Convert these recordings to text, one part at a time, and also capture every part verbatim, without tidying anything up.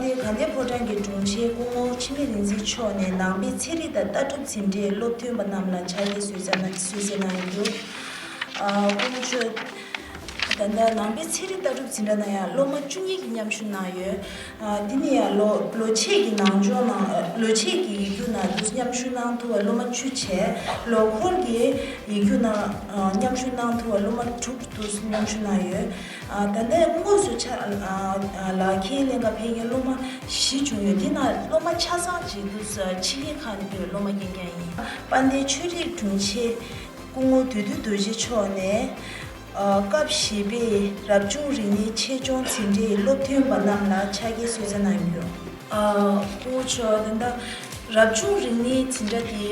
དགའ་ལྡན་ཕོ་བྲང་གི་དྲུང་ཆེ་སྐུ་ངོ་འཆི་མེད་རིག་འཛིན་མཆོག་ནས་ནང་པའི་ཚན་རིག་དང་ལྟ་གྲུབ་འཛིན་གྲྭའི་སློབ་ཐོན་པ་རྣམས་ལ་ཕྱག་འཁྱེར་གསོལ་ཚིགས་གནང་གསོལ་ཚིགས་གནང་ཡོད། ཨ་སྐུ་ངོ་མཆོག་ད་ལྟ་ནང་པའི་ཚན་རིག་ལྟ་གྲུབ་འཛིན་གྲྭ་ནང་ཡང་སློབ་མ་བཅུ་གཉིས་ཀྱིས་མཉམ་ཞུགས་གནང་ཡོད། ཨ་འདི་ནི་ཡང་ལོ་ལོ་ཕྱེད་ཀྱི་ནང་སྦྱོང་ནང་ལོ་ཕྱེད་ཀྱི་ཡིག་རྒྱུགས་ནང་དུ་མཉམ་ཞུགས་གནང་ཐུབ་པའི་སློབ་མ་བཅུ་བྱས། ལོ་འཁོར་གྱི་ཡིག་རྒྱུགས་ནང་མཉམ་ཞུགས་གནང་ཐུབ་པའི་སློབ་མ་དྲུག་དུ་མཉམ་ཞུགས་གནང་ཡོད། ཨ་ད་ལྟའི་དངོས་སུ་ཕྱག་ཨ་ཨ་ལག་འཁྱེར་ལེན་ག་ཕེབས་མཁན་སློབ་མ་བཞི་བྱུང་ཡོད། འདི་ནང་སློབ་མ་ཆ་ཚང་གཅིག་ཏུ་ཕྱི་རྒྱལ་ཁག་ནས་སློབ་མ་རྐྱང་རྐྱང་ཡིན། དཔལ་ལྡན་ཆོས་རིག་དྲུང་ཆེ་སྐུ་ངོ་བདུད་འདུལ་རྡོ་རྗེ་མཆོག་ནས་ཨ་སྐབས་བཞི་པའི་རབ་བྱུང་རིག་གནས་ཆེད་སྦྱོང་འཛིན་གྲྭའི་སློབ་ཐོན་པ་རྣམས་ལ་ཕྱག་འཁྱེར་གསོལ་ཚིགས་གནང་ཡོད། ཨ་སྐུ་ངོ་མཆོག་ད་ལྟ་རབ་བྱུང་རིག་གནས་འཛིན་གྲྭ་དེ།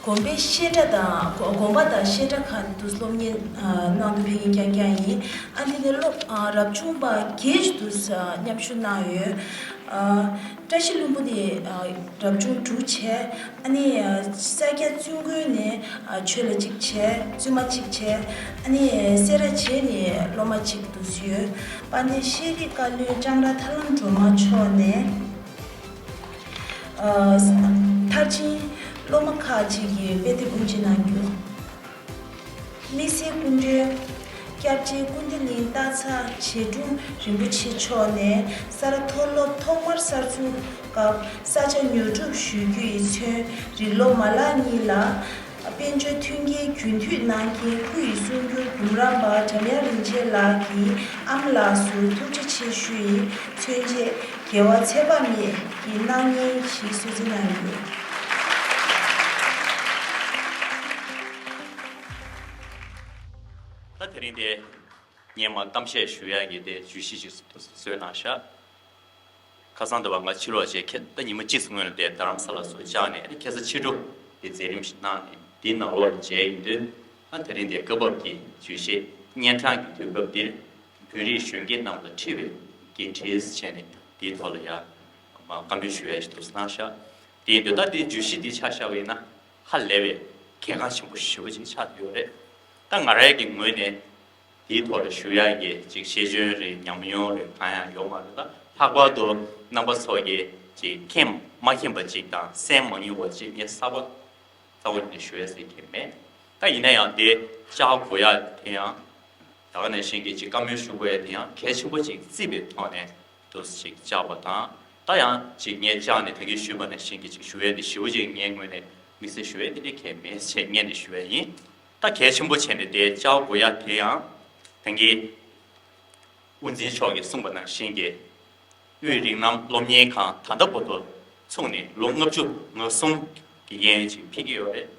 དགོན་པའི་བཤད་གྲྭ་དང་དགོན་པ་དང་བཤད་གྲྭ་ཁག་ཏུ་སློབ་གཉེར་གནང་དུ་ཕེབས་མཁན་རྐྱང་རྐྱང་ཡིན། ཨ་འདི་ནས་སློབ་རབ་བྱུང་པ་བརྒྱད་ཅིག་ཏུ་མཉམ་ཞུགས་གནང་ཡོད། བཀྲ་ཤིས་ལྷུན་པོ་ནས་རབ་བྱུང་དྲུག་བྱས། ཨ་ནི་ས་སྐྱ་བཙུན་དགོན་ནས་ཆོས་ལ་གཅིག་བྱས། བཙུན་མ་གཅིག་བྱས། ཨ་ནི་སེ་ར་བྱེས་ནས་སློབ་མ་གཅིག་ཏུ་ཡོད། དཔལ་ལྡན་ཤེས་རིག་བཀའ་བློན་ལྕང་ར་ཐར་ལམ་སྒྲོལ་མ་མཆོག་ནས། མཐར་ཕྱིན་སློབ་མ་ཁག་ཅིག་གིས་དཔེ་དེབ་དབུ་འབྱེད་གནང་རྒྱུ། དམིགས་བསལ་སྐུ་མགྲོན་སྐྱབས་རྗེ་ཀུན་བདེ་གླིང་སྟག་ཚང་རྗེ་དྲུང་རིན་པོ་ཆེ་མཆོག་ནས་ས་རཱ་མཐོ་སློབ་ཐོག་མར་གསར་འཛུགས་སྐབས་ས་ཆ་ཉོ་སྒྲུབ་ཞུ་རྒྱུ་ཡིས་མཚོན་རིང་ལོ་མ་ལག་གཉིས་ལ། དཔལ་འབྱོར་མཐུན་རྐྱེན་རྒྱུན་མཐུད་གནང་མཁན་སྐུ་ཡི་གསུང་སྒྱུར་འབུམ་རམས་པ་འཇམ་དབྱངས་རིན་ཆེན་ལགས་ཀྱི་ཨ་མ་ལགས་སུ་ཐུགས་རྗེ་ཆེ་ཞུ་ཡི་མཚོན་ཆེད་དགེ་བ་ཚད་པ་མེད་ཀྱི་གནང་བརྙན་ཞིག་གསོལ་ཚིགས་གནང་ཡོད། ད་དེ་རིང་དེ་ངས་མ་གཏམ་བཤད་ཞུ་ཡག་གི་དེ་བརྗོད་གཞི་ཞིག་བཟོས་གནང་ཤག་ཁ་སང་དུ་བ་ང་ཕྱི་ལོགས་བྱས་ཁྱེད་ད་ཉི་མ་གཅིག་སྔོན་ལ་དེ་རྡ་རམ་ས་ལ་སོགས་བཅར་ནས་ཁ་སང་ཕྱི་དྲོ་དེ་མཛད་རིམ་ཞིག་གནང་ནས་དེའི་ནང་ལོགས་ལ་མཇལ་ཡིན་དུས་ཨ་དེ་རིང་དེ་སྐབས་བབ་ཀྱི་བརྗོད་གཞི་གཉན་འཕྲང་གི་དུས་སྐབས་འདིར་བོད་རིགས་གཞོན་སྐྱེས་རྣམས་ལ་འཁྲི་བའི་འགན་འཁྲི་བྱས་ནས་དེའི་ཐོག་ལ་ཡ་བཀའ་མོལ་ཞུ་ཡ་ཞིག་ཏུ་གནང་ཤག་དེ་ཡིན་དུས་ད་དེའི་བརྗོད་གཞི་འདི་ཆ་བཞག་པ་ཡིན་ན་ཧ་ལས་པའི་གལ་འགངས་ཆེན་པོ་ཞེ་པོ་ཅིག་ཆགས་ཡོད་རེད། ད་ང་རང་གི་ངོས་ནས། དེའི་ཐོག་ལ་ཞུ་ཡག་གི་ཅིག་ཤེས་འཇོན་རེད་ཉམས་མྱོང་རེད་གང་ཡང་ཡོད་མ་རེད། ད་ལྷག་པར་དུ་རྣམ་པ་ཚོ་གི་ཅིག་མཁྱེན་མ་མཁྱེན་པ་ཅིག་དང་གསན་མ་མྱོང་བ་ཅིག་ངས་གསར་པ་རྩ་བ་ནས་ཞུ་ཡ་ཟེར་གྱི་མེད། ད་ཡིན་ན་ཡང་དེ་བཅར་དགོས་ཡ་དེ་ཡང་ད་ག་ནང་བཞིན་གྱི་ཅིག་བཀའ་མོལ་ཞུ་དགོས་ཡ་དེ་ཡང་གལ་ཆེན་པོ་ཅིག་བརྩིས་པའི་ཐོག་ནས་དུ་ཅིག་བཅར་བ་དང་ད་ཡང་ཅིག་ངས་བཅར་ནས་ད་གིན་ཞུས་པ་ནང་བཞིན་གྱི་ཅིག་ཞུ་ཡ་དེ་ཞེ་པོ་ཅིག་ངའི་ངོས་ནས་དམིགས་བསལ་ཞུ་ཡ་དེ་འདྲ་གལ་མེད་ཅེས་ངས་ནས་ཞུ་ཡ་ཡིན། ད་གལ་ཆེན་པོ་བྱས་ནས་དེ་བཅར་དགོས་ཡ་དེ་ཡང་ད་གིན་དབུ་འཛིན་མཆོག་གིས་གསུངས་པ་ནང་བཞིན་གྱི་དབུས་རིགས་ལམ་སློབ་གཉེར་ཁང་ད་ལྟ་བར་དུ་ཚུགས་ནས་ལོ་ལྔ་བཅུ་ང་གསུམ་གྱི་གཡས་གཡོན་ཅིག་ཕེབས་ཀྱི་ཡོད་རེད།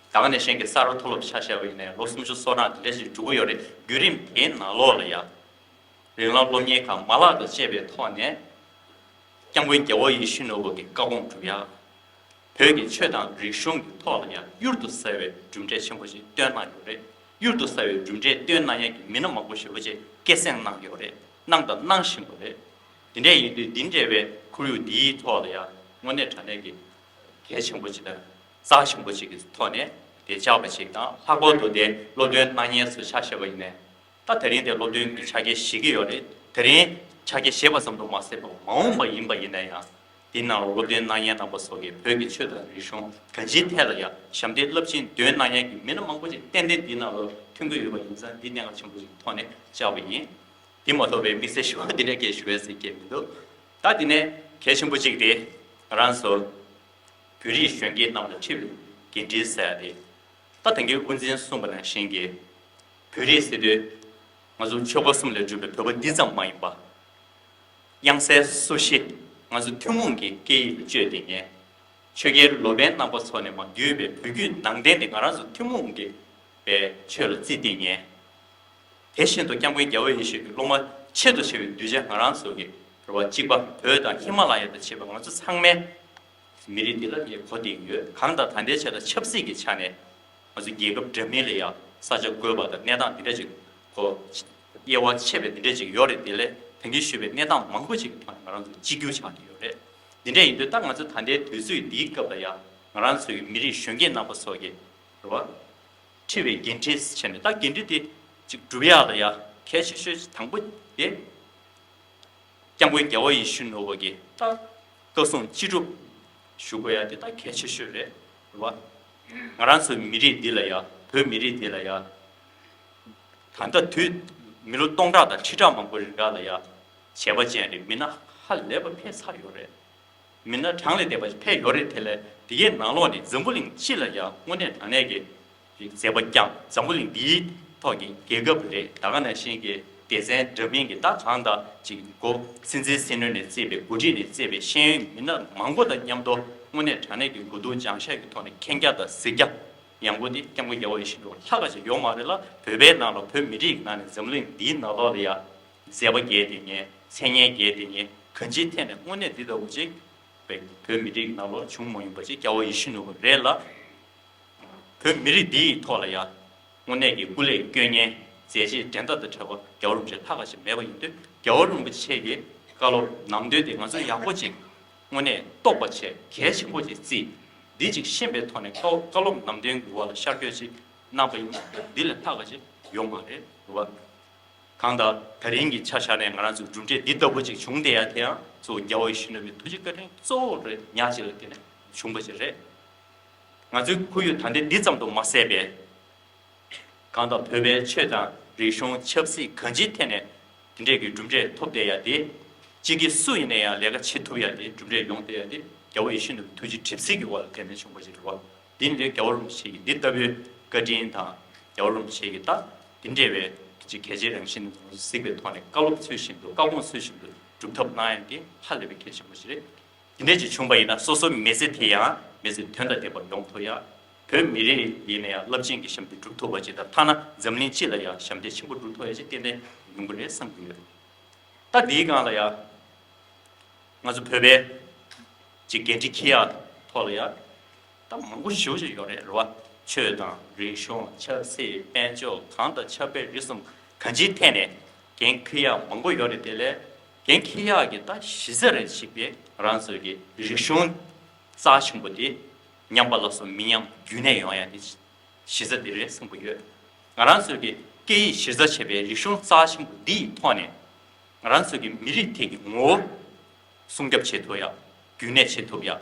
ད་ག་ནང་བཞིན་གྱི་ས་རཱ་མཐོ་སློབ་ཆ་བཞག་པ་ཡིན་ནའི་ལོ་སུམ་ཅུ་སོ་གྲངས་དེ་འདྲ་ཞིག་འགྲོ་གི་ཡོད་རེད། བརྒྱུད་རིམ་དེའི་ནང་ལོགས་ལ་ཡ། རིགས་ལམ་སློབ་གཉེར་ཁང་མ་ལག་དང་བཅས་པའི་ཐོག་ནས། སྐྱབས་མགོན་རྒྱལ་བ་ཡིད་བཞིན་ནོར་བུ་གི་བཀའ་དགོངས་སྒྲུབ་ཡག་བོད་ཀྱི་ཆོས་དང་རིག་གཞུང་གི་ཐོག་ལ་ཡང་གཡུར་དུ་ཟ་བའི་གྲུབ་འབྲས་ཆེན་པོ་ཞིག་བཏོན་གནང་ཡོད་རེད། གཡུར་དུ་ཟ་བའི་གྲུབ་འབྲས་བཏོན་གནང་ཡག་གི་མི་སྣ་མང་པོ་ཞེ་པོ་ཅིག་སྐྱེད་སྲིང་གནང་ཡོད་རེད། གནང་དང་གནང་བཞིན་པ་རེད། དེ་འདྲ་ཡིན་དུས་འདི་འདྲ་བའི་ཁོར་ཡུག་འདིའི་ཐོག་ལ་ཡང་དངོས་གནས་དྲང་གནས་ཀྱི་གལ་ཆེན་པོ་ཅིག་དང་རྩ་ཆེན་པོ་ཅིག་གི་ཐོག་ནས་དེ་བཅར་བ་ཅིག་དང་ལྷག་པར་དུ་དེ་སློབ་སྟོན་གནང་མཁན་ཚོ་ཆ་བཞག་པ་ཡིན་ནའི། ད་དེ་རིང་དེ་སློབ་སྟོན་གྱི་ཕྱག་འཁྱེར་བཞེས་ཀྱི་ཡོད་རེད། དེ་རིང་ཕྱག་འཁྱེར་བཞེས་པ་ཙམ་དུ་མ་ཟད་པར་མ་འོངས་པ་ཡིན་པ་ཡིན་ན་ཡང་། དེའི་ནང་ལ་སློབ་སྟོན་གནང་མཁན་རྣམ་པ་ཚོ་གིས་བོད་ཀྱི་ཆོས་དང་རིག་གཞུང་གང་ཅིའི་ཐད་ལ་ཡང་ཞབས་འདེགས་རླབས་ཆེན་འདོན་གནང་མཁན་གྱི་མི་སྣ་མང་པོ་ཞིག་ཏན་ཏན་དེའི་ནང་ལ་ཐོན་གྱི་ཡོད་པ་ཡིན་ཙང་འདི་གནད་འགག་ཆེན་པོ་ཞིག་ཐོག་ནས་བཅར་བ་ཡིན། དེ་མ་གཏོགས་པའི་དམིགས་བསལ་ཞུ་བ་འདི་འདྲ་སྐད་ཞུ་བའི་ཟེར་སྐད་མི་འདུག་ད་དེ་ནས་གལ་ཆེན་པོ་གཅིག་དེ་ང་རང་ཚོ་བོད་རིགས་གཞོན་སྐྱེས་རྣམས་ལ་འཁྲི་བའི་འགན་འཁྲི་ཟེར་ཡ་དེ། ད་དེང་གི་དབུ་འཛིན་གསུངས་པ་ནང་བཞིན་གྱི་བོད་རིགས་ཟེར་དུས་ང་ཚོ་ཆོལ་ཁ་གསུམ་ལས་གྲུབ་པའི་བོད་པ་འདི་ཙམ་མ་ཡིན་པ། དབྱངས་གསལ་སོ་བཞི་ང་ཚོ་ཐུན་མོང་གི་སྐད་ཡིག་ལ་སྤྱོད་བསྡད་མཁན། ཆོས་རྒྱལ་ལོ་པཎ་རྣམ་པ་ཚོ་ནས་མར་བརྒྱུད་པའི་བོད་བརྒྱུད་ནང་བསྟན་དེ་ང་རང་ཚོ་ཐུན་མོང་གི་པའི་ཆོས་ལ་བརྩི་བསྡད་མཁན། དེ་བཞིན་དུ་སྐྱབས་མགོན་རྒྱལ་བ་ཡིད་བཞིན་གྱི་སློབ་མ་ཆེད་དུ་བྱས་པའི་གདུལ་བྱ་ང་རང་ཚོ་གི་རེ་བ་གཅིག་པ་བོད་དང་ཧི་མ་ལ་ཡ་དང་བཅས་པ་ང་ཚོ་ཚང་མའི་མི་རིགས་འདི་ལ་ངས་གོ་བསྡད་ཀྱི་ཡོད། གང་ལྟར་ད་ལྟའི་ཆ་ལ་ཆབ་སྲིད་ཀྱི་ཆ་ནས་ང་ཚོ་རྒྱལ་ཁབ་འདྲ་མིན་ལ་ཡང་ས་ཆ་བགོས་པ་དང་གནས་སྟངས་འདི་འདྲ་ཅིག་གོ་དབྱེ་བ་ཕྱེ་བའི་འདི་འདྲ་ཅིག་ཡོད་རེད། དེ་ལས་ད་གིན་ཞུས་པའི་གནས་སྟངས་མང་པོ་ཅིག་གི་ཐོག་ནས་ང་རང་ཚོ་གཅིག་གྱུར་ཆགས་ཀྱི་ཡོད་རེད། འདི་འདྲ་ཡིན་དུས་ད་ང་ཚོ་ད་ལྟའི་དུས་ཚོད་འདིའི་སྐབས་ལ་ཡང་ང་རང་ཚོའི་མི་རིགས་གཞོན་སྐྱེས་རྣམ་པ་ཚོ་གི་རེད་བ། འཁྲི་བའི་འགན་འཁྲི་བྱས་ནས་ད་འགན་འཁྲི་དེ་ཅིག་སྒྲུབ་ཡག་ལ་ཡང་གལ་ཆེ་ཤོས་དང་པོ་དེ། སྐྱབས་མགོན་རྒྱལ་བ་ཡིད་བཞིན་ནོར་བུ་གི་ད་བཀའ་གསུང་ཅི་སྒྲུབ་ཞུ་དགོས་ཡ་དེ་ད་གལ་ཆེ་ཤོས་རེད། རེད་བ། ང་རང་ཚོའི་མི་རིགས་འདི་ལ་ཡ། བོད་མི་རིགས་འདི་ལ་ཡ། ད་ལྟ་དུས་མི་ལོ་སྟོང་ཕྲག་དང་ཁྲི་ཕྲག་མང་པོའི་རིང་ག་ལ་ཡ། བྱས་པ་ཅན་རེད། མི་སྣ་ཧ་ལས་པ་ཕེབས་ཚར་ཡོད་རེད། མི་སྣ་གྲངས་ལས་འདས་པ་ཞིག་ཕེབས་ཡོད་རེད། དེ་ལས་དེ་གའི་ནང་ལོགས་ནས་འཛམ་བུ་གླིང་སྤྱི་ལ་ཡང་དངོས་གནས་དྲང་གནས་ཀྱི་མཛད་པ་བསྐྱངས། འཛམ་བུ་གླིང་འདིའི་ཐོག་གི་རྒྱལ་ཁབ་རེད། ད་ག་ནང་བཞིན་གྱི་སྡེ་ཚན་འདྲ་མིན་གྱི་ད་གང་ལྟར་ཅིག་འགོ་སྲིད་འཛིན་སྲིད་བློན་ནས་བརྩིས་པའི་འགོ་ཁྲིད་ནས་བརྩིས་པའི་ཤེས་ཡོན་མི་སྣ་མང་པོ་དང་མཉམ་དུ་དངོས་གནས་དྲང་གནས་ཀྱི་དགུ་ཐུག་སྦྱང་བཤད་ཀྱི་ཐོག་ནས་མཁྱེན་རྒྱ་དང་གཟིགས་རྒྱ་ཡངས་པོ་དེ་སྐྱབས་མགོན་རྒྱལ་བ་ཡིད་བཞིན་ནོར་བུ་ལྷག་ག་ཅིག་ཡོད་མ་རེད་ལ། བོད་པའི་ནང་ལ་བོད་མི་རིགས་ནང་ནས་འཛམ་གླིང་འདིའི་ནང་ལོགས་ལ་ཡ་མཛད་པ་རྒྱས་དེ་ངས་མཚན་སྙན་རྒྱས་དེ་ངས་གང་ཅིའི་ཐད་ནས་དངོས་གནས་འདི་ལྟ་བུ་ཅིག་བོད་མི་རིགས་ནང་ལོགས་བྱུང་མ་མྱོང་པ་ཅིག་རྒྱལ་བ་ཡིད་བཞིན་ནོར་བུ་རེད་ལ། བོད་མི་རིགས་འདི་ཡི་ཐོག་ལ་ཡ་དངོས་གནས་ཀྱི་སྐུ་ལས་བསྐྱོན་མཁན་མཛད་རྗེས་འགྲན་ཟླ་དང་བྲལ་བ་རྒྱལ་བ་རིན་པོ་ཆེ་ལྷག་ག་ཅིག་མེད་པ་ཡིན་དུས། རྒྱལ་བ་རིན་པོ་ཆེ་གི་བཀའ་སློབ་ནང་དོན་དེ་ང་ཚོ་ཡག་པོ་ཅིག་དངོས་གནས་རྟོགས་པ་བྱས་གལ་ཆེན་པོ་ཅིག་བརྩིས། འདི་ཅིག་ཤེས་པའི་ཐོག་ནས་བཀའ་བཀའ་སློབ་ནང་དོན་གྱི་འོག་ལ་ཤར་བསྐྱོད་ཅིག་གནང་པ་ཡིན་ན་འདི་ལས་ལྷག་ག་ཅིག་ཡོད་མ་རེད། རེད་བ། གང་ལྟར་ད་རིང་གི་ཆ་བཞག་ནས་ང་རང་ཚོའི་གྲུབ་འབྲས་འདི་ལྟ་བུ་ཅིག་བྱུང་བསྡད་ཡ་དེ་ཡང་གཙོ་བོ་རྒྱལ་བ་ཡིད་བཞིན་ནོར་བུའི་ཐུགས་རྗེ་བཀའ་དྲིན་གཙོ་བོ་རེད། ཉག་གཅིག་ལ་བརྟེན་ནས་བྱུང་བ་ཞིག་རེད། ང་ཚོའི་ཁོར་ཡུག་ད་ལྟའི་འདི་ཙམ་དུ་མ་ཟད་པའི་གང་ལྟར་བོད་པའི་ཆོས་དང་རིག་གཞུང་ཆབ་སྲིད་གང་ཅིའི་ཐད་ནས་དེ་འདྲས་ཀྱི་གྲུབ་འབྲས་ཐོབ་བསྡད་ཡ་དེ། སྤྱི་སྒེར་སུ་ཡིན་ན་ཡང་ལས་ཀ་བྱེད་ཐུབ་ཡ་དེ་གྲུབ་འབྲས་ཡོང་བསྡད་ཡ་དེ་རྒྱལ་བ་ཡིད་བཞིན་ནོར་བུའི་ཐུགས་རྗེ་གྲིབ་བསིལ་གྱི་འོག་ལ་བརྟེན་ནས་བྱུང་བ་ཞིག་རེད་བ། འདི་ནི་རྒྱལ་བ་རིན་པོ་ཆེ་གི་འདི་ལྟ་བུའི་བཀའ་དྲིན་དང་རྒྱལ་བ་རིན་པོ་ཆེ་གི་ད་འདི་འདྲས་པའི་ཅིག་གལ་ཆེའི་རང་བཞིན་གཟིགས་པའི་ཐོག་ནས་བཀའ་སློབ་ཚུལ་བཞིན་དུ་བཀའ་དགོངས་ཚུལ་བཞིན་དུ་སྒྲུབ་ཐབས་གནང་ཡ་དེ་ཧ་ལས་པའི་གལ་ཆེན་པོ་ཞིག་རེད། དེ་འདྲས་ཅིག་བྱུང་པ་ཡིན་ན་སོ་སོའི་མི་ཚེ་དེ་ཡང་མི་ཚེ་དོན་དང་ལྡན་པ་ཡོང་ཐུབ་ཡ། བོད་མི་རིགས་ཡིན་ན་ཡང་རླབས་ཆེན་གྱི་ཞབས་འདེགས་སྒྲུབ་ཐུབ་པ་ཅིག་དང་ཐ་ན་འཛམ་གླིང་སྤྱི་ལ་ཡང་ཞབས་འདེགས་ཆེན་པོ་སྒྲུབ་ཐུབ་ཡ་ཅིག་ཏན་ཏན་ཡོང་གི་རེད་བསམ་གྱི་ཡོད། ད་འདིའི་སྒང་ལ་ཡང་ང་ཚོ་བོད་པའི་ཅིག་འགན་འཁྲི་འཁྱེར་ཡ་ཐོག་ལ་ཡང་ད་མང་པོ་ཞེ་པོ་ཅིག་ཡོད་རེད། རེད་བ། ཆོས་དང་རིག་གཞུང་ཆབ་སྲིད་དཔལ་འབྱོར་གང་དང་ཆབ་དཔལ་རིག་གསུམ་གང་ཅིའི་ཐད་ནས་འགན་འཁྱེར་ཡ་མང་པོ་ཡོད་རེད། དེ་ལས་འགན་འཁྱེར་ཡག་གི་ད་གཞི་རྩ་རེ་ཞིག་དེ་ང་རང་ཚོའི་གི་རིག་གཞུང་རྩ་ཆེན་པོ་དེ་ཉམས་པ་ལ་སོགས་མི་ཉམས་རྒྱུན་གནས་ཡོང་ཡ་དེ་གཞི་རྩ་དེ་རེད་བསམ་གྱི་ཡོད། ང་རང་ཚོའི་གི་སྐད་ཡིག་གཞི་རྩ་བྱས་པའི་རིག་གཞུང་རྩ་ཆེན་པོ་འདི་ཡི་ཐོག་ནས་ང་རང་ཚོའི་གི་མི་རིགས་ཐད་ཀྱི་ངོ་བོ་སྲུང་སྐྱོབ་བྱེད་ཐུབ་ཡ། རྒྱུན་གནས་བྱེད་ཐུབ་ཡ།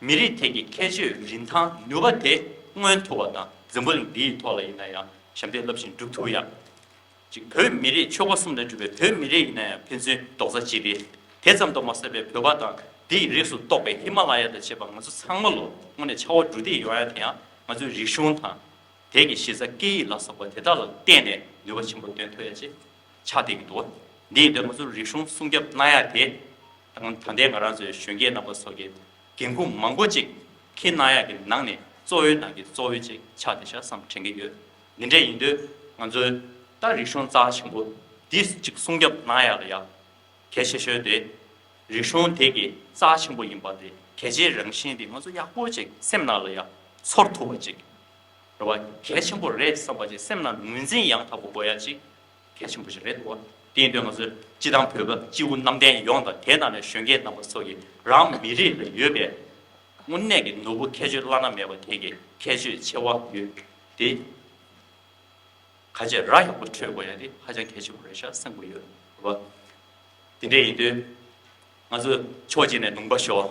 མི་རིགས་ཐད་ཀྱི་ཁྱད་ཆོས་རིན་ཐང་ནུས་པ་དེ་མངོན་ཐུབ་པ་དང་འཛམ་བུ་གླིང་འདིའི་ཐོག་ལ་ཡིན་ན་ཡང་ཞབས་འདེགས་རླབས་ཆེན་སྒྲུབ་ཐུབ་ཡ། གཅིག་བོད་མི་རིགས་ཆོལ་ཁ་གསུམ་ལས་གྲུབ་པའི་བོད་མི་རིགས་ཡིན་ན་ཡང་ཕན་ཚུན་རྡོག་རྩ་གཅིག་སྒྲིལ། དེ་ཙམ་དུ་མ་ཟད་པའི་བོད་པ་དང་དེའི་རིགས་སུ་གཏོགས་པའི་ཧི་མ་ལ་ཡ་དང་བཅས་པ་ང་ཚོ་ཚང་མ་ལོ་དངོས་གནས་ཆར་པ་འབྲུ་འདེད་ཡོང་ཡ་དེ་ཡང་ང་ཚོའི་རིག་གཞུང་དང་། དེ་གི་གཞི་རྩ་སྐད་ཡིག་ལ་སོགས་པ་དེ་དག་ལ་བརྟེན་ནས་ནུས་པ་ཆེན་པོ་འདོན་ཐུབ་ཡ་ཅིག་ཆགས་བསྡད་ཀྱི་འདུག་འདི་ཡིན་དུས་ང་ཚོ་རིག་གཞུང་སྲུང་སྐྱོབ་གནང་ཡ་དེ་ད་ད་ལྟའི་ང་རང་ཚོའི་གཞོན་སྐྱེས་རྣམ་པ་ཚོ་གི་འགན་ཁུར་མང་པོ་ཅིག་འཁྱེར་གནང་ཡ་གི་ནང་ནས་གཙོ་བོའི་ནང་གི་གཙོ་བོ་ཅིག་ཆགས་བསྡད་ཤག་བསམ་དྲན་གྱི་ཡོད། འདི་འདྲ་ཡིན་དུས་ང་ཚོའི་ད་རིག་གཞུང་རྩ་ཆེན་པོ་འདི་ཅིག་སྲུང་སྐྱོབ་གནང་ཡ་ལ་ཡ། གལ་ཆེ་ཤོས་དེ། རིག་གཞུང་དེ་གི་རྩ་ཆེན་པོ་ཡིན་པ་དེ་གལ་ཆེའི་རང་བཞིན་དེ་ང་ཚོ་ཡག་པོ་ཅིག་སེམས་ནང་ལ་ཡ་ཚོར་ཐུབ་པ་ཅིག་རེད་བ། གལ་ཆེན་པོ་རེད་བསམ་པ་ཅིག་སེམས་ནང་ངོས་འཛིན་ཡང་དག་པོ་དགོས་ཡ་ཅིག་གལ་ཆེན་པོ་ཞིག་རེད་འདུག་བ། དེ་ཡིན་དུས་ང་ཚོ་སྤྱི་བཏང་བོད་པ་སྤྱི་བོ་གནམ་བསྟན་ཡོངས་དང་དེ་ནང་ནས་གཞོན་སྐྱེས་རྣམ་པ་ཚོ་གི་རང་མི་རིགས་ལ་ཡོད་པའི་དངོས་གནས་ཀྱི་ནོར་བུ་ཁྱད་ཆོས་བླ་ན་མེད་པ་དེ་གི་ཁྱད་ཆོས་ཆེ་བ་ཡོད་དེ། ཁ་ཆེ་ར་ཡག་པོ་འཕྲོད་དགོས་ཡ་དེ་ཧ་ཅང་གལ་ཆེན་པོ་རེད་ཤག་བསམ་གྱི་ཡོད་རེད་བ། དེ་འདྲ་ཡིན་དུས་ང་ཚོ་ཕྱོགས་གཅིག་ནས་ལུང་པ་ཤོར།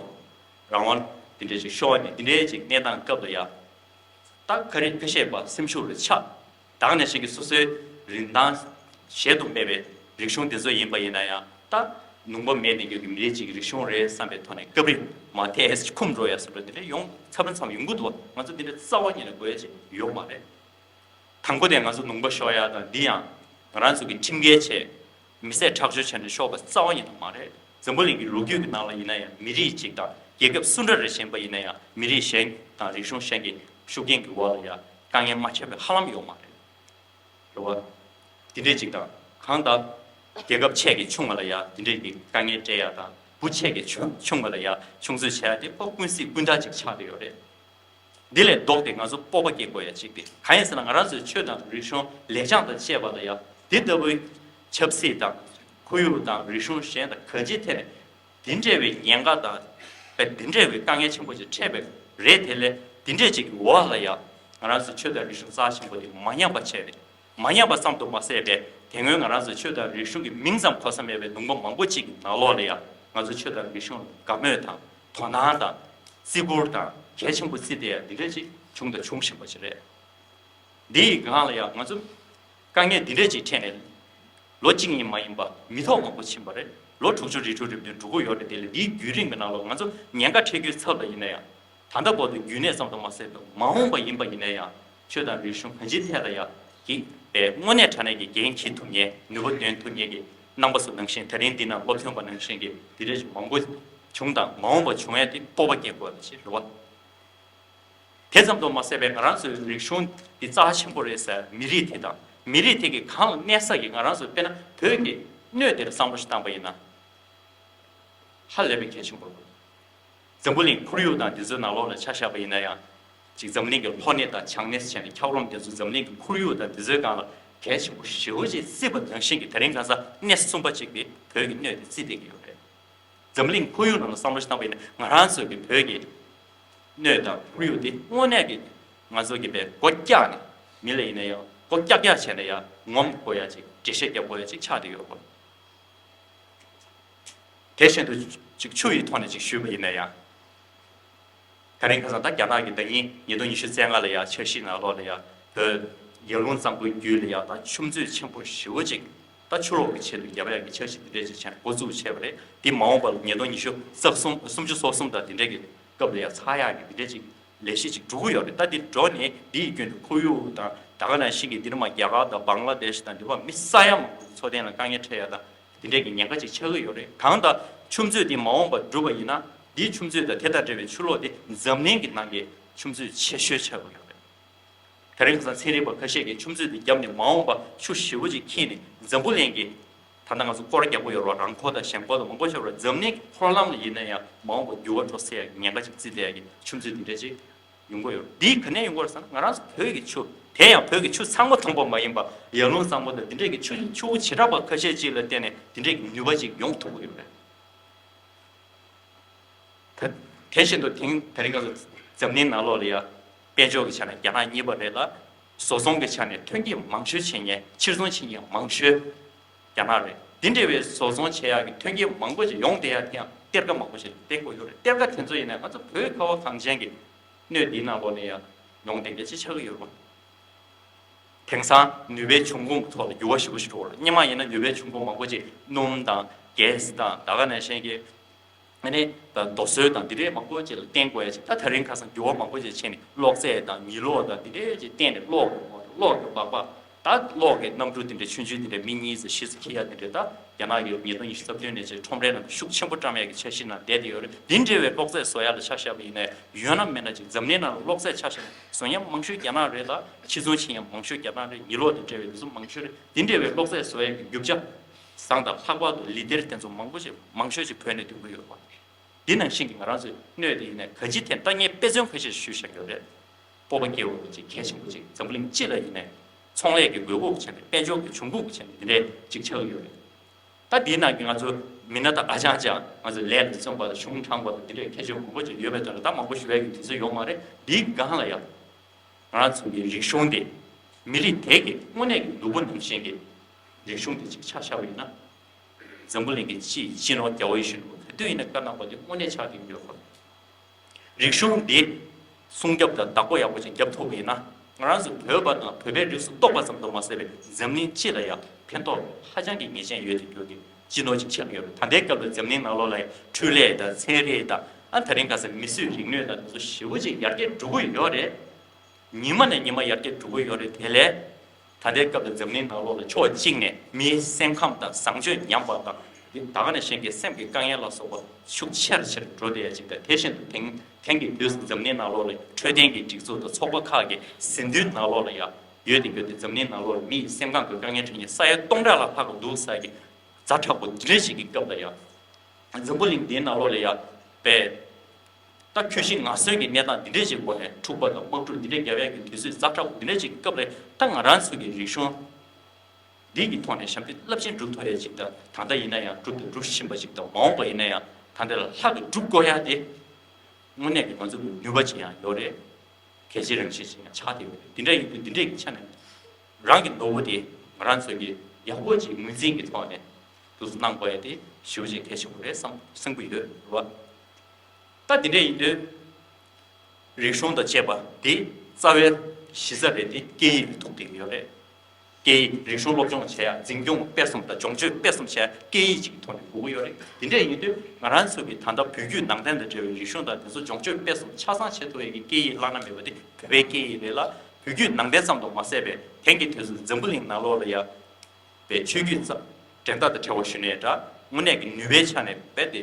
རང་དབང་དེ་འདྲ་ཅིག་ཤོར་ནས་དེ་འདྲའི་ཅིག་གནས་སྟངས་སྐབས་ལ་ཡ། ད་ག་རེ་ཁ་ཤས་པ་སེམས་ཤུགས་རེ་ཆག་ད་ག་ནང་བཞིན་གྱི་སོ་སོའི་རིན་ཐང་གཞལ་དུ་མེད་པའི་རིག་གཞུང་དེ་ཚོ་ཡིན་པ་ཡིན་ན་ཡང་ད་ལུང་པ་མེད་ནས་ཡོད་ཀྱི་མི་རིགས་ཅིག་གི་རིག་གཞུང་རེད་བསམ་པའི་ཐོག་ནས་སྐབས་རེ་མ་ཐེ་ཨེ་སི་འཁུམས་འགྲོ་ཡ་བཟོ་འདྲ་དེ་འདྲ་ཡོང་ཚབ་རིམ་ཚབ་ཡོང་གི་འདུག་ང་ཚོ་དེ་འདྲ་རྩ་བ་ཉིད་ནས་དགོས་ཡ་ཅིག་ཡོད་མ་རེད། དང་པོ་དེ་ང་ཚོ་ལུང་པ་ཤོར་ཡ་དང་འདི་ཡང་ང་རང་ཚོ་གི་ཁྲིམས་འགལ་བྱས། མི་བསད་ཁྲག་སྦྱོར་བྱས་ནས་ཤོར་བ་རྩ་བ་ཉིད་དུ་མ་རེད། འཛམ་བུ་གླིང་གི་ལོ་རྒྱུས་ཀྱི་ནང་ལ་ཡིན་ན་ཡང་མི་རིགས་གཅིག་དང་རྒྱལ་ཁབ་སུ་འདྲ་རེ་བཞེངས་པ་ཡིན་ན་ཡང་མི་རིགས་གཞན་དང་རིག་གཞུང་གཞན་གྱི་ཤུགས་རྐྱེན་གྱི་འོག་ལ་ཡང་དཀའ་ངལ་མ་འཕྱད་པའི་ཧ་ལམ་ཡོད་མ་རེད། རེད་བ། དེ་འདྲས་གཅིག་དང་གང་ལྟར་རྒྱལ་ཁབ་ཆེ་གི་ཆུང་བ་ལ་ཡང་དེ་འདྲས་ཀྱི་དཀའ་ངལ་སྤྲད་ཡ་དང་བུ་ཆེ་གི་ཆུང་ཆུང་བ་ལ་ཡང་ཆུང་བཟོས་བྱས་ཡ་དེ་ཕོ་ཀུན་སྲིད་ཀུན་ད་ཅིག་ཆགས་བསྡད་ཡོད་རེད། འདི་ལས་ལྡོག་སྟེ་ང་ཚོ་སྤོབས་པ་སྐྱེ་དགོས་ཡ་གཅིག་དེ་གང་ཡིན་ཟེར་ན་ང་རང་ཚོའི་ཆོས་དང་རིག་གཞུང་ལེགས་བྱང་དང་བཅས་པ་ལ་ཡ་འདི་ལྟ་བུའི་ཆབ་སྲིད་དང་ཁོར་ཡུག་དང་རིག་གཞུང་གཞན་དང་གང་ཅིའི་ཐད་ནས་འདི་འདྲ་བའི་ཉེན་ཁ་དང་དཔེ་འདི་འདྲ་བའི་དཀའ་ངལ་ཆེན་པོ་ཞིག་འཕྲད་པའི་རེད། དེ་ལས་འདི་འདྲ་ཅིག་གི་འོག་ལ་ཡ་ང་རང་ཚོའི་ཆོས་དང་རིག་གཞུང་རྩ་ཆེན་པོ་དེ་མ་ཉམས་པ་བྱས་ནས་མ་ཉམས་པ་ཙམ་དུ་མ་ཟད་པའི་ དེ་སྔོན་ང་རང་ཚོ་ཆོས་དང་རིག་གཞུང་གི་མིང་ཙམ་གོ་ས་མེད་པའི་ལུང་པ་མང་པོ་ཅིག་གི་ནང་ལོགས་ལ་ཡང་ང་ཚོ་ཆོས་དང་རིག་གཞུང་ལ་དགའ་མོས་དང་དོ་སྣང་དང་བརྩི་བཀུར་དང་གལ་ཆེན་པོ་བརྩི་བསྡད་ཡ་འདི་འདྲ་ཅིག་བྱུང་དང་འབྱུང་བཞིན་པ་ཞིག་རེད། འདི་ཡི་སྒང་ལ་ཡང་ང་ཚོ་དཀའ་ངལ་འདི་འདྲ་ཅིག་འཕྲད་ནས་ལོ་གཅིག་གཉིས་མ་ཡིན་པ་མི་ཐོག་མང་པོ་ཕྱིན་པ་རེད། ལོ་དྲུག་ཅུ་རེ་དྲུག་རེ་བདུན་འགྲོ་གི་ཡོད་རེད། དེ་ལ་འདིའི་རྒྱུན་རིང་གི་ནང་ལོགས་ང་ཚོ་ཉེན་ཁ་འཕྲད་རྒྱུའི་ཚབ་ལ་ཡིན་ན་ཡང་། ད་ལྟ་བར་དུ་རྒྱུན་གནས་ཙམ་དུ་མ་ཟད་པའི་མ་འོངས་པ་ཡིན་པ་ཡིན་ན་ཡང་ཆོས་དང་རིག་གཞུང་གང་ཅིའི་ཐད་ལ་ཡང་གི་པའི་དངོས་གནས་དྲང་གནས་ཀྱི་འགན་འཁྱེར་ཐུབ་མཁན་ནུས་པ་འདོན་ཐུབ་མཁན་གྱི་རྣམ་པ་ཚོ་ནང་བཞིན་ད་རིང་འདི་ན་སློབ་ཐོན་པ་ནང་བཞིན་གྱི་འདི་འདྲ་ཞིག་མང་པོ་བྱུང་དང་མ་འོངས་པ་བྱུང་ཡ་དེ་སྤོབས་པ་སྐྱེ་དགོས་པ་ཞིག་རེད་བ། དེ་ཙམ་དུ་མ་ཟད་པའི་ང་རང་ཚོའི་རིག་གཞུང་འདི་རྩ་ཆེན་པོ་རེད་ཟེར་མི་རིགས་དེ་དང་མི་རིགས་དེ་གི་གང་ལ་གནས་ས་གི་ང་རང་ཚོའི་དཔེར་ན་བོད་ཀྱི་སྣོད་དེར་བསམ་བློ་ཞིག་བཏང་པ་ཡིན་ན། ཧ་ལས་པའི་གལ་ཆེན་པོ་རེད། འཛམ་བུ་གླིང་ཁོར་ཡུག་དང་འདི་ཚོའི་ནང་ལོགས་ལ་ཆ་བཞག་པ་ཡིན་ན་ཡང་། ཅིག་འཛམ་གླིང་གི་ལྷོ་སྣེ་དང་བྱང་སྣེ་ཟེར་བྱས་ནས་འཁྱགས་རོམ་འདི་ཚོ་འཛམ་གླིང་གི་ཁོར་ཡུག་དང་འདི་ཚོའི་སྒང་ལ་གལ་ཆེན་པོ་ཞེ་པོ་ཅིག་བརྩིས་པ་ནང་བཞིན་གྱི་དེ་རིང་ཁ་སང་སྣེ་གསུམ་པ་ཅིག་དེ་བོད་ཀྱི་སྣོད་དེ་བརྩིས་བསྡད་ཀྱི་ཡོད་རེད། འཛམ་གླིང་ཁོར་ཡུག་ནང་ལ་བསམ་བློ་ཞིག་བཏང་པ་ཡིན་ན་ང་རང་ཚོ་གི་བོད་ཀྱི་སྣོད་དང་ཁོར་ཡུག་དེ་དངོས་གནས་ཀྱི་ང་ཚོ་གི་བས་སྒོ་བཀྱག་ནས་མི་ལ་ཡིན་ན་ཡང་སྒོ་བཀྱག་བཀྱག་བྱས་ནས་ཡང་ངོམ་དགོས་ཡ་ཅིག་འགྲེལ་བཤད་རྒྱབ་དགོས་ཡ་ཅིག་ཆགས་བསྡད་ཡོད་རེད། དེ་བཞིན་དུ་ཅིག་ཆུ་ཡི་ཐོག་ནས་ཅིག་ཞུས་པ་ཡིན་ན་ཡང་། ད་རིང་ཁ་སང་ད་རྒྱ་ནག་གི་ཟླ་ཉིན་ཉིས་སྟོང་ཉི་ཤུ་རྩ་ལྔ་ལ་ཡང་འཆར་གཞི་ནང་ལོགས་ལ་ཡང་བོད་ཡར་ཀླུང་གཙང་པོའི་རྒྱུད་ལ་ཡང་ད་ཆུ་མཛོད་ཆེན་པོ་ཞེ་པོ་ཅིག་ད་ཆུ་ལོག་གི་ཆེད་དུ་རྒྱབ་ཡག་གི་འཆར་གཞི་འདི་འདྲས་ཅིག་བྱས་ནས་འགོ་བཙུགས་བྱས་པ་རེད། འདི་མ་འོངས་པར་ཉིས་སྟོང་ཉི་ཤུ་རྩ་གསུམ་སུམ་ཅུ་སོ་གསུམ་དང་འདི་འདྲས་ཀྱི་སྐབས་ལ་ཡང་ཚར་ཡག་གི་འདི་འདྲས་ཅིག་ལས་གཞི་ཅིག་འགྲོ་གི་ཡོད་རེད། ད་འདི་འགྲོ་ནས་འདིའི་རྒྱུན་དུ་ཁོར་ཡུག་དང་ད་ག་ནང་བཞིན་གྱི་འདིར་མ་རྒྱ་གར་དང་བང་ལ་དེཤ་དང་འདི་བ་མི་ས་ཡ་མང་པོ་འཚོ་རྟེན་ལ་དཀའ་ངལ་འཕྲད་ཡ་དང་། དེ་འདྲས་ཀྱི་ཉེན་ཁ་ཅིག་ཆགས་ཀྱི་ཡོད་རེད། གང་ལྟར་ཆུ་མཛོད་འདི་མ་འོངས་པར་གྲུབ་པ་ཡིན་ན་འདིའི་ཆུ་མཛོད་དང་དེ་དང་འབྲེལ་བའི་ཆུ་ལོག་དེ་འཛམ་གླིང་གི་ནང་གི་ཆུ་མཛོད་ཆེ་ཤོས་ཆགས་ཀྱི་ཡོད་རེད། དེ་རིང་ཁ་སང་ཚན་རིག་པ་ཁ་ཤས་ཀྱིས་ཆུ་མཛོད་དེ་བརྒྱབ་ནས་མ་འོངས་པ་ཆུ་ཞེ་པོ་ཅིག་འཁྱིལ་ནས་འཛམ་བུ་གླིང་གི་ད་ལྟ་ང་ཚོ་སྐོར་རྒྱག་གི་ཡོད་རེད། རང་འཁོར་དང་གཞན་འཁོར་དང་མང་པོ་ཞིག་ཡོད་རེད། འཛམ་གླིང་གི་འཁོར་ལམ་ལ་ཡིན་ན་ཡང་མ་འོངས་པ་འགྱུར་བ་འགྲོ་སྲིད་ཡ་གི་ཉེན་ཁ་ཅིག་བརྩིས་བསྡད་ཡ་གི་ཆུ་མཛོད་དེ་འདྲ་ཅིག་ཡོང་གི་ཡོད་རེད། འདིས་ག་ནས་ཡོང་གི་ཡོད་རེད་ཟེར་ན་ང་རང་ཚོ་བོད་ཀྱི་ཆུ་དེ་ཡང་བོད་ཀྱི་ཆུ་ཚང་མ་འཐུང་པ་མ་ཡིན་པ་ཡར་ཀླུང་གཙང་པོ་དང་འདི་འདྲས་ཀྱི་ཆུ་ཆུ་བོ་བྱེ་བྲག་པ་ཁ་ཤས་ཅིག་ལ་བརྟེན་ནས་འདི་འདྲས་ཀྱི་ནུས་པ་ཅིག་ཡོང་ཐུབ་ཀྱི་ཡོད་རེད། ད་དེ་བཞིན་དུ་དེང་དེ་རིང་ང་ཚོ་འཛམ་གླིང་ནང་ལོགས་ལ་ཡ་དཔལ་འབྱོར་གྱི་ཆ་ནས་རྒྱ་ནག་གཉིས་པ་རེད་ལ། བཟོ་ཚོང་གི་ཆ་ནས་ཐོན་སྐྱེད་མང་ཤོས་བྱེད་མཁན་ཕྱིར་ཚོང་བྱེད་མཁན་མང་ཤོས་རྒྱ་ནག་རེད། འདི་འདྲ་བའི་བཟོ་ཚོང་བྱེད་ཡག་གི་ཐོན་སྐྱེད་མང་པོ་ཞིག་ཡོང་བསྡད་ཡག་དེ་ཡང་གཏེར་ཁ་མང་པོ་ཞིག་བཏོན་དགོས་ཡོད་རེད། གཏེར་ཁ་དེ་ཚོ་ཡིན་ན་ང་ཚོ་བོད་ཁ་བ་གངས་ཅན་གྱི་སྣོད་འདིའི་ནང་ལོགས་ནས་ཡང་ཡོང་བསྡད་མཁན་ཅིག་ཆགས་ཀྱི་ཡོད་རེད། དེང་སང་ནུས་པའི་འབྱུང་ཁུངས་ཐོག་ལ་འགྱུར་བ་ཞེ་པོ་ཞིག་འགྲོ་གི་རེད། སྔོན་མ་ཡིན་ན་ནུས་པའི་འབྱུང་ཁུངས་མང་པོ་ཅིག་སྣུམ་དང་གྷེ་སི་དང་ད་ག་ནང་བཞིན་གྱི་ཨ་ནི་ད་རྡོ་སོལ་དང་འདི་འདྲའི་མང་པོ་ཅིག་ལ་བརྟེན་དགོས་ཡ་ཅིག་ད་ད་རིང་ཁ་སང་འགྱུར་བ་མང་པོ་ཅིག་ཕྱིན་ནས་གློག་རྫས་དང་ཉི་གློག་དང་འདི་འདྲའི་ཅིག་བརྟེན་ནས་གློག་གི་ངོ་གློག་གི་སྦག་སྦག་ད་གློག་གི་གནམ་གྲུ་འདི་འདྲའི་ཆུང་ཆུང་འདི་འདྲའི་མི་གཉིས་ཙམ་བཞི་ཙམ་འཁྱེར་ཡ་འདི་འདྲའི་ད་རྒྱ་ནག་གི་ཉིས་སྟོང་ཉི་ཤུ་རྩ་བདུན་ནས་ཅིག་ཁྲོམ་རའི་ནང་ཤུགས་ཆེན་པོ་བཀྲམ་ཡ་གི་འཆར་གཞི་ནང་བསྡད་དེ་ཡོད་རེད། འདི་འདྲའི་བའི་གློག་རྫས་བཟོ་ཡ་ལ་ཆ་བཞག་པ་ཡིན་ན་ཡོད་ན་མེད་ན་ཅིག་འཛམ་གླིང་ནང་ལ་གློག་རྫས་ཆ་བཞག་ན་བཟོ་མཁན་མང་ཤོས་རྒྱ་ནག་རེད་ལ། ཕྱིར་ཚོང་བྱེད་མཁན་མང་ཤོས་རྒྱ་ནག་རེད། ཉི་གློག་དང་འབྲེལ་བའི་འདི་ཚོ་མང་ཤོས་རེད། འདི་འདྲའི་བའི་གློག་རྫས་བཟོ་ཡ་གི་རྒྱུ་ཆ་བཟང་དང་ལྷག་པར་དུ་ལི་ཐེར་དེ་ཚོ་མང་པོ་ཞིག་མང་ཤོས་ཅིག་བོད་ནས་ཐོན་གྱི་ཡོད་པ། འདི་ནང་བཞིན་གྱི་ང་རང་ཚོའི་སྣོད་དེ་ཡིན་ནའི་ག་ཅི་ཐད་ལྟ་ངན་དཔེ་མཚོན་ཁ་ཤས་ཞུས་བཞག་ཡོད་རེད། སྤོབས་པ་སྐྱེ་འོས་པ་ཅིག་གལ་ཆེན་པོ་ཅིག་འཛམ་གླིང་སྤྱི་ལ་ཡིན་ནའི་ཚོང་ལས་ཀྱི་དགོས་མཁོ་གི་ཆ་ནས་དཔལ་འབྱོར་གྱི་འབྱུང་ཁུངས་ཀྱི་ཆ་ནས་འདི་འདྲའི་ཅིག་ཆགས་ཀྱི་ཡོད་རེད། ད་འདིའི་ནང་གི་ང་ཚོ་མི་སྣ་དང་ཨ་ཅང་ཅང་ང་ཚོ་ལས་ལ་བརྩོན་པ་དང་གཞུང་དྲང་པ་དང་འདི་འདྲའི་ཁྱད་ཆོས་མང་པོ་ཅིག་ཡོད་པའི་དོན་ལ་ད་མང་པོ་ཞུ་ཡ་གི་དུས་ཚོད་ཡོད་མ་རེད། འདིའི་སྒང་ལ་ཡང་ང་རང་ཚོ་གི་རིག་གཞུང་དེ་མི་རིགས་དེ་གི་དངོས་གནས་ཀྱི་ནོར་བུ་ནང་བཞིན་གྱི་རིག་གཞུང་དེ་ཅིག་ཆ་བཞག་པ་ཡིན་ན། འཛམ་བུ་གླིང་གི་སྤྱི་ཡི་སྤྱི་ནོར་རྒྱལ་བ་ཡིད་བཞིན་ནོར་བུ་ག་དུས་ཡིན་ན་བཀའ་གནང་བ་དེ་དངོས་གནས་ཆགས་ཀྱི་ཡོད་པ། རིག་གཞུང་འདི་སྲུང་སྐྱོབ་དང་བདག་པོ་ཡག་པོ་ཅིག་བརྒྱབ་ཐུབ་པ་ཡིན་ན། ང་རང་ཚོ་བོད་པ་དང་བོད་པའི་རིགས་སུ་གཏོགས་པ་ཙམ་དུ་མ་ཟད་པའི་འཛམ་གླིང་སྤྱི་ལ་ཡང་ཕན་ཐོགས་ཧ་ཅང་གི་ངེས་ཅན་ཡོད་དེ་འགྱུར་གྱི་སྤྱི་ནོར་ཅིག་ཆགས་ཡོད་རེད། ད་ལྟའི་སྐབས་ལ་འཛམ་གླིང་ནང་ལོགས་ལ་ཡང་འཕྲུལ་ལས་དང་ཚན་རིག་དང་ཨ་ད་རིང་ཁ་སང་མིས་བཟོས་རིག་ནུས་དང་དེ་ཚོ་ཞེ་པོ་ཅིག་ཡར་རྒྱས་འགྲོ་གི་ཡོད་རེད། ཉི་མ་ནས་ཉི་མ་ཡར་རྒྱས་འགྲོ་གི་ཡོད་རེད། དེ་ལས་ད་ལྟའི་སྐབས་ལ་འཛམ་གླིང་ནང་ལོགས་ལ་ཕྱོགས་གཅིག་ནས་མིའི་སེམས་ཁམས་དང་བཟང་སྤྱོད་ཉམས་པ་དང་དེ་ད་ག་ནང་བཞིན་གྱི་སེམས་ཀྱི་དཀའ་ངལ་ལ་སོགས་པ་ཤུགས་ཆེ་རུ་ཆེ་རུ་འགྲོ་བསྡད་ཡ་ཅིག་དང་། དེ་བཞིན་དུ་དེང་དེང་གི་དུས་སུ་འཛམ་གླིང་ནང་ལོགས་ལ་འཕྲོད་བསྟེན་གྱི་སྒྲིག་འཛུགས་དང་ཚོགས་པ་ཁག་གི་ཟིན་ཐོའི་ནང་ལོགས་ལ་ཡང་ཡོད་དེ་ཡོད་དེ་འཛམ་གླིང་ནང་ལོགས་ལ་མི་ཡི་སེམས་ཁམས་ཀྱི་དཀའ་ངལ་འཕྲད་མཁན་ས་ཡ་སྟོང་ཕྲག་ལ་ལྷག་གི་འདུག་ཟེར་གྱི་ཛ་དྲག་པོ་འདི་འདྲ་ཞིག་གི་སྐབས་ལ་ཡང་འཛམ་བུ་གླིང་འདིའི་ནང་ལོགས་ལ་ཡང་པས། ད་ཁྱོད་ཤི་ང་གསོན་གྱི་གནས་སྟངས་འདི་འདྲས་ཞིག་སྒོ་ནས་འཁྲུག་པ་དང་དམག་འཁྲུག་འདི་འདྲས་བརྒྱབ་ཡག་གི་དུས་ཚོད་ཛ་དྲག་པོ་འདི་འདྲས་ཞིག་གི་སྐབས་ལ་ད་ང་རང་ཚོ་གི་རིག་གཞུང་འདི་གི་ཐོག་ནས་ཞབས་ཕྱི་རླབས་ཆེན་སྒྲུབ་ཐུབ་ཡག་ཅིག་དང་ད་ལྟ་ཡིན་ན་ཡང་སྒྲུབ་དང་སྒྲུབ་བཞིན་པ་ཅིག་དང་མ་འོངས་པ་ཡིན་ན་ཡང་ད་འདི་ལ་ལྷག་གི་སྒྲུབ་དགོས་ཡག་དེ་དངོས་གནས་ཀྱི་ང་ཚོ་གི་ནུས་པ་ཅིག་ཡང་ཡོད་རེད། གལ་ཆེ་རང་བཞིན་ཅིག་ཡང་ཆགས་བསྡད་ཡོད་རེད། འདི་འདྲ་ཡིན་དུས་འདི་འདྲས་ཀྱི་ཆ་ནས་རང་གི་ནོར་བུ་དེ་ང་རང་ཚོ་གི་ ཡག་པོ་ཅིག་ངོས་འཛིན་གྱི་ཐོག་ནས་འདུག་སེ་གནང་དགོས་ཡ་དེ་ཞེ་པོ་ཅིག་གལ་ཆེན་པོ་རེད་བསམ་བསམ་གྱི་ཡོད་རེད་བ། ད་དེ་འདྲ་ཡིན་དུས། རིག་གཞུང་དང་བཅས་པ་དེ་རྩ་བའི་གཞི་རྩ་རེད་དེ་སྐད་ཡིག་ལ་ཐུག་བསྡད་ཀྱི་ཡོད་རེད། སྐད་ཡིག་རིག་གཞུང་སློབ་སྦྱོང་བྱེད་ཡ་འཛིན་སྐྱོང་སྤེལ་གསུམ་དང་སྦྱོང་སྤྱོད་སྤེལ་གསུམ་བྱེད་ཡ་སྐད་ཡིག་ཅིག་གི་ཐོག་ནས་དགོས་ཀྱི་ཡོད་རེད། དེ་འདྲ་ཡིན་དུས་ང་རང་ཚོ་གི་ད་ལྟ་བོད་བརྒྱུད་ནང་བསྟན་དང་འབྲེལ་བའི་རིག་གཞུང་དང་དེ་ཚོ་སྦྱོང་སྤྱོད་སྤེལ་གསུམ་ཆ་ཚང་བྱེད་ཐུབ་ཡ་གི་སྐད་ཡིག་བླ་ན་མེད་པ་དེ་བོད་པའི་སྐད་ཡིག་རེད་ལ། བོད་བརྒྱུད་ནང་བསྟན་ཙམ་དུ་མ་ཟད་པའི་དེང་གི་དུས་སུ་འཛམ་བུ་གླིང་ནང་ལོགས་ལ་ཡ། པའི་ཆོས་བརྒྱུད་ཙམ་འགྲན་ཟླ་དང་བྲལ་བ་ཞུ་ནའི་འདྲ། དངོས་གནས་ཀྱི་ནུས་པའི་ཆ་ནས་རྦད་དེ་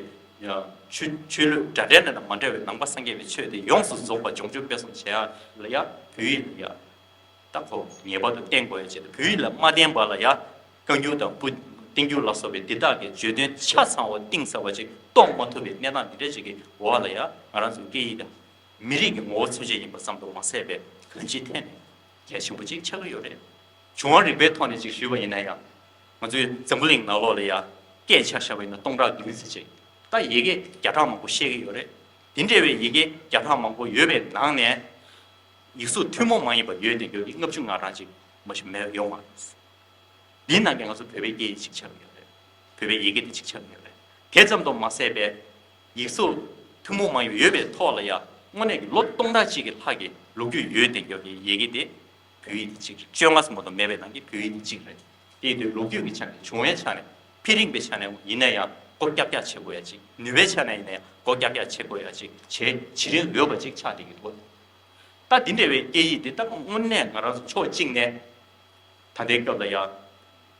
ཆོས་ཆོས་ལུགས་འདྲ་འདྲའི་ནང་ནས་མ་འདྲ་བའི་ནང་པ་སངས་རྒྱས་པའི་ཆོས་དེ་ཡོངས་སུ་རྫོགས་པ་སྦྱོང་སྤྱོད་སྤེལ་གསུམ་བྱེད་ཡ་ལ་ཡ་བོད་ཡིག་ལ་ཡ་ད་ཁོ་ངེས་པར་དུ་བསྟེན་དགོས་ཡ་ཆེད་དུ། བོད་ཡིག་ལ་མ་བསྟེན་པ་ལ་ཡ་བཀའ་འགྱུར་དང་པོ་བསྟན་འགྱུར་ལ་སོགས་པའི་འདི་དག་གི་བརྗོད་དོན་ཆ་ཚང་བ་གཏིང་ཟབ་པ་ཅིག་རྟོགས་མ་ཐུབ་པའི་གནས་སྟངས་འདི་འདྲ་ཅིག་གི་འོག་ལ་ཡ་ང་རང་ཚོའི་སྐད་ཡིག་དང་། མི་རིགས་ཀྱི་ངོ་བོ་མཚོན་བྱེད་ཡིན་པ་ཙམ་དུ་མ་ཟད་པའི་གང་ཅིའི་ཐད་ནས་གལ་ཆེན་པོ་ཅིག་ཆགས་ཀྱི་ཡོད་རེད། བྱུང་བ་རིག་པའི་ཐོག་ནས་ཅིག་ཞུས་པ་ཡིན་ན་ཡང་། ང་ཚོའི་འཛམ་བུ་གླིང་ནང་ལོགས་ལ་ཡ་སྐད་ཆ་བཞག་པ་ཡིན་ན་སྟོང་ཕྲག་བདུན་ཙམ་ཅིག་ད་ཡི་གེ་བརྒྱ་ཕྲག་མང་པོ་ཤེས་ཀྱི་ཡོད་རེད། དེ་འདྲ་བའི་ཡི་གེ་བརྒྱ་ཕྲག་མང་པོ་ཡོད་པའི་ནང་ནས་ཡིག་གཟུགས་ཐུན་མོང་མ་ཡིན་པ་ཡོད་དེ་འགྱོ་གི་ལྔ་བཅུ་ང་གྲངས་ཅིག་མ་གཏོགས་མེད་ཡོད་མ་རེད། འདིའི་ནང་གི་ང་ཚོ་བོད་པའི་སྐད་ཡིག་ཅིག་ཆགས་ཀྱི་ཡོད་རེད། བོད་པའི་ཡི་གེ་དེ་ཅིག་ཆགས་ཀྱི་ཡོད་རེད། དེ་ཙམ་དུ་མ་ཟད་པའི་ཡིག་གཟུགས་ཐུན་མོང་མ་ཡིན་པ་ཡོད་པའི་ཐོག་ལ་ཡ་དངོས་གནས་ཀྱི་ལོ་སྟོང་ཕྲག་གཅིག་གི་ལྷག་གི་ལོ་རྒྱུས་ཡོད་དེ་འགྱོ་གི་ཡི་གེ་དེ་བོད་ཡིག་དེ་གཅིག་རེད། བཅོ་ལྔ་ཙམ་མ་གཏོགས་མེད་པའི་ནང་གི་བོད་ཡིག་དེ་གཅིག་རེད། དེ་ཡིན་དུས་ལོ་རྒྱུས་ཀྱི་ཆ་ནས་བྱུང་བའི་ཆ་ནས་ཕི་རིང་པའི་ཆ་ནས་ཡིན་ན་ཡང་སྒོ་ཀྱག་ཀྱག་བྱེད་དགོས་ཡ་ཅིག་ནུས་པའི་ཆ་ནས་ཡིན་ན་ཡང་སྒོ་ཀྱག་ཀྱག་བྱེད་དགོས་ཡ་ཅིག་བྱེད་བྱེད་རིན་ཡོད་པ་ཅིག་ཆགས་བསྡད་ཀྱི་འདུག་ད་འདི་འདྲ་བའི་སྐད་ཡིག་འདི་ད་དངོས་གནས་ང་རང་ཚོ་ཕྱོགས་གཅིག་ནས་ད་ལྟའི་སྐབས་ལ་ཡང་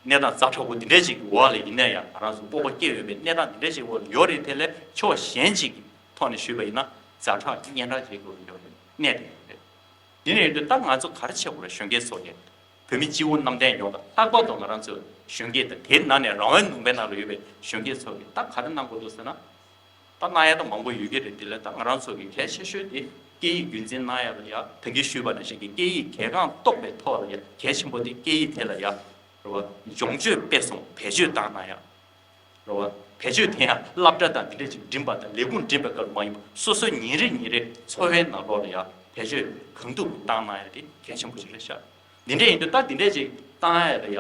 གནས་སྟངས་ཛ་དྲག་པོ་འདི་འདྲ་ཞིག་གི་འོག་ལ་ཡིན་ན་ཡང་ང་རང་ཚོ་སྤོབས་པ་སྐྱེ་འོས་པའི་གནས་སྟངས་འདི་འདྲ་ཞིག་འོག་ལ་ཡོད་རེད། དེ་ལས་ཕྱོགས་གཞན་ཅིག་གི་ཐོག་ནས་ཞུས་པ་ཡིན་ན་ཛ་དྲག་སྙན་གྲགས་ཅིག་ཡོད་རེད། གནས་དེ་ཡོད་རེད། འདི་ནས་ཡིན་དུས་ད་ང་ཚོ་ག་རེ་བྱེད་དགོས་རེད། གཞོན་སྐྱེས་ཚོ་གིས་བོད་མི་སྤྱི་བོ་གནམ་བསྟན་ཡོངས་དང་ལྷག་པར་དུ་ང་རང་ཚོ་གཞོན་སྐྱེས་དང་དེའི་ནང་ནས་རང་དབང་ལུང་པའི་ནང་ལ་ཡོད་པའི་གཞོན་སྐྱེས་ཚོ་གིས་ད་ག་རེ་གནང་དགོས་འདུག་ཟེར་ན། ད་གནང་ཡ་ད་མང་པོ་ཡོད་ཀྱི་རེད། དེ་ལས་ད་ང་རང་ཚོ་གི་གལ་ཆེ་ཤོས་དེ་སྐད་ཡིག་རྒྱུན་འཛིན་གནང་ཡ་ལ་ཡ་ད་གིན་ཞུས་པ་ནང་བཞིན་གྱི་སྐད་ཡིག་གལ་འགངས་རྟོགས་པའི་ཐོག་ལ་ཡ་གལ་ཆེན་པོ་དེ་སྐད་ཡིག་དེ་ལ་ཡ་རེད་བ། སྦྱོང་སྤྱོད་སྤེལ་གསུམ་བེད་སྤྱོད་བཏང་གནང་ཡ་རེད་བ། བེད་སྤྱོད་དེ་ཡང་སློབ་གྲྭ་དང་དེ་འདྲ་ཅིག་འགྲིམ་པ་དང་ལས་ཁུངས་འགྲིམ་པའི་སྐབས་མ་ཡིན་པ་སོ་སོའི་ཉིན་རེ་ཉིན་རེ་འཚོ་བའི་ནང་ལོགས་ལ་ཡ་བེད་སྤྱོད་གང་ཐུབ་བཏང་གནང་ཡ་དེ་གལ་ཆེན་པོ་ཞིག་རེད་ཤག་འདི་འདྲ་ཡིན་དུས་ད་འདི་འདྲ་ཅིག་བཏང་ཡ་ལ་ཡ།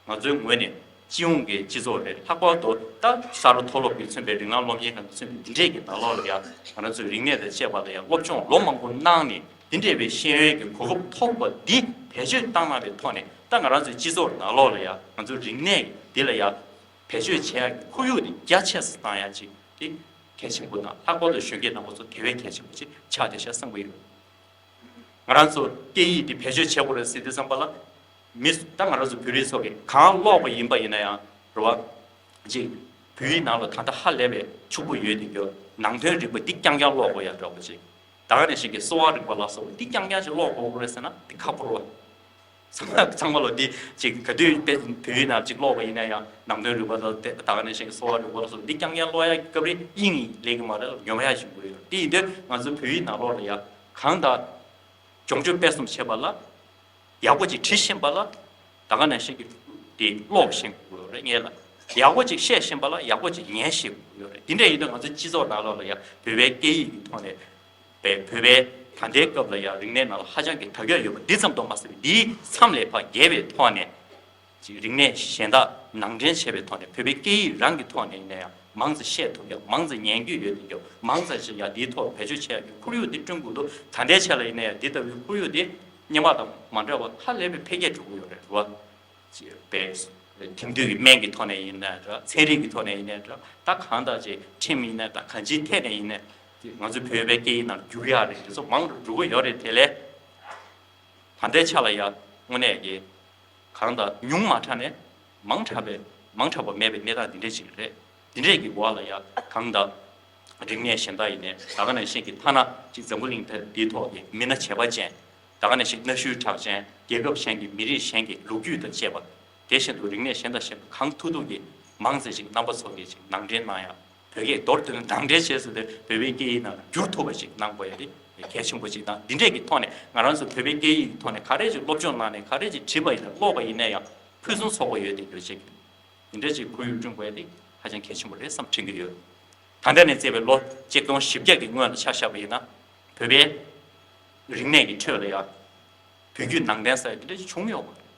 ང་ཚོའི་ངོས་ནས་སྤྱི་ཡོངས་ཀྱི་སྤྱི་ཚོགས་རེད། ལྷག་པར་དུ་ད་ས་རུ་མཐོ་སློབ་ཀྱིས་མཚོན་པའི་རིགས་ལམ་སློབ་གཉེར་ཁང་གིས་མཚོན་པའི་འདི་འདྲས་ཀྱི་ནང་ལོགས་ལ་ཡ་ང་རང་ཚོའི་རིག་གནས་དང་བཅས་པ་ལ་ཡ་སློབ་སྦྱོང་ལོ་མང་པོ་གནང་ནས་འདི་འདྲས་པའི་ཤེས་ཡོན་གྱི་གོ་སྐབས་ཐོབ་པ་འདི་བེད་སྤྱོད་བཏང་གནང་བའི་ཐོག་ནས་ད་ང་རང་ཚོའི་སྤྱི་ཚོགས་ནང་ལོགས་ལ་ཡ་ང་ཚོའི་རིག་གནས་འདི་ལ་ཡ་བེད་སྤྱོད་བྱེད་ཡག་གི་ཁོར་ཡུག་འདི་རྒྱ་ཆེ་སུ་བཏང་ཡག་ཅིག་འདི་གལ་ཆེན་པོ་དང་ལྷག་པར་དུ་གཞོན་སྐྱེས་རྣམ་པ་ཚོ་དེ་བས་གལ་ཆེན་པོ་ཅིག་ཆགས་བསྡད་ཤག་བསམ་གྱི་ཡོད། ང་རང་ཚོ་སྐད་ཡིག་འདི་བེད་སྤྱོད་བྱེད་དགོས་རེད་ཟེར་དུས་ཙམ་པ་ལ། མི་ད་ང་རང་ཚོ་བོད་རིགས་ཚོ་གིས་གང་ཀློག་པ་ཡིན་པ་ཡིན་ན་ཡང་རེད་བ། ཅིག་བོད་ཡིག་ནང་ལ་ད་ལྟ་ཧ་ལས་པའི་ཕྱུག་པོ་ཡོད་དེ་འདྲ་ནང་དོན་རིག་པ་འདི་རྐྱང་རྐྱང་ཀློག་དགོས་ཡ་འདྲ་བོ་ཅིག་ད་ག་ནང་བཞིན་གྱི་གསོ་བ་རིག་པ་ལ་སོགས་པ་འདི་རྐྱང་རྐྱང་ཅིག་ཀློག་དགོས་རེད་ཟེར་ན་འདི་ཁག་པོ་རེད་བ། ཚང་མ་ཚང་མ་ལོ་འདི་ཅིག་ག་དུས་དཔེ་བོད་ཡིག་ནང་ཅིག་ཀློག་པ་ཡིན་ན་ཡང་ནང་དོན་རིག་པ་དང་དེ་ད་ག་ནང་བཞིན་གསོ་བ་རིག་པ་ལ་སོགས་འདི་རྐྱང་རྐྱང་ཀློག་ཡ་གི་སྐབས་རེ་དབྱིངས་སླེབས་ཀྱི་མ་རེད། ཉོབ་ཡ་ཞིག་དགོས་ཡོད། དེ་ཡིན་དུས་ང་ཚོ་བོད་ཡིག་ནང་ལོགས་ལ་ཡ་གང་ལྟར་སྦྱོང་སྤྱོད་སྤེལ་གསུམ་བྱེད་པ་ལ་ཡག་པོ་ཅིག་བྲིས་ཤེས་པ་ལ་ད་ག་ནང་བཞིན་གྱི་དེ་ཀློག་ཤེས་དགོས་ཡོད་རེད། ངེས་ལ་ཡག་པོ་ཅིག་བཤད་ཤེས་པ་ལ་ཡག་པོ་ཅིག་ཉན་ཤེས་དགོས་ཡོད་རེད། དེ་འདྲ་ཡིན་དུས་ང་ཚོ་སྤྱི་ཚོགས་ནང་ལོགས་ལ་ཡ་བོད་པའི་སྐད་ཡིག་གི་ཐོག་ནས། པའི་བོད་པའི་ད་ལྟའི་སྐབས་ལ་ཡང་རིག་གནས་ནང་ལ་ཧ་ཅང་གི་དར་ཁྱབ་ཡོད་པ་འདི་ཙམ་དུ་མ་ཟད་པའི་འདིའི་མཚམས་ལས་ཕར་བརྒལ་བའི་ཐོག་ནས་ཅིག་རིག་གནས་གཞན་དག་ནང་འདྲེན་བྱས་པའི་ཐོག་ནས་བོད་པའི་སྐད་ཡིག་རང་གི་ཐོག་ནས་ཡིན་ན་ཡང་མང་ཙམ་བཤད་ཐུབ་ཡག་མང་ཙམ་ཉན་རྒྱུ་ཡོད་དེ་ཡོད་མང་ཙམ་ཞིག་ཡང་འདིའི་ཐོག་བེད་སྤྱོད་བྱེད་ཡག་གི་ཁོར་ཡུག་འདི་བསྐྲུན་དགོས་འདུག་ད་ལྟའི་ཆ་ལ་ཡིན་ན་ཡང་འདི་ལྟ་བུའི་ཁོར་ཡུག་འདི་སྔོན་མ་དང་མ་འདྲ་བ་ཧ་ལས་པའི་འཕེལ་རྒྱས་འགྲོ་གི་ཡོད་རེད་བ། པའི་དེང་དུས་ཀྱི་སྨན་གྱི་ཐོག་ནས་ཡིན་ན་འདྲ། ཚན་རིག་གི་ཐོག་ནས་ཡིན་ན་འདྲ། ད་གང་ལྟར་ཅིག་ཁྲིམས་ཡིན་ན་ད་གང་ཅིའི་ཐད་ནས་ཡིན་ན་ང་ཚོའི་བོད་པའི་སྐད་ཡིག་ནང་བསྒྱུར་ཡག་རེད། དེ་ཚོ་མང་དུ་འགྲོ་གི་ཡོད་རེད། དེ་ལས་ད་ལྟའི་ཆ་ལ་ཡ་དངོས་གནས་ཀྱི་གང་ལྟར་ཉུང་མ་དྲགས་ནས་མང་དྲགས་པའི་མང་དྲགས་པ་མེད་པའི་གནས་སྟངས་འདི་འདྲ་ཅིག་རེད། འདི་འདྲས་ཀྱི་འོག་ལ་ཡ་གང་ལྟར་རིག་གནས་གཞན་དག་ཡིན་ནའི་ད་ག་ནང་བཞིན་གྱི་ཐ་ན་ཅིག་འཛམ་བུ་གླིང་ཐ་འདིའི་ཐོག་གི་མི་སྣ་བྱེད་པ་ཅན། ད་ག་ནང་བཞིན་གནའ་ཤུལ་གྲགས་ཅན་རྒྱལ་ཁབ་གཞན་གྱི་མི་རིགས་གཞན་གྱི་ལོ་རྒྱུས་དང་བཅས་པ། དེ་བཞིན་དུ་རིག་གནས་གཞན་དང་གཞན་དུ་གང་ཐུབ་ཐུབ་ཀྱིས་མང་ཙམ་ཞིག་རྣམ་པ་ཚོ་གིས་ཅིག་ནང་འདྲེན་གནང་ཡ། བོད་སྐད་མདོར་བསྡུས་ན་ནང་འདྲེན་བྱས་ཟེར་ཏེ་བོད་པའི་སྐད་ཡིག་ནང་བསྒྱུར་ཐུབ་པ་ཞིག་གནང་དགོས་ཡ་དེ་གལ་ཆེན་པོ་ཞིག་དང་། འདི་འདྲས་ཀྱི་ཐོག་ནས་ང་རང་ཚོ་བོད་པའི་སྐད་ཡིག་གི་ཐོག་ནས་ག་རེ་ཅིག་སློབ་སྦྱོང་གནང་ནས་ག་རེ་ཅིག་བྲིས་པ་ཡིན་ན་ཀློག་པ་ཡིན་ན་ཡང་ཕུན་སུམ་ཚོགས་པ་ཡོད་དེ་འདྲ་ཅིག་འདི་འདྲ་ཅིག་ཁོར་ཡུག་བསྐྲུན་དགོས་ཡ་དེ་ཧ་ཅང་གལ་ཆེན་པོ་རེད་བསམ་དྲན་གྱི་ཡོད། ད་ལྟ་ནས་བརྩིས་པའི་ལོ་ཆིག་སྟོང་བཞི་བརྒྱ་གི་སྔོན་ལ་ཆ་བཞག་པ་ཡིན་ན་བོད་པའི་རིག་གནས་ཀྱི་ཁྲོད་ལ་ཡ་བོད་བརྒྱུད་ནང་བསྟན་ཟེར་ཡ་འདི་འདྲ་ཅིག་བྱུང་ཡོད་མ་རེད།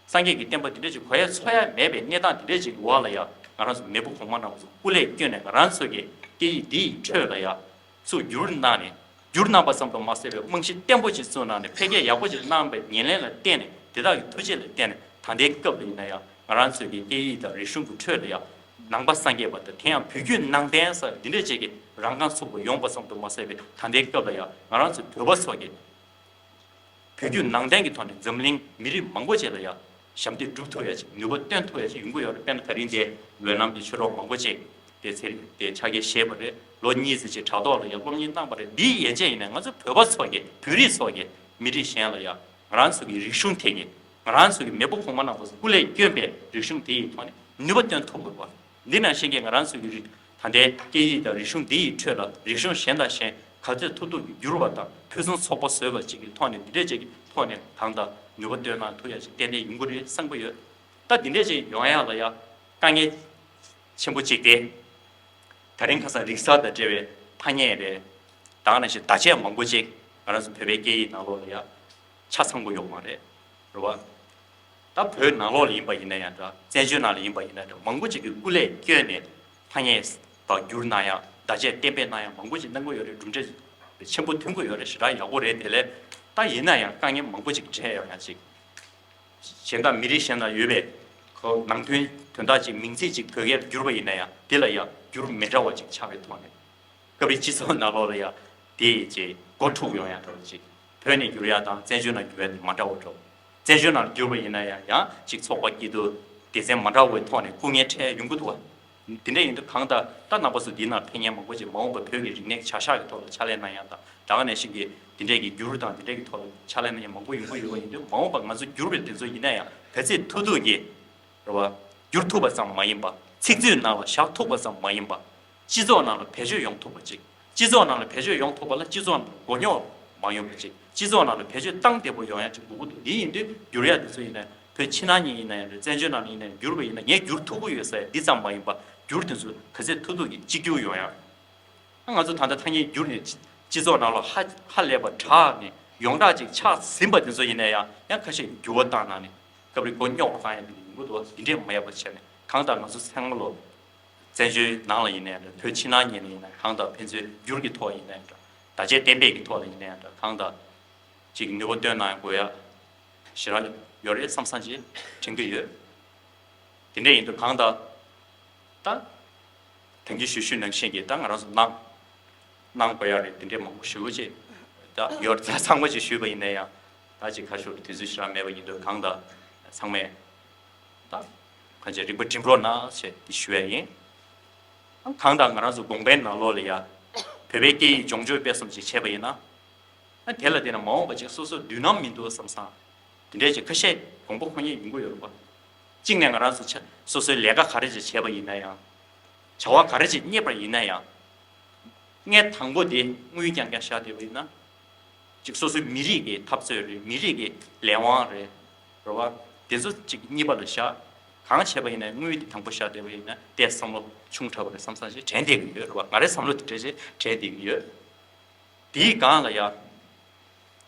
སངས་རྒྱས་ཀྱི་བསྟན་པ་འདི་འདྲ་ཅིག་གོ་ཡ་ཚོར་ཡ་མེད་པའི་གནས་སྟངས་འདི་འདྲ་ཅིག་གི་འོག་ལ་ཡ། ང་རང་ཚོ་མེས་པོ་གོང་མ་རྣམ་པ་ཚོ་སྐུ་ལས་བསྐྱོན་ནས་ང་རང་ཚོ་གི་སྐད་ཡིག་འདི་ཡི་ཁྲོད་ལ་ཡ། ཚུར་བསྒྱུར་གནང་ནས། བསྒྱུར་གནང་པ་ཙམ་དུ་མ་ཟད་པའི་རྨང་གཞི་བརྟན་པོ་ཅིག་བཙུགས་གནང་ནས་འཕེལ་རྒྱས་ཡག་པོ་ཅིག་གནང་བའི་ཉེར་ལེན་ལ་བརྟེན་ནས་དེ་དག་གི་ཐུགས་རྗེ་ལ་བརྟེན་ནས་ད་ལྟའི་སྐབས་ལ་ཡིན་ན་ཡང་ང་རང་ཚོའི་གི་སྐད་ཡིག་དང་རིག་གཞུང་གི་ཁྲོད་ལ་ཡང་ནང་པ་སངས་རྒྱས་པ་དང་དེ་ཡང་བོད་བརྒྱུད་ནང་བསྟན་ཟེར་འདི་འདྲ་ཅིག་གི་རང་རྐང་ཚུགས་པ་ཡོང་པ་ཙམ་དུ་མ་ཟད་པའི་ད་ལྟའི་སྐབས་ལ་ཡང་ང་རང་ཚོ་བོད་པ་ཚོ་གི་བོད་བརྒྱུད་ནང་བསྟན་གྱི་ཐོག་ནས་འཛམ་གླིང་མི་རིགས་མང་པོ་ཅིག་ལ་ཡང་ཞབས་འདེགས་སྒྲུབ་ཐུབ་ཡ་ཅིག་ནུས་པ་བཏོན་ཐུབ་ཡ་ཅིག་ཡོང་གི་ཡོད་རེད། དཔེར་ན་ད་རིང་དེ་འོད་ལམ་གྱི་ཆོས་གྲོགས་མང་པོ་ཅིག་དེ་ཚེ་རིང་དེ་ཕྱག་འཁྱེར་བཞེས་པ་རེད། ལོ་གཉིས་ཙམ་ཅིག་དྲ་ཐོག་ལ་ཡང་སློབ་གཉེར་གནང་བ་རེད། འདིའི་ཡན་ཆད་ཡིན་ན་ང་ཚོ་བོད་པ་ཚོ་གི་བོད་རིགས་ཚོ་གི་མི་རིགས་གཞན་ལ་ཡང་ང་རང་ཚོ་གི་རིག་གཞུང་དེ་གི་ང་རང་ཚོ་གི་མེས་པོ་གོང་མ་རྣམ་པ་ཚོ་སྐུ་ལས་བསྐྱོན་པའི་རིག་གཞུང་དེ་ཡི་ཐོག་ནས་ནུས་པ་བཏོན་ཐུབ་དགོས་པ། འདི་ནང་བཞིན་གྱི་ང་རང་ཚོའི་གི་རིག་ད་ལྟའི་སྐད་ཡིག་དང་རིག་གཞུང་འདི་ཡི་ཁྲོད་ལ་རིག་གཞུང་གཞན་དང་གཞན་ག་ཚོད་ཐུབ་ཐུབ་ཀྱིས་བསྒྱུར་བ་དང་ཕུན་སུམ་ཚོགས་པ་བཟོས་པ་ཅིག་གི་ཐོག་ནས་འདི་འདྲས་ཅིག་གི་ཐོག་ནས་གང་དང་ནུས་པ་བཏོན་གནང་ཐུབ་ཡ་ཅིག་ཏན་ཏན་ཡོང་གི་རེད་བསམ་གི་ཡོད། ད་འདི་འདྲས་ཅིག་ཡོང་ཡ་ལ་ཡ་དཀའ་ངལ་ཆེན་པོ་ཅིག་སྟེ། ད་རིང་ཁ་སང་རིག་གསར་དང་འབྲེལ་བའི་ཐ་སྙད་རེད། ད་ག་ནང་བཞིན་བརྡ་ཆད་མང་པོ་ཅིག་ང་རང་ཚོ་བོད་པའི་སྐད་ཡིག་ནང་ལོགས་ལ་ཡ་ཆ་ཚང་པོ་ཡོད་མ་རེད། རེད་བ། ད་བོད་ནང་ལོགས་ལ་ཡིན་པ་ཡིན་ན་ཡང་འདྲ། བཙན་བྱོལ་ནང་ལ་ཡིན་པ་ཡིན་ན་འདྲ། མང་པོ་ཅིག་གིས་སྐུ་ལས་བསྐྱོན་ནས་ཐ་སྙད་དག་བསྒྱུར་གནང་ཡ། བརྡ་ཆད་གཏན་འབེབས་གནང་ཡ་མང་པོ་ཅིག་གནང་གི་ཡོད་རེད། གྲུབ་འབྲས་ཆེན་པོ་ཐོན་གི་ཡོད་རེད། ཞེ་དྲག་ཡག་པོ་རེད། དེ་ལས་ད་ཡིན་ན་ཡང་དཀའ་ངལ་མང་པོ་ཅིག་འཕྲད་ཡོང་ཡ་ཅིག་གཞན་དག་མི་རིགས་གཞན་ལ་ཡོད་པའི་ཁོ་ནང་དོན་དོན་དག་ཅིག་མིང་ཚིག་ཅིག་བོད་སྐད་ལ་བསྒྱུར་བ་ཡིན་ན་ཡང་དེ་ལ་ཡང་འགྱུར་མི་འདྲ་བ་ཅིག་ཆགས་པའི་ཐོག་ནས་སྐབས་རེ་སྤྱི་ཚོགས་ནང་ལོགས་ལ་ཡང་དེ་ཅིག་མགོ་འཁྲུག་ཡོང་ཡ་འདྲ་བ་ཅིག་བོད་ནས་བསྒྱུར་ཡ་དང་བཙན་བྱོལ་ནང་བསྒྱུར་ཡ་དེ་མ་འདྲ་བ་འདྲ་བོ། བཙན་བྱོལ་ནང་བསྒྱུར་བ་ཡིན་ན་ཡང་ཡང་ཅིག་ཚོགས་པ་སྐྱིད་སྡུག་སྡེ་ཚན་མ་འདྲ་བའི་ཐོག་ནས་སྐུ་ངལ་འཕྲད་ཡོང་གི་འདུག་བ། འདི་འདྲ་ཡིན་དུས་གང་ལྟར་ད་རྣམ་པ་ཚོ་འདི་ནང་ཕེབས་མཁན་མང་པོ་ཅིག་མ་འོངས་པ་བོད་ཀྱི་རིག་གནས་བྱ་གཞག་གི་ཐོག་ལ་ཕྱག་ལས་གནང་ཡ་དང་། ད་ག་ནང་བཞིན་གྱི་འདི་འདྲས་ཀྱི་འགྱུར་དང་འདི་འདྲས་ཀྱི་ཐོག་ལ་ཕྱག་ལས་གནང་མཁན་མང་པོ་ཡོང་གི་ཡོད་པ་ཡིན་དུས། མ་འོངས་པ་ང་ཚོ་འགྱུར་བའི་དེ་ཚོ་ཡིན་ན་ཡང་ག་ཚོད་ཐུབ་ཐུབ་ཀྱིས་རེད་བ། འགྱུར་ཐུབ་པ་ཙམ་མ་ཡིན་པ། ཚིག་མཛོད་ནང་ལ་བཞག་ཐུབ་པ་ཙམ་མ་ཡིན་པ། སྤྱི་ཚོགས་ནང་ལ་བེད་སྤྱོད་ཡོང་ཐུབ་པ་ཅིག་སྤྱི་ཚོགས་ནང་ལ་བེད་སྤྱོད་ཡོང་ཐུབ་པ་ལ་སྤྱི་ཚོགས་ནང་མགོ་རྙོག་མ་ཡོང་བ་ཅིག་སྤྱི་ཚོགས་ནང་ལ་བེད་སྤྱོད་བཏང་བདེ་པོ་ཡོང་ཡ་ཅིག་དགོས་ཀྱི་འདུག་འདི་ཡིན་དུས་འགྱུར་ཡ་དེ་ཚོ་ཡིན་ན་བོད་ཕྱི་ནང་གཉིས་ཡིན་ན་ཡང་རེད། བཙན་བྱོལ་ནང་ཡིན་ན་ཡང་འགྱུར་བ་ཡིན་ན་ངས་འགྱུར་ཐུབ་ཀྱི་ཡོད་ཟེར་འདི་ཙམ་མ་ཡིན་པ། འགྱུར་དེ་ཚོ་ག་ཚོད་ཐུབ་ཐུབ་ཀྱིས་གཅིག་གྱུར་ཡོང་ཡ། ང་ཚོ་ད་ལྟ་ཐ་སྙད་བསྒྱུར་ནས་སྤྱི་ཚོགས་ནང་ལ་ཧ་ཧ་ལས་པ་དྲག་ནས་ཡོངས་གྲགས་ཅིག་ཆགས་ཟིན་པ་དེ་ཚོ་ཡིན་ན་ཡང་ཡང་ཁ་ཤས་འགྱུར་བ་བཏང་གནང་ནས་སྐབས་རེ་མགོ་རྙོག་པ་བཏང་ཡ་དེ་འདྲ་ཡོང་གི་འདུག་འདི་འདྲས་མ་ཡོང་བ་བྱས་ནས་གང་ལྟར་ང་ཚོ་ཚང་མ་ལོ། བཙན་བྱོལ་ནང་ལ་ཡིན་ནའི་འདྲ། བོད་ཕྱི་ནང་གཉིས་ལ་ཡིན་ནའི་གང་ལྟར་ཕན་ཚུན་བསྒྱུར་གྱི་ཐོག་ཡིན་ནའི་འདྲ། བརྡ་ཆད་གཏན་འབེབས་ཀྱི་ཐོག་ལ་ཡིན་ནའི་འདྲ། གང་ལྟར་ཅིག་ནུས་པ་བཏོན་གནང་དགོས་ཡ་ཞེ་དྲག་ཡོད་རེད་བསམ་བསམ་ཅིག་དྲན་གྱི་ཡོད། དེ་འདྲས་ཡིན་དུས་གང་ལྟར་ད་ཐེངས་གཅིག་ཞུ་ཞུ་ནང་བཞིན་གྱི་ད་ང་རང་ཚོ་གནང་གནང་དགོས་ཡ་རེད། དེ་འདྲས་མང་པོ་ཞུ་གི་ཅིག་ད་ཡོད་ཚང་མ་ཅིག་ཞུས་པ་ཡིན་ན་ཡང་ད་ཅིག་ཁ་ཤོར་དུས་ཚོད་ཞེ་དྲག་མེད་པ་ཡིན་དུས་གང་ལྟར་ཚང་མས་ད་གང་ཅི་རིག་པ་སྒྲིམ་རོགས་གནང་ཞེས་འདི་ཞུ་ཡ་ཡིན། གང་ལྟར་ང་རང་ཚོ་དགོངས་པའི་ནང་ལོགས་ལ་ཡ་བོད་པའི་སྐད་ཡིག་སྦྱོང་སྤྱོད་སྤེལ་གསུམ་ཅིག་བྱས་པ་ཡིན་ན། ཨ་དེ་ལ་བལྟས་ན་མ་འོངས་པ་ཅིག་སོ་སོ་མདུན་ནམ་མི་འདུག་བསམ་བསམ། དེ་འདྲས་ཅིག་ཁ་ཤས་དགོངས་པ་ཁོ་ཉིད་ཡོང་གི་ཡོད་རེད་པ། གཅིག་ནས་ང་རང་ཚོ་ཆ་སོ་སོའི་ལས་ཀ་ག་རེ་ཅིག་བྱས་པ་ཡིན་ན་ཡང་། བྱ་བ་ག་རེ་ཅིག་གཉེར་པ་ཡིན་ན་ཡང་། ངས་དང་པོ་དེ་དངུལ་རྐྱང་རྐྱང་བཞག་བསྡད་པ་ཡིན་ན། ཅིག་སོ་སོའི་མི་རིགས་ཀྱི་འཐབ་རྩོད་རེད། མི་རིགས་ཀྱི་ལས་དབང་རེད། རེད་བ། དེ་ཚོ་ཅིག་གཉིས་པ་ལ་བཞག་གང་བྱས་པ་ཡིན་ན་དངུལ་དེ་དང་པོ་བཞག་བསྡད་པ་ཡིན་ན་དེ་བསམ་བློ་ཆུང་དྲགས་པ་རེད་བསམ་བསམ་ཞིག་དྲན་བསྡད་ཀྱི་ཡོད་རེད་བ། ང་རའི་བསམ་བློ་དེ་འདྲ་ཞིག་དྲན་བསྡད་ཀྱི་ཡོད། དེའི་སྒང་ལ་ཡ།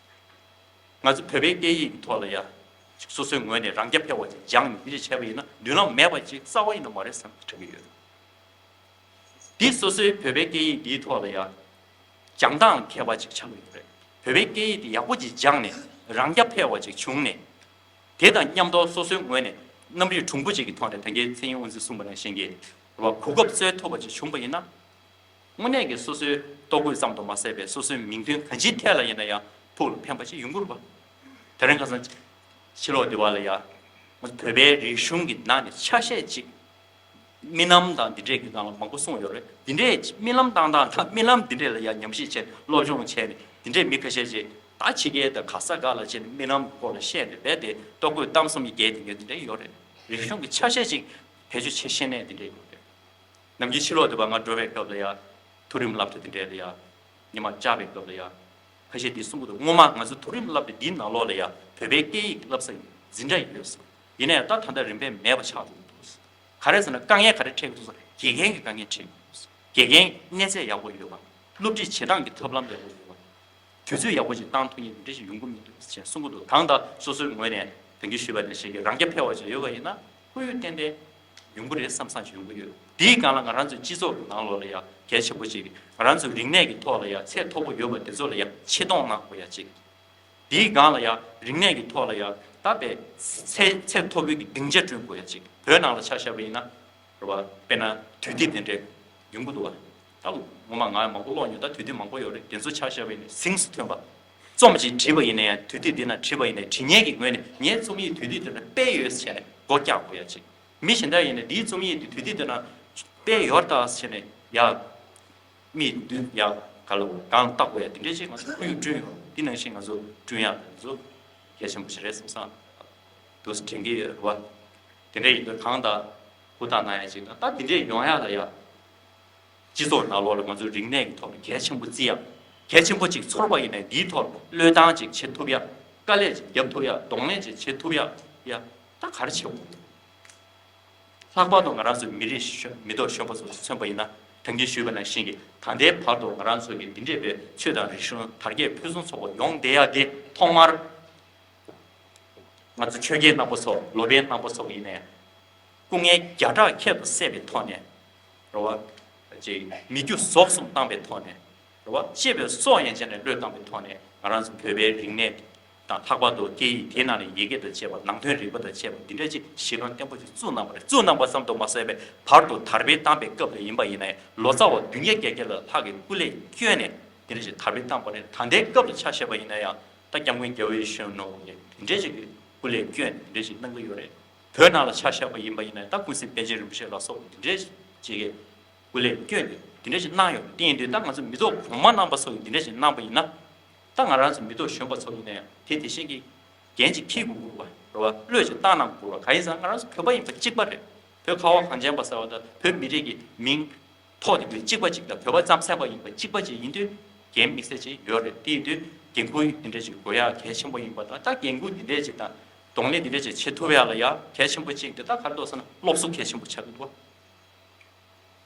ང་ཚོ་བོད་པའི་སྐད་ཡིག་གི་ཐོག་ལ་ཡ། སོ་སོའི་ངོས་ནས་རང་རྐྱ་འཕེར་བ་ཅིག་སྦྱངས་ནས་འདི་འདྲ་བྱས་པ་ཡིན་ན་མདུན་ལམ་མེད་པ་ཅིག་རྩ་བ་ཡིན་ན་མ་རེད་བསམ་གྱི་དྲན་གྱི་ཡོད། འདི་སོ་སོའི་བོད་པའི་སྐད་ཡིག་འདིའི་ཐོག་ལ་ཡ། སྦྱང་སྟངས་ཁྱད་པར་ཅིག་ཆགས་ཀྱི་ཡོད་རེད། བོད་པའི་སྐད་ཡིག་འདི་ཡག་པོ་ཅིག་སྦྱངས་ནས་རང་རྐྱ་འཕེར་བ་ཅིག་བྱུང་ནས། དེ་དང་མཉམ་དུ་སོ་སོའི་ངོས་ནས་རྣམ་དབྱེ་གྲུང་པོ་ཅིག་གི་ཐོག་ནས་ད་གིན་མཚན་ཉིད་དབུ་འཛིན་གསུངས་པ་ནང་བཞིན་གྱི། རེད་བ། གོ་སྐབས་སྩལ་ཐུབ་པ་ཅིག་བྱུང་པ་ཡིན་ན། དངོས་གནས་ཀྱི་སོ་སོའི་ལྟོ་གོས་ཙམ་དུ་མ་ཟད་པའི་སོ་སོའི་མིང་དོན་གང་ཅིའི་ཐད་ལ་ཡིན་ན་ཡང་ཕུགས་ལ་ཕན་པ་ཞིག་ཡོང་གི་རེད་པ། དེ་རིང་ཁ་སང་ཕྱི་ལོགས་འདི་བ་ལ་ཡ། བོད་པའི་རིག་གཞུང་གི་ནང་ནས་ཆ་ཤས་ཅིག་རྨི་ལམ་དང་འདི་འདྲས་ཀྱི་སྒང་ལ་མང་པོ་གསུངས་ཡོད་རེད། འདི་འདྲས་རྨི་ལམ་བཏང་སྟངས་དང་རྨི་ལམ་འདི་འདྲས་ལ་ཡ་ཉམས་ཞིབ་བྱས་ནས་སློབ་སྦྱོང་བྱས་ནས་འདི་འདྲས་མི་ཁ་ཤས་ཅིག་ད་ཕྱི་རྒྱལ་དང་ག་ས་ག་ལ་ཕྱིན་ནས་རྨི་ལམ་གྱི་སྐོར་ལ་བཤད་ནས་རྦད་དེ་ལྟོ་གོས་གཏམ་གསུམ་གྱི་རྒྱལ་དེ་འདྲས་འདི་འདྲས་ཡོད་རེད། རིག་གཞུང་གི་ཆ་ཤས་ཅིག་བེད་སྤྱོད་བྱེད་ཤེས་ནས་འདི་འདྲས་ཡོད་རེད། ནམ་རྒྱུན་ཕྱི་ལོགས་དུ་བ་ང་འགྲོ་བའི་སྐབས་ལ་ཡ། མཐོ་རིམ་སློབ་གྲྭ་དེ་འདྲས་ལ་ཡ། ཉི་མ་བཅར་བའི་སྐབས་ལ་ཡ། ཁ་ཤས་དེ་གསུང་གི་འདུག་སྔོན་མ་ང་ཚོ་མཐོ་རིམ་སློབ་གྲྭ་འདིའི་ནང་ལོགས་ལ་ཡ་བོད་པའི་སྐད་ཡིག་བསླབ་ས་འཛིན་གྲྭ་ཡོད་ཟེར། ཡིན་ན་ཡང་ད་ད་ལྟ་རིམ་པས་མེད་པ་ཆགས་འགྲོ་གི་འདུག་ག་རེ་ཟེར་ན་དཀའ་ངལ་ག་རེ་འཕྲད་ཀྱི་འདུག་ཟེར་དགེ་རྒན་གྱི་དཀའ་ངལ་འཕྲད་ཀྱི་འདུག་དགེ་རྒན་གནས་ཚད་ཡག་པོ་ཡོད་པ། སློབ་ཁྲིད་བྱེད་སྟངས་ཀྱི་ཐབས་ལམ་ཡག་པོ་ཡོད་པ། དུས་ཚོད་ཡག་པོ་ཞིག་བཏང་ཐུབ་མཁན་འདི་འདྲ་ཞིག་ཡོང་གི་མི་འདུག་ཅེས་གསུང་གི་འདུག་གང་ལྟར་སོ་སོའི་ངོས་ནས་ ད་གིན་ཞུས་པ་ནང་བཞིན་གྱི་རང་རྐྱ་འཕེར་བ་ཅིག་ཡོད་པ་ཡིན་ན་ཁོ་ཡོད་ཏན་ཏན་ཡོང་གི་རེད་བསམ་བསམ་ཅིག་ཡོང་གི་ཡོད། དེའི་སྒང་ལ་ང་རང་ཚོའི་སྤྱི་ཚོགས་ཀྱི་ནང་ལོགས་ལ་ཡང་གལ་ཆེན་པོ་ཅིག་ང་རང་ཚོའི་རིག་གནས་ཀྱི་ཐོག་ལ་ཡང་ཚད་མཐོ་པོ་ཡོད་པ་དེ་ཚོ་ལ་ཡང་ཆེ་མཐོང་གནང་དགོས་ཡ་ཅིག་དེའི་སྒང་ལ་ཡང་རིག་གནས་ཀྱི་ཐོག་ལ་ཡང་ད་དཔེ་ཚད་ཚད་མཐོ་པོའི་གི་སྡིངས་ཆ་བསྐྲུན་དགོས་ཡ་ཅིག་བོད་ནང་ལ་ཆ་བཞག་པ་ཡིན་ན་རེད་བ། དཔེར་ན་དུས་དེབ་དེ་འདྲའི་ཡོང་གི་འདུག་བ། ད་ངོ་མ་ང་མང་པོ་ཀློག་མྱོང་། ད་དུས་དེབ་མང་པོ་ཡོད་རེད། དེ་ཚོ་ཆ་བཞག་པ་ཡིན་ན་གཟེངས་སུ་ཐོན་པ། རྩོམ་ཅིག་བྲིས་པ་ཡིན་ན་ཡང་དུས་དེབ་འདི་ན་བྲིས་པ་ཡིན་ན་བྲིས་མཁན་གྱི་ངོས་ནས་ངའི་རྩོམ་ཡིག་དུས་དེབ་དེ་ན་སྤེལ་ཡོད་ཟེར་ནས་སྒོ་རྒྱག་དགོས་ཡ་ཅིག་མི་གཞན་དག་ཡིན་ན་འདིའི་རྩོམ་ཡིག་འདི་དུས་དེབ་དེ་ན་སྤེལ་ཡོད་ད་ཟེར་ནས་ཡ། མིག་མདུན་ཡ་ག་ལ་གང་བཏགས་དགོས་ཡ་དེ་འདྲས་ཅིག་ང་ཚོ་ཁོར་ཡུག་བསྐྲུན་ཡོད། དེ་ནང་བཞིན་ང་ཚོ་བསྐྲུན་ཡ་ང་ཚོ་གལ་ཆེན་པོ་ཞིག་རེད་བསམ་བསམ་འདུག་སེ་དྲན་གྱི་ཡོད་རེད་བ། དེ་འདྲས་ཡིན་དུས་གང་ལྟར་ཧུར་ཐག་གནང་ཡ་ཅིག་དང་ད་དེ་འདྲས་ཡོང་ཡ་ལ་ཡ། སྤྱི་ཚོགས་ནང་ལོགས་ལ་ང་ཚོའི་རིག་གནས་ཀྱི་ཐོག་ལ་གལ་ཆེན་པོ་བརྩི་ཡ། གལ་ཆེན་པོ་ཅིག་ཚོར་བ་ཡིན་ནའི་འདིའི་ཐོག་ལ་བློས་བཏང་ཅིག་བྱེད་ཐུབ་ཡ། དཀའ་ལས་ཅིག་རྒྱབ་ཐུབ་ཡ། གདོང་ལེན་ཅིག་བྱེད་ཐུབ་ཡ། ཡ། ད་ག་རེ་བྱེད་དགོས། ལྷག་པར་དུ་ང་རང་ཚོའི་མི་རིགས་གཞོན་མི་ཐོག་གཞོན་པ་ཚོ་མཚོན་པ་ཡིན་ན་ད་གིན་ཞུས་པ་ནང་བཞིན་གྱི་ད་ལྟའི་བར་དུ་ང་རང་ཚོ་གི་འདི་འདྲས་པའི་ཆོས་དང་རིག་གཞུང་དར་རྒྱས་ཕུན་སུམ་ཚོགས་པ་ཡོང་བསྡད་ཡ་དེ་ཐོག་མར། ང་ཚོ་ཆོས་རྒྱལ་རྣམ་པ་ཚོ་ལོ་པཎ་རྣམ་པ་ཚོ་ཡིན་ནའི། སྐུ་ངལ་བརྒྱ་ཕྲག་ཁྱད་དུ་བསད་པའི་ཐོག་ནས། རེད་བ། ཅིག་མི་རྒྱུ་ཟོག་གསུམ་བཏང་པའི་ཐོག་ནས། རེད་བ། གཅེས་པའི་སྲོག་ཡན་ཆད་ནས་བློས་བཏང་པའི་ཐོག་ནས་ང་རང་ཚོ་བོད་པའི་རིག་གནས་དང་ལྷག་པར་དུ་སྐད་ཡིག་དེའི་ནང་ནས་ཡི་གེ་དང་བཅས་པ་ནང་དོན་རིག་པ་དང་བཅས་པ་འདི་འདྲ་ཅིག་གཞི་རིམ་བརྟན་པོ་ཅིག་བཙུགས་གནང་པ་རེད། བཙུགས་གནང་པ་ཙམ་དུ་མ་ཟད་པའི་བར་དུ་དར་སྤེལ་བཏང་པའི་སྐབས་ལ་ཡིན་པ་ཡིན་ནའི་ལོ་ཙཱ་བ་བདུན་བརྒྱ་བརྒྱད་བརྒྱ་ལྷག་གིས་སྐུ་ལས་བསྐྱོན་ནས་འདི་འདྲ་ཅིག་དར་སྤེལ་བཏང་པ་རེད། ད་ལྟའི་སྐབས་ལ་ཆ་བཞག་པ་ཡིན་ན་ཡང་། ད་སྐྱབས་མགོན་རྒྱལ་བའི་གཞོན་ནུ་འདི་འདྲས་ཅིག་གིས་སྐུ་ལས་བསྐྱོན་འདི་འདྲས་ཅིག་གནང་གི་ཡོད་རེད། བོད་ནང་ལ་ཆ་བཞག་པ་ཡིན་པ་ཡིན་ན་ད་ཀུན་གཟིགས་པཎ་ཆེན་རིན་པོ་ཆེ་ལ་སོགས་པ་འདི་འདྲས་ཅིག་གིས་སྐུ་ལས་བསྐྱོན་འདི་འདྲས་ཅིག་གནང་ཡོད་རེད། དེ་ཡིན་དུས་ད་ང་ཚོ་མི་ཐོག་གོང་མ་རྣམ་པ་ཚོ་གིས་འདི་འདྲས་ཅིག་གནང་པ་ཡིན་ན། ད་ང་རང་ཚོ་མི་ཐོག་གཞོན་པ་ཚོ་ཡིན་ན་ཡང་དེ་དེ་བཞིན་གྱི་འགན་ཅིག་འཁྱེར་དགོས་ཀྱི་རེད་བ། བློས་ཅིག་བཏང་གནང་དགོས་རེད། གང་ཡིན་ཟེར་ན་ང་རང་ཚོ་བོད་པ་ཡིན་པ་གཅིག་པ་རེད། བོད་ཁ་བ་གངས་ཅན་པ་ཟེར་བ་དང་བོད་མི་རིགས་ཀྱི་མིང་ཐོག་དེ་གཅིག་པ་གཅིག་དང་བོད་པ་རྩམ་ཟན་པ་ཡིན་པ་གཅིག་པ་གཅིག་ཡིན་དུས་འགན་དམིགས་བསལ་ཅིག་ཡོད་རེད། དེ་ཡིན་དུས་འགན་ཁུར་འདི་འདྲ་ཅིག་དགོས་ཡག་གལ་ཆེན་པོ་ཡིན་པ་དང་། ད་འགན་ཁུར་འདི་འདྲ་ཅིག་དང་གདོང་ལེན་འདི་འདྲ་ཅིག་བྱེད་ཐུབ་ཡག་ལ་ཡ་གལ་ཆེན་པོ་གཅིག་དེ་ད་ག་རེ་འདུག་ཟེར་ན་སློབ་གསོ་གལ་ཆེན་པོ་ཆགས་ཀྱི་འདུག་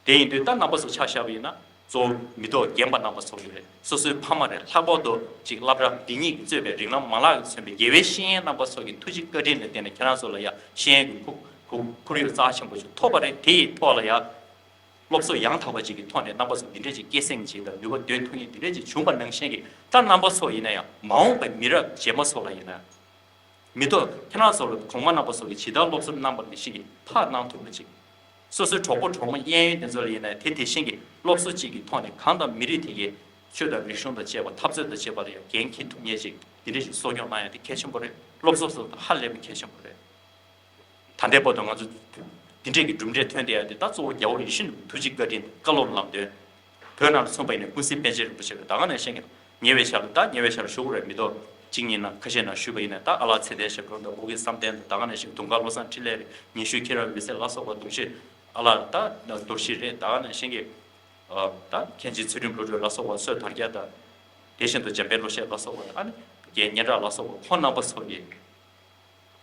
དེ་ཡིན་དུས་ད་རྣམ་པ་ཚོ་ཆ་བཞག་པ་ཡིན་ན་གཙོ་བོ་མི་ཐོག་རྒན་པ་རྣམ་པ་ཚོ་ཡོད་རེད། སོ་སོའི་ཕ་མ་རེད། ལྷག་པར་དུ་ཅིག་སློབ་གྲྭ་འདི་ཉིད་ཀྱིས་གཙོས་པའི་རིགས་ལམ་མ་ལག་གིས་མཚོན་པའི་དགེ་བའི་བཤེས་གཉེན་རྣམ་པ་ཚོ་གི་ཐུགས་རྗེ་བཀའ་དྲིན་ལ་བརྟེན་ནས་ཁྱེད་རང་ཚོ་ལ་ཡ་ཤེས་ཡོན་གྱི་ཁུག་ཁུག་ཁོར་ཡུག་རྩ་ཆེན་པོ་ཞིག་ཐོབ་པ་རེད། དེ་ཡི་ཐོག་ལ་ཡ། སློབ་གསོ་ཡང་དག་པ་ཅིག་གི་ཐོག་ནས་རྣམ་པ་ཚོ་འདི་འདྲས་ཅིག་སྐྱེད་སྲིང་བྱེད་དང་ནུས་པ་འདོན་ཐུབ་མཁན་འདི་འདྲས་ཅིག་བྱུང་བ་ནང་བཞིན་གྱི་ད་རྣམ་པ་ཚོ་ཡིན་ན་ཡང་མ་འོངས་པའི་མི་རབས་རྗེས་མ་ཚོ་ལ་ཡིན་ན། མི་ཐོག་ཁྱེད་རང་ཚོ་ལ་གོང་མ་རྣམ་པ་ཚོ་གིས་ཇི་ལྟར་སློབ་གསོ་གནང་བ་ནང་བཞིན་གྱི་ཕར་གནང་ཐུབ་པ་ཅིག་སོ་སོའི་གྲོགས་པོ་གྲོགས་མོ་གཡས་གཡོན་དེ་ཚོ་ལ་ཡིན་ན་དེ་དེ་བཞིན་གྱི་སློབ་གསོ་གཅིག་གི་ཐོག་ནས་གང་ལྟར་མི་རིགས་དེ་གའི་ཆོས་དང་རིག་གཞུང་དང་བཅས་པ་འཐབ་རྩོད་དང་བཅས་པ་ལ་ཡང་འགན་འཁྱེར་ཐུབ་མཁན་ཅིག་འདི་འདྲས་ཅིག་གསོ་སྐྱོང་གནང་ཡ་དེ་གལ་ཆེན་པོ་རེད། སློབ་གསོ་སོགས་དང་ཧ་ལས་པའི་གལ་ཆེན་པོ་རེད། ད་ལྟའི་བར་དུ་ང་ཚོ་འདི་འདྲས་ཀྱི་གྲུབ་འབྲས་ཐོན་བསྡད་ཡ་དེ་ད་གཙོ་བོ་རྒྱལ་བ་ཡིད་བཞིན་ནོར་བུའི་ཐུགས་རྗེ་བཀའ་དྲིན་དང་བཀའ་སློབ་ལམ་སྟོན། བོད་ནང་ལ་མཚོན་པ་ཡིན་ན་ཀུན་གཟིགས་པཎ་ཆེན་རིན་པོ་ཆེ་རེད། ད་ག་ནང་བཞིན་གྱི་ཉེ་བའི་ཆར་ལ་ད་ཉེ་བའི་ཆར་ཞུ་དགོས་རེད། མི་ཐོག་གཅིག་གཉིས་ནང་ཁ་ཤས་ནང་ཞུས་པ་ཡིན་ན་ད་ཨ་ལགས་ཚེ་བརྟན་ཞབས་དྲུང་དང་ཨོ་རྒྱན་བསམ་གཏན་དང་། ད་ག་ནང་བཞིན་དུང་དཀར་བློ་བཟང་འཕྲིན་ལས་རེད། ཉི་ཤུ་ཁྱེད་རང་འོད་ཟེར་ལ་སོགས་པ་གདུང་ཤེས་ཨ་ལགས་ད་རྡོ་རྗེ་རེད། ད་ག་ནང་བཞིན་གྱི་ད་མཁན་ཆེན་ཚུལ་ཁྲིམས་བློ་གྲོས་ལ་སོགས་པ་སྲོད་དར་རྒྱས་དང་། དེ་བཞིན་དུ་འཇམ་དཔལ་བློ་ཤེས་ལ་སོགས་པ་དང་། ཨ་ནི་རྒན་སྙན་གྲགས་ལ་སོགས་པ་ཁོང་རྣམ་པ་ཚོ་གིས།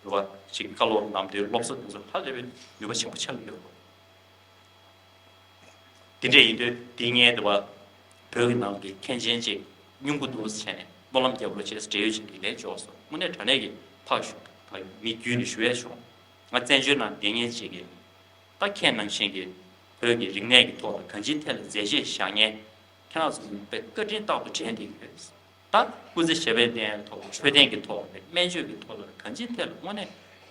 རེད་བ། ཅིག་བཀའ་སློབ་ལམ་སྟོན་སློབ་གསོ་དེ་ཚོ་ཧ་ལས་པའི་ནུས་པ་ཆེན་པོ་ཆགས་ཀྱི་ཡོད་རེད། དེ་འདྲ་ཡིན་དུས་དེ་སྔའི་རེད་བ། བོད་ཀྱི་ནང་གི་མཁན་ཆེན་ཅིག་སྙུང་གི་འདུག་ཟེར་ནས་སྨོན་ལམ་རྒྱབ་རོགས་བྱས་ཟེར་འབྲེལ་ཡོད་ཅིག་གིས་ལན་འབྱོར་སོང་། དངོས་གནས་དྲང་གནས་ཀྱི་ཕར་ཞུ་ཕ་མི་བརྒྱུད་ནས་ཞུ་ཡས་བྱུང་། ང་བཙན་བྱོལ་ནང་བསྡད་མཁན་ཅིག་གིས་ད་ཁྱེད་ནང་བཞིན་གྱི་བོད་ཀྱི་རིག་གནས་ཀྱི་ཐོག་ལ་གང་ཅིའི་ཐད་ལ་མཛད་རྗེས་བཞག་མཁན་ཁྱེད་རང་ཚོ་དཔེ་བཀའ་དྲིན་རྟག་ཏུ་དྲན་བསྡད་ཀྱི་ཡོད། ད་སྐུ་ཚེ་ཞབས་པད་བརྟན་ཐོག་འཕྲོད་བསྟེན་གྱི་ཐོག་ནས་སྨན་བཅོས་ཀྱི་ཐོག་ལ་གང་ཅིའི་ཐད་ལ་དངོས་གནས་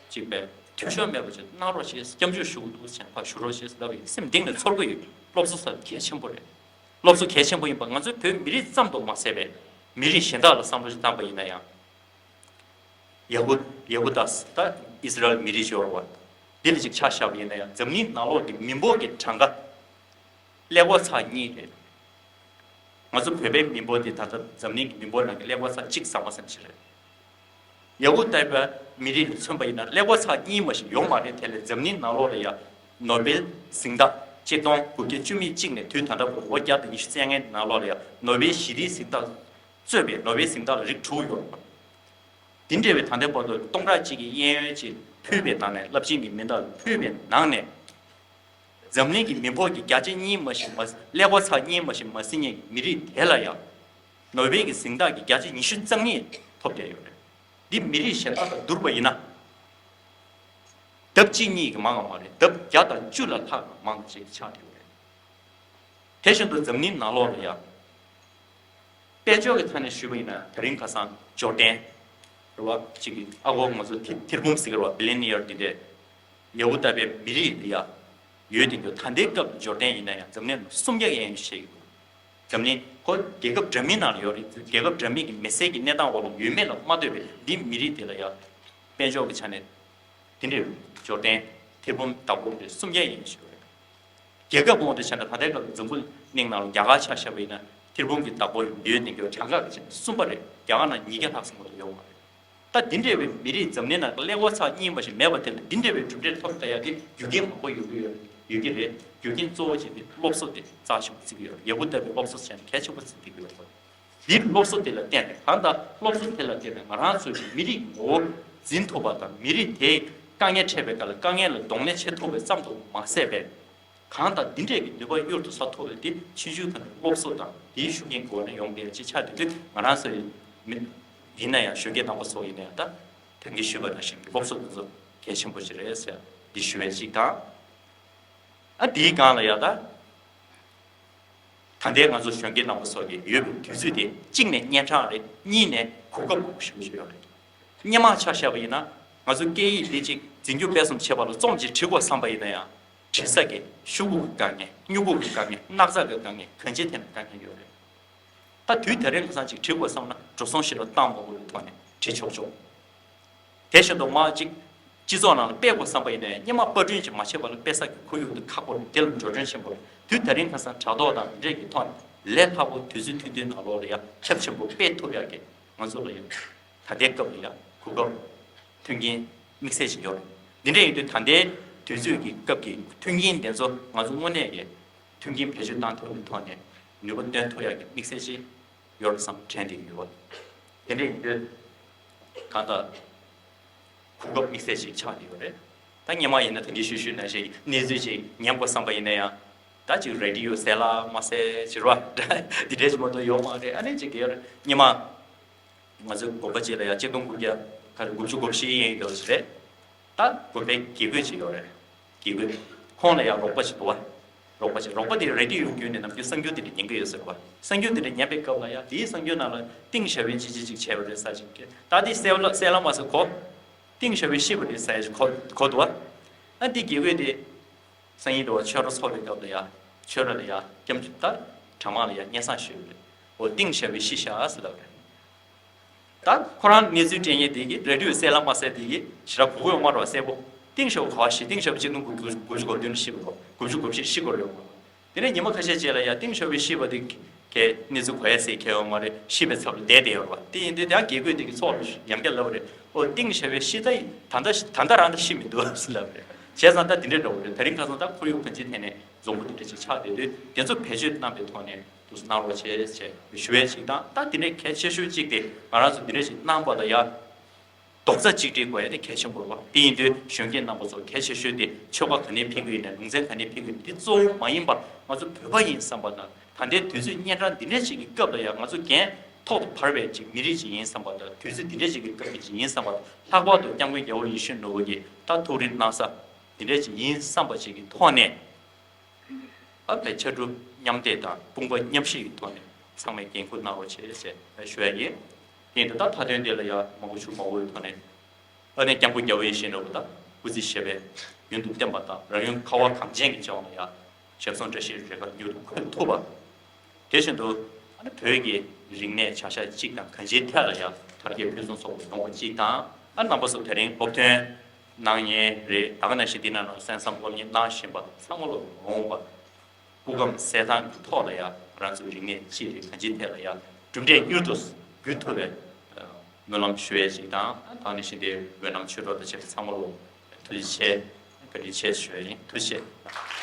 གཅིག་པའི་འཐུས་ཤོར་མེད་པ་ཅིག་གནང་རོགས་ཞེས་སྐྱབས་འཇུག་ཞུ་གི་འདུག་ཟེར་ཕར་ཞུ་རོགས་ཞེས་ལབ་ཡིན། སེམས་གཏིང་ནས་ཚོར་གི་ཡོད། སློབ་གསོ་ཟེར་གལ་ཆེན་པོ་རེད། སློབ་གསོ་གལ་ཆེན་པོ་ཡིན་པ་ང་ཚོའི་བོད་མི་རིགས་ཙམ་དུ་མ་ཟད་པའི་མི་རིགས་གཞན་དག་ལ་བསམ་བློ་ཞིག་བཏང་པ་ཡིན་ན་ཡང་། ཡ་ཧུ་ཡ་ཧུ་དཱ་ད་ཨི་སི་རལ་མི་རིགས་ཤོར་བ་འདི་ལ་ཅིག་ཆ་བཞག་པ་ཡིན་ན་ཡང་འཛམ་གླིང་ནང་ལོགས་ཀྱི་མི་འབོར་གྱི་གྲངས་ཀ་ཀླད་ཀོར་ཚེག་གཉིས་རེད། ང་ཚོ་བོད་པའི་མི་འབོར་འདི་ད་ལྟ་འཛམ་གླིང་གི་མི་འབོར་ནང་གི་ཀླད་ཀོར་ཚེག་གཅིག་ཟེར་མ་ཟེར་ཞིག་རེད། ཡ་ཧུ་དཱ་པའི་མི་རིགས་ལ་མཚོན་པ་ཡིན་ན་ཀླད་ཀོར་ཚེག་གཉིས་མ་ཞིག་ཡོད་མ་རེད། དེ་ལས་འཛམ་གླིང་ནང་ལོགས་ལ་ཡ་ནོ་བེལ་གཟེངས་རྟགས་གཅིག་སྟོང་དགུ་བརྒྱ་བཅུ་མེད་གཅིག་ནས་དུས་ད་ལྟ་བར་ལོ་བརྒྱ་དང་ཉི་ཤུ་རྩ་ལྔའི་ནང་ལོགས་ལ་ཡ་ནོ་བེལ་ཞི་བདེའི་གཟེངས་རྟགས་གཙོས་པའི་ནོ་བེལ་གཟེངས་རྟགས་ལ་རིགས་དྲུག་ཡོད་རེད། དེ་འདྲ་བའི་ད་ལྟའི་བར་དུ་སྟོང་ཕྲག་གཅིག་གི་གཡས་གཡོན་ཅིག་ཕུལ་བའི་ནང་ནས་རླབས་ཆེན་གྱི་མན་ཌལ་ཕུལ་བའི་ནང་ནས། འཛམ་གླིང་གི་མི་འབོར་གྱི་བརྒྱ་ཆ་གཉིས་མ་ཞིག་མ་ཀླད་ཀོར་ཚེག་གཉིས་མ་ཞིག་མ་ཟིན་མཁན་གྱི་མི་རིགས་དེ་ལ་ཡང་། ནོ་བེལ་གྱི་གཟེངས་རྟགས་ཀྱི་བརྒྱ་ཆ་ཉི་ཤུ་རྩ་གཉིས་ཐོབ་བསྡད་ཡོད་རེད། འདི་མི་རིགས་གཞན་དག་དང་བསྡུར་བ་ཡིན་ན། ལྡབ་གཅིག་གཉིས་ཀྱི་མང་བ་མ་རེད། ལྡབ་བརྒྱ་དང་བཅུ་ལ་ལྷག་མང་བ་ཞིག་ཆགས་ཡོད་རེད། དེ་བཞིན་དུ་འཛམ་གླིང་ནང་ལོགས་ལ་ཡང་། དཔལ་འབྱོར་གྱི་ཐད་ནས་ཞུས་པ་ཡིན་ན་དེ་རིང་ཁ་སང་འབྱོར་ལྡན་རེད་བ། གཅིག་གི་ཨ་གོ་ང་ཚོ་ཐི་ཐིར་འབུམ་ཟེར་གི་རེད་བ། བི་ལི་ཡ་ནི་ཡར་འདི་འདྲས་ཡ་ཧུ་དཱ་པའི་མི་རིགས་འདི་ཡ་ཡོད་དེ་འདུག་ད་ལྟའི་སྐབས་ལ་འབྱོར་ལྡན་ཡིན་ན་ཡང་འཛམ་གླིང་ལ་སུམ་བརྒྱ་ཡན་ཆད་ཀྱི་འདུག་འཛམ་གླིང་ཁོ་རྒྱལ་ཁབ་འདྲ་མིན་ནང་ལ་ཡོད་རེད། རྒྱལ་ཁབ་འདྲ་མིན་གྱི་མི་སེར་གྱི་གནས་སྟངས་འོག་ལ་ཡོད་མེད་ལ་མ་ལྟོས་པའི་འདི་མི་རིགས་དེ་ལ་ཡ་དཔལ་འབྱོར་གྱི་ཆ་ནས་དེ་འདྲའི་འབྱོར་ལྡན་ཐེར་འབུམ་བདག་པོ་དེ་སུམ་བརྒྱ་ཡན་ཞིག་ཡོད་རེད། རྒྱལ་ཁབ་ངོས་ནས་བྱས་ན་ད་ལྟའི་སྐབས་འཛམ་བུ་གླིང་ནང་ལ་རྒྱ་གར་ཆ་བཞག་པ་ཡིན་ན་ཐེར་འབུམ་གྱི་བདག་པོ་ཡོད་ནས་རྒྱ་གར་གྱི་ཆ་ནས་གསུམ་པ་རེད། རྒྱ་གར་ནང་ཉིས་བརྒྱ་ལྷག་ཙམ་མ་གཏོགས་ཡོད་མ་རེད། ད་འདི་འདྲ་བའི་མི་རིགས་འཛམ་གླིང་ནང་ཀླད་ཀོར་ཚགས་གཉིས་པ་ཞིག་མེད་པ་དེ་ལ་འདི་འདྲ་བའི་གྲུབ་འབྲས་ཐོབ་ཐུབ་ཡག་གི་རྒྱུ་རྐྱེན་མང་པོ་ཡོང་གི་ཡོད་ཡོད་ཀྱི་རེད། རྒྱུ་རྐྱེན་གཙོ་བོ་གཅིག་དེ་སློབ་གསོ་དེ་རྩ་ཆེན་པོ་བརྩི་གི་ཡོད་རེད། ཡ་ཧུ་དཱ་པའི་སློབ་གསོ་བྱས་ན་གལ་ཆེན་པོ་བརྩི་གི་ཡོད་རེད། འདིར་སློབ་གསོ་དེ་ལ་བརྟེན་ནས་གང་ལྟར་སློབ་གསོ་དེ་ལ་བརྟེན་ནས་ང་རང་ཚོའི་མི་རིགས་ངོ་བོ་འཛིན་ཐུབ་པ་དང་མི་རིགས་དེའི་དཀའ་ངལ་འཕྲད་པའི་སྐབས་ལ་དཀའ་ངལ་ལ་གདོང་ལེན་བྱེད་ཐུབ་པ་ཙམ་དུ་མ་ཟད་པའི་གང་ལྟར་འདི་འདྲས་ཀྱི་ནུས་པ་གཡུར་དུ་ཟ་ཐུབ་པ་དེ་ཕྱིན་ཆད་ཁ་ནས་སློབ་གསོ་དང་དེའི་ཤུགས་རྐྱེན་སྒོ་ནས་ཡོང་གི་ཡོད་ཅེས་ཆགས་དུས་དུས་ང་རང་ཚོ་ཡི་མི་ཡིན་ན་ཡང་གཞོན་སྐྱེས་རྣམ་པ་ཚོ་ཡིན་ན་ཡང་ད་ད་གིན་ཞུས་པ་ནང་བཞིན་སློབ་གསོ་དེ་ཚོ་གལ་ཆེན་པོ་ཞིག་རེད་ཟེར་འདི་ཞུ་བའི་གཅིག་དང་། ཨ་དེའི་སྒང་ལ་ཡ་ད། ད་ལྟའི་ང་ཚོ་གཞོན་སྐྱེས་རྣམ་པ་ཚོ་གི་ཡོད་པའི་དུས་ཚོད་དེ་གཅིག་ནས་གཉན་འཕྲང་རེད། གཉིས་ནས་གོ་སྐབས་མང་པོ་ཞིག་ཡོད་རེད། སྔོན་མ་ཆ་བཞག་པ་ཡིན་ན་ང་ཚོ་སྐད་ཡིག་འདི་གཅིག་འཛིན་སྐྱོང་སྤེལ་གསུམ་བྱེད་པ་ལ་རྩོམ་ཅིག་བྲིས་དགོས་བསམ་པ་ཡིན་ན་ཡང་བྲིས་ས་གི་ཤོག་གུ་གི་དཀའ་ངལ། སྨྱུ་གུ་གི་དཀའ་ངལ། སྣག་ཚ་གི་དཀའ་ངལ། གང་ཅིའི་ཐད་ནས་དཀའ་ངལ་ཡོད་རེད། ད་དུས་ད་རིང་ཁ་སང་ཅིག་བྲིས་དགོས་བསམ་ན་འགྲོ་སོང་ཞིག་ལ་བཏང་མ་དགོས་པའི་ཐོག་ནས་བྲིས་ཆོག་ཆོག་དེ་བཞིན་དུ་མ་གཅིག་སྤྱི་ཚོགས་ནང་ལ་སྤེལ་དགོས་བསམ་པ་ཡིན་ན་ཡང་སྔོན་མ་པར་སྐྲུན་ཅིག་མ་བྱས་པ་ལ་སྤེལ་ས་གི་ཁོར་ཡུག་དེ་ཁག་པོ་རེད། དེ་ལ་འགྲོ་གྲོན་ཆེན་པོ་རེད། དུས་ད་རིང་ཁ་སང་དྲ་ཐོག་དང་འདི་འདྲས་ཀྱི་ཐོག་ནས་ལས་སླ་པོ་དུས་ཚོད་ཐུང་ཐུང་ནང་ལོགས་ལ་ཡང་ཁྱབ་ཆེན་པོ་སྤེལ་ཐུབ་ཡག་གི་ང་ཚོ་ལ་ཡང་ད་ལྟའི་སྐབས་ལ་ཡང་གོ་སྐབས་མཐུན་རྐྱེན་དམིགས་བསལ་ཅིག་ཡོད་རེད། འདི་འདྲས་ཡིན་དུས་ད་ལྟའི་དུས་ཚོད་ཀྱི་སྐབས་ཀྱི་མཐུན་རྐྱེན་དེ་ཚོ་ང་ཚོ་དངོས་གནས་ཀྱི་མཐུན་རྐྱེན་བེད་སྤྱོད་བཏང་ཐུབ་པའི་ཐོག་ནས་ནུས་པ་བཏོན་ཐུབ་ཡག་གི་དམིགས་བསལ་ཅིག་ཡོད་རེད་བསམ་དྲན་བསྡད་ཡོད་པ། དེ་འདྲ་ཡིན་དུས་གང་ལྟར་གོ་སྐབས་དམིགས་བསལ་ཅིག་ཆགས་བསྡད་ཡོད་རེད། ད་སྔོན་མ་ཡིན་ན་དེ་འདྲའི་ཤུལ་ཤུལ་ནང་བཞིན་གནས་ཚུལ་ཅིག་ཉན་དགོས་བསམ་པ་ཡིན་ན་ཡང་ད་ཅིག་རེ་ཌི་ཡོ་གསན་ལ་མ་གསན་ཅིག་རེད་བ། འདི་འདྲའི་ཅིག་མ་གཏོགས་ཡོད་མ་རེད། ཨ་ནི་ཅིག་གི་ཡོད་རེད། སྔོན་མ་ང་ཚོའི་དགོན་པ་གཅིག་ལ་ཡང་ཆིག་སྟོང་དགུ་བརྒྱ་ག་རེ་དགུ་བཅུ་གོ་བཞི་ཡན་ཡོད་ཞིག་རེད། ད་དགོན་པའི་དགེ་བསྐོས་ཅིག་ཡོད་རེད། དགེ་བསྐོས། ཁོང་ལ་ཡང་རོགས་པ་ཅིག་འདུག་བ། རོགས་པ་ཅིག་རོགས་པ་དེ་རེ་ཌི་ཡོ་བརྒྱུད་ནས་ནམ་རྒྱུན་གསར་འགྱུར་དེ་འདྲ་ཉན་གི་ཡོད་ཟེར་བ། གསར་འགྱུར་དེ་འདྲ་ཉན་པའི་སྐབས་ལ་ཡང་དེའི་གསར་འགྱུར་ནང་ལ་ཏིང་ཞའོ་ཕིང་ཅི་ཅི་ཅིག་བྱས་པ་རེད་ཟེར་ཅིག་གི་ད་དེ་གསལ་ལ་གསལ་ལ་མ་ཟེར་གོ། ཏིང་ཞའོ་ཕིང་ཤི་བ་རེད་ཟེར་ཅིག་གོ་གོ་འདུག་བ། ཨ་དེ་དགེ་བསྐོས་དེ། སང་ཉིན་དུ་བ་ཆོས་ར་ཚོགས་པའི་སྐབས་ལ་ཡ། ཆོས་ར་ལ་ཡ། སྐྱབས་འཇུག་ད། གྲྭ་མང་ལ་ཡ་སྙན་སེང་ཞུས་པ་རེད། འོ་ཏིང་ཞའོ་ཕིང་ཤི་ཤག་ཟེར་ལབ་རེད། ད་ཁོ་རང་གནས་ཚུལ་སྤྲད་མཁན་དེ་གིས་རེ་ཌི་ཡོ་གསལ་ལ་མ་གསལ་དེ་གིས་ཞེ་དྲག་གོ་གི་ཡོད་མ་རེད་བ། གསལ་པོ། ཏིང་ཞའོ་ཕིང་ག་བ་ཤི། ཏིང་ཞའོ་ཕིང་ཆིག་སྟོང་དགུ་བཅུ་གོ་བདུན་ལ་ཤི་བ་རེད། དགུ་བཅུ་གོ་བཞི་ཤི་དགོས་རེད་ཡོད་མ་རེད། དེ་ནས་ཉི་མ་ཁ་ཤས་རྗེས་ལ་ཡ་ཏིང་ཞའོ་ཕིང་ཤི་བ་དེ་གའི་གནས་ཚུལ་གོ་ཡ་ཟེར་མཁན་ཡོད་མ་རེད། ཤི་བའི་ཚབ་ལ་བསྡད་བསྡད་ཡོད་རེད་བ། དེ་ཡིན་དུས་ཡང་དགེ་བསྐོས་དེ་གིས་ཚོགས་ལ་ཡང་བསྐྱར་ལབ་པ་རེད། ཨོ་ཏིང་ཞའོ་ཕིང་ཤི་ད་ཡིན། ད་ལྟ་ཤི་ད་ལྟ་རང་ད་ཤི་མི་འདུག་ཟེར་ལབ་པ་རེད། བྱས་ཙང་ད་དེ་འདྲའི་འདྲ་བོ་རེད། ད་རིང་ཁ་སང་ད་ཁོར་ཡུག་གང་ཅིའི་ཐད་ནས་འཛོམས་པོ་དེ་འདྲ་ཅིག་ཆགས་བསྡད་དུས་དེ་ཚོ་བེད་སྤྱོད་གནང་པའི་ཐོག་ནས་དུ་གནང་རོགས་བྱེད་ཅེས་ཞུ་བའི་ཅིག་དང་། ད་དེ་འདྲའི་གལ་ཆེ་ཤོས་གཅིག་དེ་ང་རང་ཚོ་དེ་འདྲ་ཞིག་གནང་པ་ལ་ཡ། རྡོག་རྩ་གཅིག་སྒྲིལ་དགོས་ཡ་དེ་གལ་ཆེན་པོ་རེད་བ། དེ་ཡིན་དུས་གཞོན་སྐྱེས་རྣམ་པ་ཚོ་གལ་ཆེ་ཤོས་དེ་ཆོལ་ཁ་ག་ནས་ཕེབས་ཀྱི་ཡིན་ནའི་ལུང་ཚན་ག་ནས་ཕེབས་ཀྱི་ཡིན་ནའི་དེ་གཙོ་བོ་མ་ཡིན་པར་ང་ཚོ་བོད་པ་ཡིན་བསམ་པ་དང་། ད་ལྟའི་དུས་ཚོད་གཉན་འཕྲང་འདི་འདྲ་ཞིག་གི་སྐབས་ལ་ཡང་ང་ཚོ་འགན་ཐོག་ཏུ་བབས་པའི་ཅིག་མི་རིགས་ཅིག་ཡིན་བསམ་པ་དང་། དུས་ཚོད་འདི་འདྲ་ཞིག་གི་སྐབས་ཀྱི་ཅིག་ཡིན་བསམ་པ་དང་། ལྷག་པར་དུ་སྐྱབས་མགོན་རྒྱལ་བ་ཡིད་བཞིན་ནོར་བུ་གིས་ད་ཐུགས་རེ་གནང་ས་འདི་འདྲ་ཅིག་ཡིན་བསམ་པ་ཅིག་གི་ཐོག་ནས། ཨ་ཕའི་ཕྱར་གྲུ་མཉམ་འདེགས་དང་དཔུང་པ་མཉམ་གཤིབ་ཀྱི་ཐོག་ནས་ཚང་མས་འགན་འཁུར་གནང་རོགས་བྱེད་ཅེས་ཞུ་ཡ་ཡིན། དེ་ཡིན་དུས་ད་མཐའ་དོན་དེ་ལ་ཡང་མང་པོ་ཞུ་མ་དགོས་པའི་ཐོག་ནས། ཨ་ནི་སྐྱབས་མགོན་རྒྱལ་བ་ཡིད་བཞིན་ནོར་བུ་དང་སྐུ་ཚེ་ཞབས་པད་ཡུན་དུ་བརྟན་པ་དང་། རང་ཡུལ་ཁ་བ་གངས་ཅན་གྱི་ལྗོངས་ལ་ཡང་ཞབས་ཟུང་བཀྲ་ཤིས་རེ་ཁཱ་མྱུར་དུ་འཁོད་ཐུབ་པ། དེ་བཞིན་དུ་ཨ་ནི་བོད་ཀྱི་རིག་གནས་བྱ་གཞག་གཅིག་དང་གང་ཅིའི་ཐད་ལ་ཡང་དར་རྒྱས་ཕུན་སུམ་ཚོགས་པ་ཡོང་བ་གཅིག་དང་། ཨ་རྣམ་པ་ཚོ་དེ་རིང་སློབ་ཐོན་གནང་མཁན་རེད། ད་ག་ནང་བཞིན་འདི་ནང་ལ་གསན་བསམ་སློབ་གཉེར་གནང་བཞིན་པ་ཚང་མ་ལ་འོང་བ། སྐུ་ཁམས་གསལ་ཐང་གི་ཐོག་ལ་ཡང་ང་རང་ཚོའི་རིག་གནས་སྤྱི་རིགས་གང་ཅིའི་ཐད་ལ་ཡང་གྲུབ་འབྲས་མྱུར་དུ་འབུལ་ཐུབ་པའི་སྨོན་ལམ་ཞུ་ཡས་ཤིག་དང་། ད་ག་ནང་བཞིན་འདིར་འབོད་རྣམ་ཆོས་གྲོགས་དང་བཅས་པ་ཚང་མ་ལ་ཐུགས་རྗེ་ཆེ། བཀའ་དྲིན་ཆེ་ཞུ་ཡས་ཡིན། ཐུགས་རྗེ་ཆེ།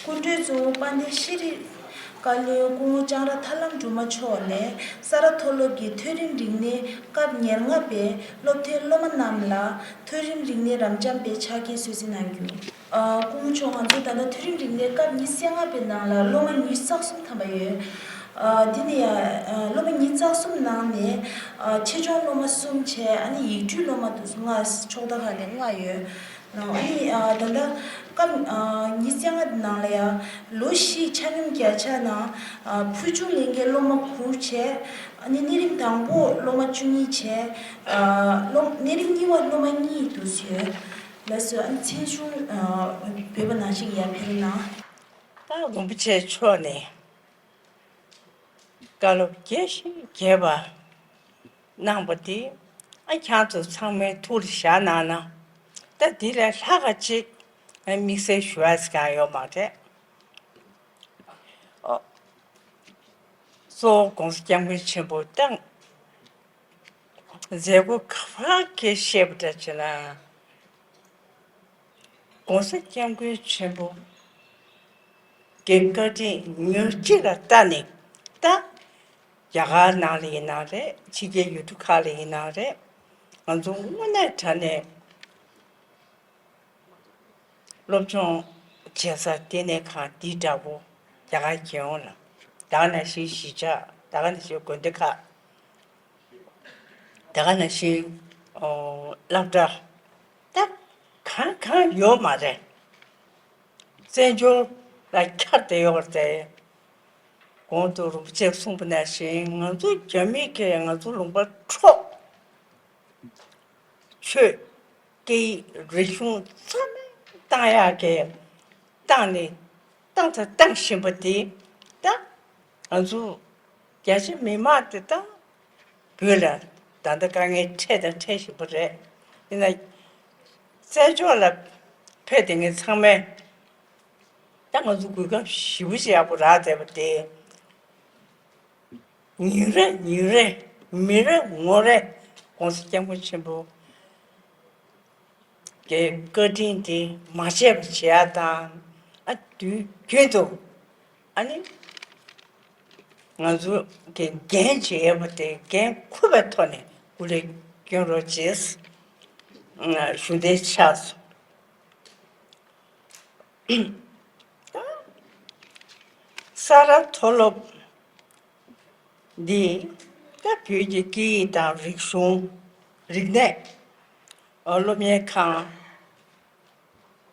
སྐུ་མགྲོན་གཙོ་བོ་དཔལ་ལྡན་ཤེས་རིག་བཀའ་བློན་སྐུ་ངོ་ལྕང་ར་ཐར་ལམ་སྒྲོལ་མ་མཆོག་ནས་ས་རཱ་མཐོ་སློབ་ཀྱི་ཐོས་རིམ་རིག་གནས་སྐབས་ཉེར་ལྔ་པའི་སློབ་ཐོན་སློབ་མ་རྣམས་ལ་ཐོས་རིམ་རིག་གནས་རབ་འབྱམས་པའི་ཕྱག་འཁྱེར་གསོལ་ཚིགས་གནང་རྒྱུ། ཨ། སྐུ་ངོ་མཆོག་ང་ཚོ་ད་ལྟ་ཐོས་རིམ་རིག་གནས་སྐབས་ཉི་ཤུ་རྩ་ལྔ་པའི་ནང་ལ་སློབ་མ་ཉི་ཤུ་རྩ་གསུམ་ཐམ་པ་ཡོད། ཨ། འདི་ནི་ཡང་ཨ་སློབ་མ་ཉི་ཤུ་རྩ་གསུམ་ནང་ནས་ཨ་ཆེད་སྦྱོང་སློབ་མ་གསུམ་བྱས། ཨ་ནི་ཡིག་འབྲུ་སློབ་མ་དེ་ཚོ་ལྔ། ཕྱོགས་མཐའ་ཁག་ནས་ལྔ་ཡོད། ཨ་ནི་ཨ་ད་ལྟ་སྐབས་ཨ་ཉི་ཤུ་རྩ་ལྔ་ནང་ལ་ཡང་ལོ་བཞི་ཆ་སྙོམས་བརྒྱ་ཆ་ནང་ཨ་ཕུལ་བྱུང་ལས་འགན་སློབ་མ་དགུ་བྱས། ཨ་ནི་གནས་རིམ་དང་པོ་སློབ་མ་བཅུ་གཉིས་བྱས། ཨ་སློབ་གནས་རིམ་གཉིས་པ་སློབ་མ་གཉིས་དུ་ཡོད། ལགས་སོ། ཨ་ནི་མཚན་གཞུང་ཨ་འབོད་པ་ནང་བཞིན་ཡར་ཕེབས་གནང་། ད་རིན་པོ་ཆེ་མཆོག་ནས་བཀའ་སློབ་རྒྱས་ཤིང་རྒྱས་པ་གནང་བ་དེ་ཨ་ཁྱེད་ཚོ་ཚང་མའི་ཐུགས་ལ་བཞག་གནང་ན། ད་འདི་ལས་ལྷག་ག་ཅིག་ཨ་དམིགས་བསལ་ཞུ་ཡ་ཟེར་གང་ཡོད་མ་རེད། ཨོ། གཙོ་བོ་༸གོང་ས་༸སྐྱབས་མགོན་ཆེན་པོ་ཏང་མཛད་སྒོ་ག་པར་གལ་བཤད་པ་འདྲ་བྱས་ན། ༸གོང་ས་༸སྐྱབས་མགོན་ཆེན་པོ་གི་བཀའ་དྲིན་མྱུར་སྐྱེས་ལ་བལྟ་ནས། ད་རྒྱ་གར་ནང་ལ་ཡིན་ན་རེད། ཕྱི་རྒྱལ་ཡུལ་གྲུ་ཁག་ལ་ཡིན་ན་རེད། ང་ཚོ་དངོས་གནས་དྲང་གནས་སློབ་སྦྱོང་བྱེད་ས་ལྟེ་གནས་ཁང་འདི་འདྲ་པོ་རྒྱ་གར་རྒྱལ་ཡོངས་ལ། ད་ག་ནང་བཞིན་གཞིས་ཆགས། ད་ག་ནང་བཞིན་དགོན་སྡེ་ཁག། ད་ག་ནང་བཞིན་ཨོ་སློབ་གྲྭ། ད་གང་གང་ཡོད་མ་རེད། བཙན་བྱོལ་ལ་ཁྱབ་བསྡད་ཡོད་རེད། གོང་དུ་རིན་པོ་ཆེས་གསུངས་པ་ནང་བཞིན་ང་ཚོ་རྒྱ་མི་གིས་ང་ཚོ་ལུང་པ་འཕྲོག་ཆོས། སྐད་ཡིག། རིག་གཞུང་རྩ་མེད་བཏང་ཡག་གི་བཏང་ནས་བཏང་ཚར། བཏང་བཞིན་པ་དེ་ད་ང་ཚོ་རྒྱ་ཆེ་མི་མང་དེ་ད་བོད་ལ་ད་ལྟ་དཀའ་ངལ་འཕྲད་དང་འཕྲད་བཞིན་པ་རེད། ཡིན་ན་བཙན་བྱོལ་ལ་ཕེབས་བསྡད་མཁན་ཚང་མས་ད་ང་ཚོ་གོ་སྐབས་ཞེ་པོ་ཅིག་ཡག་པོ་རག་བསྡད་པ་དེ། ཉིན་རེ་ཉིན་རེ་མི་རེ་ངོ་རེ་༸གོང་ས་༸སྐྱབས་མགོན་ཆེན་པོ་གི་བཀའ་དྲིན་དེ་མ་བརྗེད་པ་བྱེད་ཡག་དང་། ཨ་དུས་རྒྱུན་དུ་ཨ་ནི་ང་ཚོ་གི་འགན་བྱེད་ཡག་པོ་དེ་འགན་འཁུར་བའི་ཐོག་ནས་སྐུ་ལས་སྐྱོན་རོགས་བྱེད་ཞུ་འདོད་ཆགས་སོང་། ས་རཱ་མཐོ་སློབ་འདི་ད་བོད་ཀྱི་སྐད་ཡིག་དང་རིག་གཞུང་། རིག་གནས། ཨོ་སློབ་གཉེར་ཁང་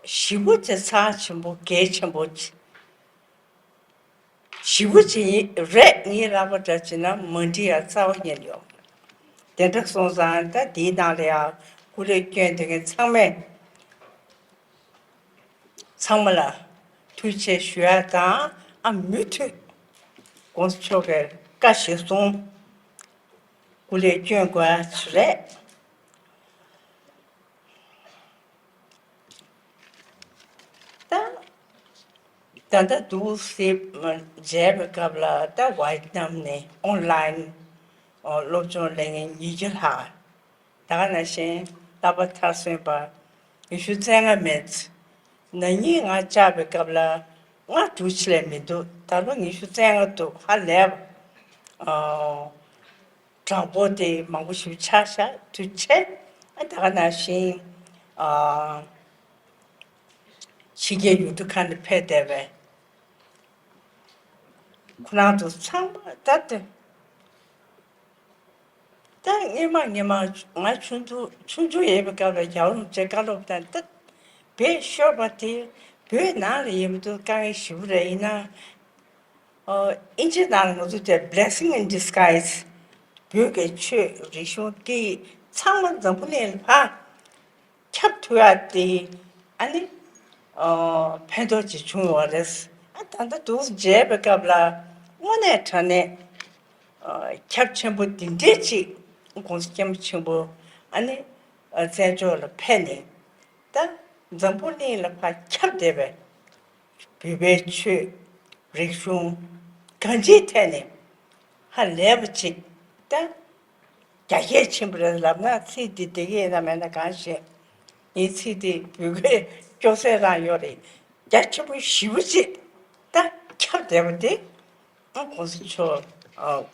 ཞེ་པོ་ཅིག་རྩ་ཆེན་པོ་གལ་ཆེན་པོ་ཞེ་པོ་ཅིག་རེད། ངའི་ལབ་པ་འདྲ་བྱས་ན་མ་འགྲིག་ཡ་རྩ་བ་ཉིད་ཡོད། དེ་འདྲ་སོང་ཙང་ད་འདིའི་ནང་ལ་ཡང་སྐུ་ལས་བསྐྱོན་བསྡད་མཁན་ཚང་མས། ཚང་མ་ལ་ཐུགས་རྗེ་ཆེ་ཞུ་ཡ་དང་། ཨ་མུ་མཐུད་༸གོང་ས་མཆོག་གིས་བཀའ་གཞིར་བཟུང་སྐུ་ལས་བསྐྱོན་དགོས་ཡ་ཞིག་རེད། ད་ད་ལྟ་འདུག་སེ་མཇལ་བའི་སྐབས་ལ་ད་ཝེད་ནམ་ནས་ཨོན་ལའིན་སློབ་སྦྱོང་ལེན་མཁན་ཉིས་བརྒྱ་ལྷག་ད་ག་ནང་བཞིན་ལྷག་པ་མཐར་སོན་པ་ཉི་ཤུ་རྩ་ལྔ་མེད། ན་ནིང་ང་བཅར་བའི་སྐབས་ལ་ལྔ་དྲུག་ཅིག་ལས་མི་འདུག་ད་ལོ་ཉི་ཤུ་རྩ་ལྔ་འདུག་ཧ་ལས་པ། ཨ་དྲང་པོ་དེ་མང་པོ་ཞིག་ཆགས་ཤག་ཐུགས་རྗེ་ཆེ། ཨ་ད་ག་ནང་བཞིན་ཨ་ཕྱི་རྒྱལ་ཡུལ་གྲུ་ཁག་ནས་ཕེབས་བསྡད་པའི་ཁོ་རང་ཚོ་ཚང་མ་ད་ལྟ། ད་སྔོན་མ་སྔོན་མ་ང་ཆུང་ཆུང་ཆུང་ཆུང་ཡོད་པའི་སྐབས་ལ་རྒྱལ་བ་རིན་པོ་ཆེ་བཀའ་སློབ་དང་། ད་བོད་ཤོར་བ་དེ་བོད་ནང་ལ་ཡིན་མི་འདུག་དཀའ་ངལ་ཞེ་པོ་རེད། ཡིན་ན་ཨོ་ཨིན་ཇི་ནང་ལ་ང་ཚོ་དེ་blessing in disguise། བོད་ཀྱི་ཆོས། རིག་གཞུང་། སྐད་ཡིག་ཚང་མ་འཛམ་བུ་གླིང་ལ་ཕར་ཁྱབ་ཐུབ་ཡ་དེ་ཨ་ནི་ཨོ་ཕན་ཐོགས་ཅིག་བྱུང་ཡོད་རེད། ཨ་ད་ལྟ་འདུག་མཇལ་བའི་སྐབས་ལ་དངོས་གནས་དྲང་གནས་ཨོ་ཁྱབ་ཆེན་པོ་འདི་འདྲས་ཅིག་༸གོང་ས་༸སྐྱབས་མགོན་ཆེན་པོ་ཨ་ནི་ཨ་བཙན་བྱོལ་ལ་ཕེབས་ནས་ད་འཛམ་བུ་གླིང་ལ་ཕར་ཁྱབ་བསྡད་པའི་བོད་པའི་ཆོས། རིག་གཞུང་གང་ཅིའི་ཐད་ནས་ཧ་ལས་པ་ཅིག་ད་རྒྱ་སྐྱེད་ཕྱིན་པ་རེད་ལབ་ན་ཚིག་འདི་བདེ་གི་ཡིན་ན་མེད་ན་གང་ཤེས། ངའི་ཚིག་འདི་བོད་སྐད་སྐྱོ་ཟེར་རང་ཡོད་རེད། རྒྱ་ཆེན་པོ་ཞེ་པོ་ཅིག་ད་ཁྱབ་བསྡད་པ་འདི་༸གོང་ས་མཆོག་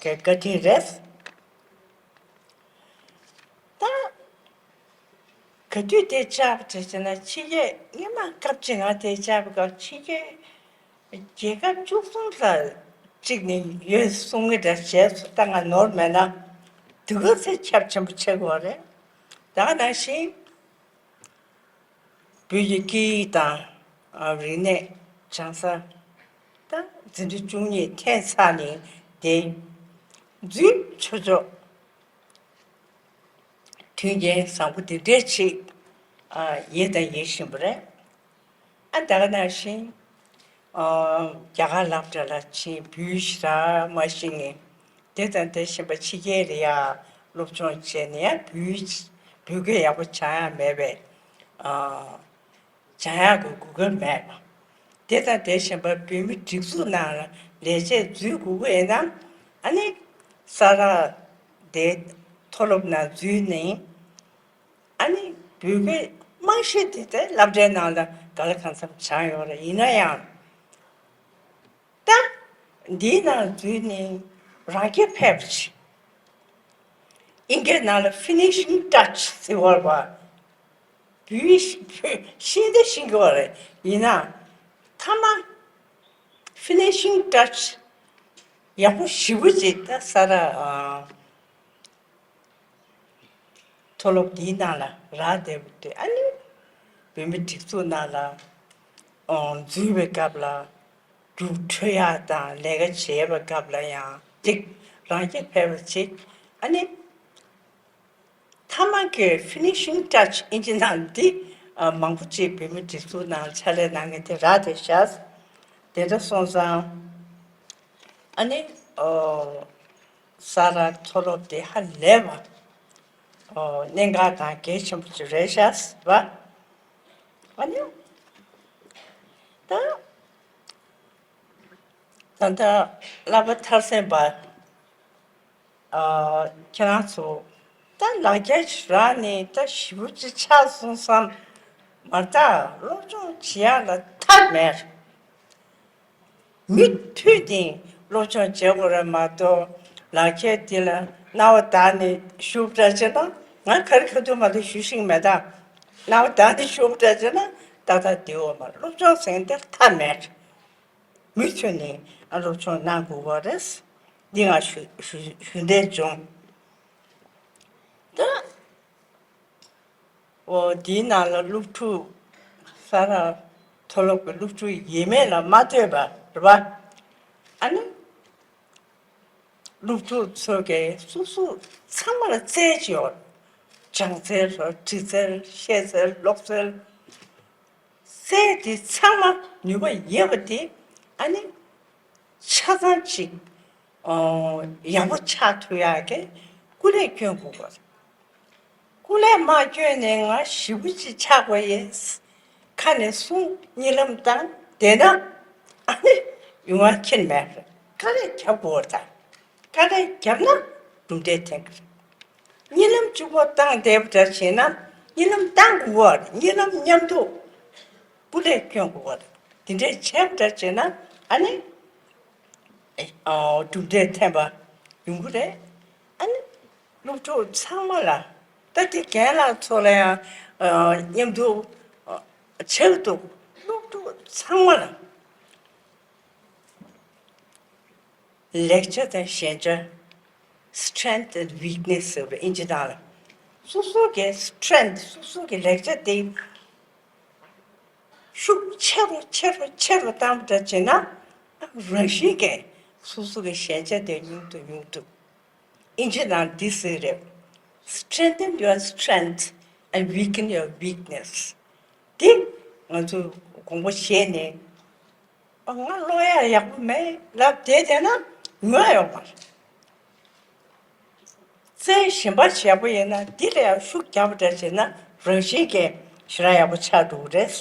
གི་བཀའ་དྲིན་རེད། ད་ག་དུས་དེ་བཅར་བ་དྲན་བྱས་ན། ཕྱི་རྒྱལ་སྔོན་མ་སྐབས་གཅིག་ང་དེ་བཅར་བའི་སྐབས་ཕྱི་རྒྱལ་རྒྱལ་ཁབ་བཅུ་གསུམ་ལ་ གཅིག་ནི་ཡོད་གསུང་གི་འདྲ་བྱས་སོ། ད་ང་ནོར་མེད་ན་དུས་སྐབས་ཚད་ཁྱབ་ཆེན་པོ་ཆགས་ཀྱི་ཡོད་རེད། ད་ག་ནང་བཞིན་བོད་ཀྱི་སྐད་ཡིག་དང་། ཨ། རིག་གནས། བྱང་ས། ད་འཛིན་གྲྭ་བཅུ་གཉིས་འཐེན་ཚར་ནས་དེ་འཛུལ་ཆོག་ཆོག་མཐུན་རྐྱེན་བཟང་པོ་འདི་འདྲས་ཅིག་ཨ། ཡིན་དང་ཡིན་བཞིན་པ་རེད། ཨ། ད་ག་ནང་བཞིན། ཨ། རྒྱ་གར་སློབ་གྲྭ་ལ་ཕྱིན། བོད་ཡིག་ཞེ་དྲག་མ་ཤེས་མཁན། དེ་དང་དེ་བཞིན་པ་ཕྱི་རྒྱལ་ལ་ཡ་སློབ་སྦྱོང་བྱས་ནས་ཡང་བོད་ཡིག་བོད་སྐད་ཡག་པོ་སྦྱང་ཡག་མེད་པས། ཨ། སྦྱང་ཡག་གི་གོ་སྐབས་མེད་པ། དེ་དང་དེ་བཞིན་པ་བོད་མི་སྒྲིག་འཛུགས་ནང་ལ་ལས་བྱེད་འཛུལ་དགོས་ཀྱི་ཡིན་ན། ཨ་ནི་ས་རཱ་དེ་མཐོ་སློབ་ནང་འཛུལ་ནས། ཨ་ནི་བོད་སྐད་མང་ཤོས་དེ་དེ་སློབ་གྲྭའི་ནང་ལ་ག་ལ་གང་འཚམ་སྦྱངས་ཡོད་རེད། ཡིན་ན་ཡང་། ད་འདིའི་ནང་འཛུལ་ནས་རང་སྐྱེ་ཕལ་པ་ཅིག་ཨིན་སྐད་ནང་ལ་finishing touch ཟེར་བ་རེད་པ། བོད་ཡིག་ཤེས་དེ་ཤེས་ཀྱི་ཡོད་རེད། ཡིན་ན་མཐའ་མ་finishing touch ཡག་པོ་ཞེ་པོ་ཅིག་ད་ས་རཱ། ཨ། མཐོ་སློབ་འདིའི་ནང་ལ་རག་བསྡད་པ་དེ། ཨ་ནི་བོད་མི་སྒྲིག་འཛུགས་ནང་ལ། ཨོ། འཛུལ་བའི་སྐབས་ལ་རྒྱུགས་འཕྲོད་ཡག་དང་ལས་ཀ་བྱེད་པའི་སྐབས་ལ་ཡང་ཅིག་རང་སྐྱེ་ཕལ་པ་ཅིག་ཨ་ནི་མཐའ་མ་གི་finishing touch ཨིན་ཇི་ནང་འདི། ཨ། མང་པོ་ཅིག་བོད་མི་སྒྲིག་འཛུགས་ནང་ཕྱག་ལས་གནང་མཁན་དེ་རག་བསྡད་ཤག་དེ་འདྲ་སོང་ཙང་། ཨ་ནི། ཨོ། ས་རཱ་མཐོ་སློབ་དེ་ཧ་ལས་པ། ཨོ། གནད་འགག་དང་གལ་ཆེན་པོ་ཅིག་རེད་ཤག་ཟེར་བ། ཨ་ནི། ད་ད་ལྟ་བསླབ་པ་མཐར་སོན་པ། ཨ། ཁྱེད་རང་ཚོ་ད་ལག་འཁྱེར་ཞིག་རག་ནས་ད་ཞེ་པོ་ཅིག་ཆགས་སོང་བསམ་མ། ད་སློབ་སྦྱོང་བྱེད་ཡག་ལ་མཐའ་མེད། མུ་མཐུད་ནས་སློབ་སྦྱོང་བྱེད་དགོས་རེད་མ་གཏོགས། ལག་འཁྱེར་འདི་ལ་རྣ་བ་བདག་ནས་བཞུགས་འདྲ་བྱས་ན། ང་ག་རེ་ག་དུས་མ་གཏོགས་ཞུ་ཤེས་མེད་ད། རྣ་བ་བདག་ནས་བཞུགས་འདྲ་བྱས་ན་ཏག་ཏག་བསྡད་ཡོད་མ་རེད། སློབ་སྦྱོང་ཟེར་མཁན་དེ་མཐའ་མེད། མུ་མཐུད་ནས་སློབ་སྦྱོང་གནང་དགོས་པ་རེད། འདི་ང་ཞུ་ཞུ་ཞུ་འདོད་བྱུང་། ད། འོ། འདིའི་ནང་ལ་སློབ་ཕྲུག་ས་རཱ་མཐོ་སློབ་ཀྱི་སློབ་ཕྲུག་ཡིན་མིན་ལ་མ་ལྟོས་པ་རེད་པ། ཨ་ནི་སློབ་ཕྲུག་ཚོ་གིས་སོ་སོ་ཚང་མ་ལ་རྩལ་ཅིག་ཡོད། སྦྱང་རྩལ་རེད། འབྲི་རྩལ། བཤད་རྩལ། ཀློག་རྩལ། རྩལ་དེ་ཚང་མ་ནུས་པ་ཡོད་པ་དེ། ཨ་ནི་ཆ་ཚང་ཅིག་ཨོ། ཡག་པོ་ཆགས་ཐུབ་ཡག་གི་སྐུ་ལས་སྐྱོན་དགོས་པ་རེད། སྐུ་ལས་མ་སྐྱོན་ནས་ང་ཞེ་པོ་ཅིག་ཆགས་པ་ཡིན། ཁ་ནས་གསུང་། གཉིད་ལམ་བཏང་བསྡད་ན། ཨ་ནི་ཡོང་བ་ཁྱེར་མེད་རེད། དཀའ་ལས་རྒྱབ་དགོས་པ་རེད། དཀའ་ལས་བརྒྱབ་ན་གྲུབ་འབྲས་ཐོན་གི་རེད། གཉིད་ལམ་གཅིག་པོ་བཏང་བསྡད་པ་འདྲ་བྱས་ན། གཉིད་ལམ་བཏང་དགོས་པ་རེད། གཉིད་ལམ་མཉམ་དུ་སྐུ་ལས་སྐྱོན་དགོས་པ་རེད། དེ་འདྲས་བྱས་པ་འདྲ་བྱས་ན། ཨ་ནི། ཨ། གྲུབ་འབྲས་ཐོན་པ་ཡོང་གི་རེད། ཨ་ནི་སློབ་ཕྲུག་ཚང་མ་ལ། ད་དེ་རྒན་ལགས་ཚོ་ལ་ཡང་། ཨ། མཉམ་དུ། ཨ། ཆགས་འདུག་སློབ་ཕྲུག་ཚང་མ་ལ། ལེགས་ཆ་དང་ཞན་ཆ། Strength and weakness ཟེར་བ་ཨིན་ཇི་ནང་ལ། སོ་སོ་གི་strength། སོ་སོ་གི་ལེགས་ཆ་དེ་ཤུགས་ཆེ་རུ་ཆེ་རུ་ཆེ་རུ་བཏང་བ་འདྲ་བྱས་ན། རང་བཞིན་གྱིས་སོ་སོ་གི་ཞན་ཆ་དེ་ཉུང་དུ་ཉུང་དུ། ཨིན་ཇི་ནང་འདི་ཟེར་རེད། Strengthen your strength and weaken your weakness. འདི་ང་ཚོ་དགོངས་པ་བཞེས་ནས། ཨ། ང་ཀློག་ཡག་ཡག་པོ་མེད་ལབ་བསྡད་བསྡད་ན་ནུས་པ་ཡོད་མ་རེད། རྩལ་གཞན་པ་བྱས་པ་ཡིན་ན། འདི་ལ་ཡང་ཤུགས་རྒྱབ་པ་འདྲ་བྱས་ན་རང་བཞིན་གྱིས་ཞེ་དྲག་ཡག་པོ་ཆགས་འགྲོ་གི་རེད་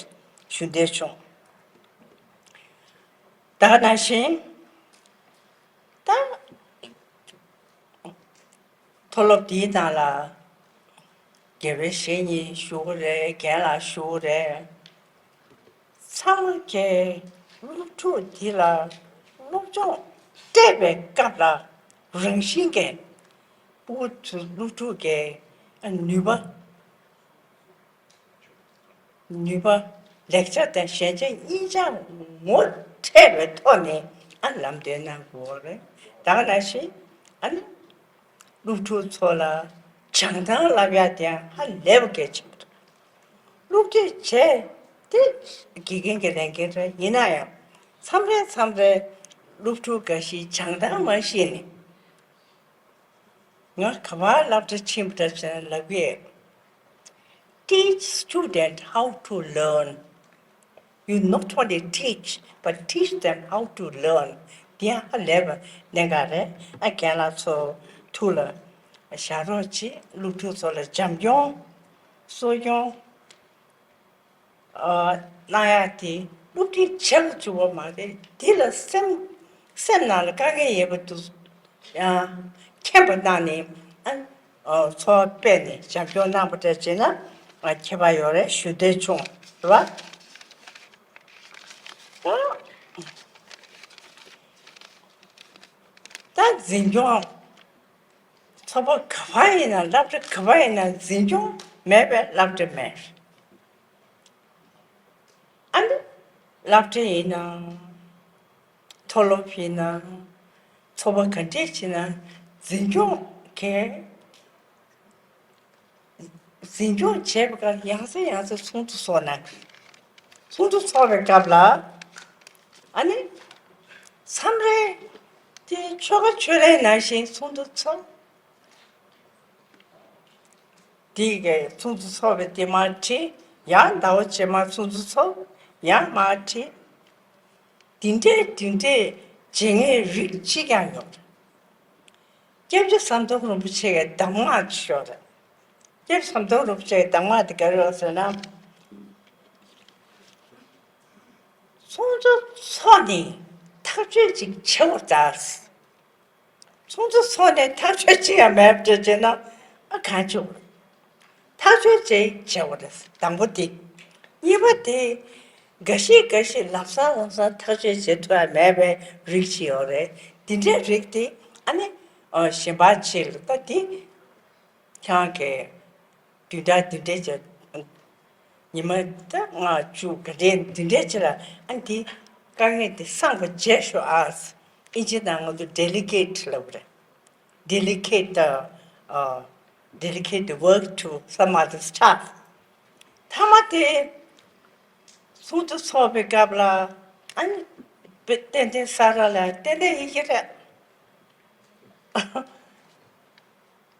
ཞུ་འདོད་བྱུང་། ད་ག་ནང་བཞིན། ད། མཐོ་སློབ་འདིའི་ནང་ལ་དགེ་བའི་བཤེས་གཉེན་བཞུགས་རེད། རྒན་ལགས་བཞུགས་རེད། ཚང་མ་གིས་སློབ་ཕྲུག་འདི་ལ་སློབ་སྦྱོང་སྤྲད་པའི་སྐབས་ལ་རང་བཞིན་གྱིས་སློབ་ཕྲུག་གི་ནུས་པ། ནུས་པ། ལེགས་ཆ་དང་ཞན་ཆ་གཉིས་ཆ་ངོ་འཕྲད་པའི་ཐོག་ནས་ ཨ་ལམ་སྟོན་གནང་དགོས་རེད། ད་ག་ནང་བཞིན་ཨ་ནི་སློབ་ཕྲུག་ཚོ་ལ་སྦྱང་སྟངས་བསླབ་ཡ་དེ་ཡང་ཧ་ལས་པ་གལ་ཆེན་པོ་རེད། སློབ་ཁྲིད་བྱས་ཏེ་དགེ་རྒན་གྱི་ལས་འགན་རེད། ཡིན་ན་ཡང་མཚམས་རེ་མཚམས་རེ་སློབ་ཕྲུག་འགའ་ཞིག་སྦྱང་སྟངས་མ་ཤེས་ནས། ང་ག་པར་སློབ་གྲྭ་ཕྱིན་པ་འདྲ་བྱས་ན་ལབ་ཀྱི་ཡོད། Teach student how to learn. You not only teach, but teach them how to learn. དེ་ཡང་ཧ་ལས་པ་གནད་འགག་རེད། ཨ་རྒན་ལགས་ཚོ་ཐུགས་ལ་བཞག་རོགས་གྱིས། སློབ་ཕྲུག་ཚོ་ལ་བྱམས་སྐྱོང་གསོ་སྐྱོང་ཨ་གནང་ཡག་དེ་སློབ་ཁྲིད་བྱེད་ལ་བཅུག་པ་མ་རེད། དེ་ལ་སེམས་སེམས་ནང་ལ་དཀའ་ངལ་ཡོད་པ་དེ་ཚོ་ཡང་མཁྱེན་པ་གནང་ནས་ཨ་ཨ་འཚོ་བ་སྤེལ་ནས་བྱམས་སྐྱོང་གནང་པ་འདྲ་བྱས་ན་ཨ་ཁྱད་པར་ཡོད་རེད་ཞུ་འདོད་བྱུང་། རེད་པ། ད་འཛིན་སྐྱོང་ཚོགས་པ་ག་པར་ཡིན་ན་སློབ་གྲྭ་ག་པར་ཡིན་ན་འཛིན་སྐྱོང་མེད་པའི་སློབ་གྲྭ་མེད། ཨ་ནི་སློབ་གྲྭ་ཡིན་ན་མཐོ་སློབ་ཡིན་ན་ཚོགས་པ་ག་འདྲས་བྱེད་ན་འཛིན་སྐྱོང་གལ། འཛིན་སྐྱོང་བྱེད་པའི་སྐབས་ཡང་སེ་ཡང་སེ་ཚོགས་འདུ་ཚོགས་གནང་གི། ཚོགས་འདུ་ཚོགས་པའི་སྐབས་ལ་ཨ་ནི་མཚམས་རེ་དེ་ཆོལ་ཁ་ཆོས་ལས་ནང་བཞིན་ཚོགས་འདུ་ཚོགས། དེ་གའི་ཚོགས་འདུ་ཚོགས་པའི་དེ་མར་ཁྲིད། ཡང་ཟླ་བ་རྗེས་མ་ཚོགས་འདུ་ཚོགས། ཡང་མར་ཁྲིད། དེ་འདྲའི་དེ་འདྲའི་བྱེད་མཁན་རིགས་གཅིག་ཀྱང་ཡོད། སྐྱབས་རྗེ་ཟམ་གདོང་རིན་པོ་ཆེ་གི་གདམས་ངག་ཅིག་ཡོད་རེད། སྐྱབས་རྗེ་ཟམ་གདོང་རིན་པོ་ཆེ་གི་གདམས་ངག་དེ་ག་རེ་ཡོད་ཟེར་ན། ཚོགས་གཙོ་ཚོགས་ནས་ཐག་གཅོད་ཅིག་བྱེད་དགོས་ད། ཚོགས་གཙོ་ཚོགས་ནས་ཐག་གཅོད་ཅིག་ཡང་མེད་པ་བྱས་ན་ཨ་གང་བྱེད་དགོས། ཐག་གཅོད་ཅིག་བྱེད་དགོས་རེད། དང་པོ་དེ། གཉིས་པ་དེ། འགའ་ཞིག་འགའ་ཞིག་ལམ་སང་ལམ་སང་ཐག་གཅོད་བྱེད་ཐུབ་ཡ་མེད་པའི་རིགས་ཤིག་ཡོད་རེད། དེ་འདྲའི་རིགས་དེ་ཨ་ནི་ཨ་གཞན་པ་ཅིག་ལ་ད་དེ་ཁྱེད་རང་གིས་བདུན་ཕྲག་བདུན་ཕྲག་ཅིག་ཉི་མ་ད་ལྔ་བཅུ་ག་འདྲའི་བདུན་ཕྲག་ཅིག་ལ་ཨ་ནི་དེ་དཀའ་ངལ་དེ་སངས་པ་བྱས་ཤོག་ཨ། ཨིན་ཇི་ནང་ང་ཚོ་delegate་ལབ་རེད། Delegate the uh, delegate the work to some other staff. མཐའ་མ་དེ་ཚོགས་འདུ་ཚོགས་པའི་སྐབས་ལ་ཨ་ནི་ཏན་ཏན་ས་ར་ལ་ཏན་ཏན་ཡིན་གྱི་རེད།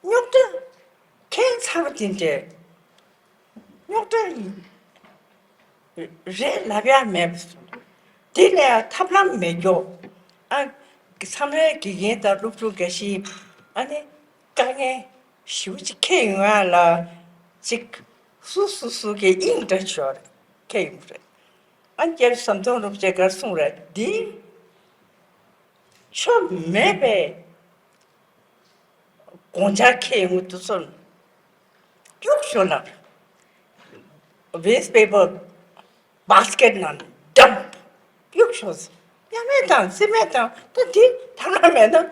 རྙོག་དྲ་ཁྱད་མཚར་པོ་དེ་འདྲས། རྙོག་དྲ་རེད་ལབ་ཡ་མེད་པ་སོང་། དེ་ལ་ཡང་ཐབས་ལམ་མེད་རྒྱུ། ཨ་མཚམས་རེ་དགེ་རྒན་དང་སློབ་ཕྲུག་འགའ་ཞིག་ཨ་ནི་དཀའ་ངལ་ཞེ་པོ་ཅིག་འཁྱེར་ཡོང་ཡ་ལ་ཅིག་སུ་སུ་སུ་གི་དབྱིངས་འདྲ་ཞིག་ཡོད་རེད། འཁྱེར་ཡོང་གི་རེད། ཨ་སྐྱབས་རྗེ་ཟམ་གདོང་རིན་པོ་ཆེ་ག་རེ་གསུངས་རེད། འདི་ཆོ་མེད་པའི་དགོངས་འཆར་འཁྱེར་ཡོང་གི་འདུག་བསམ། གཡུག་ཞོག་ལབ། Waste paper basket ནང་dump། གཡུག་ཞོག་ཟེར། ཡ་མེད་དང་རྩིས་མེད་དང་ད་འདི་ཐ་མ་མེད་ན་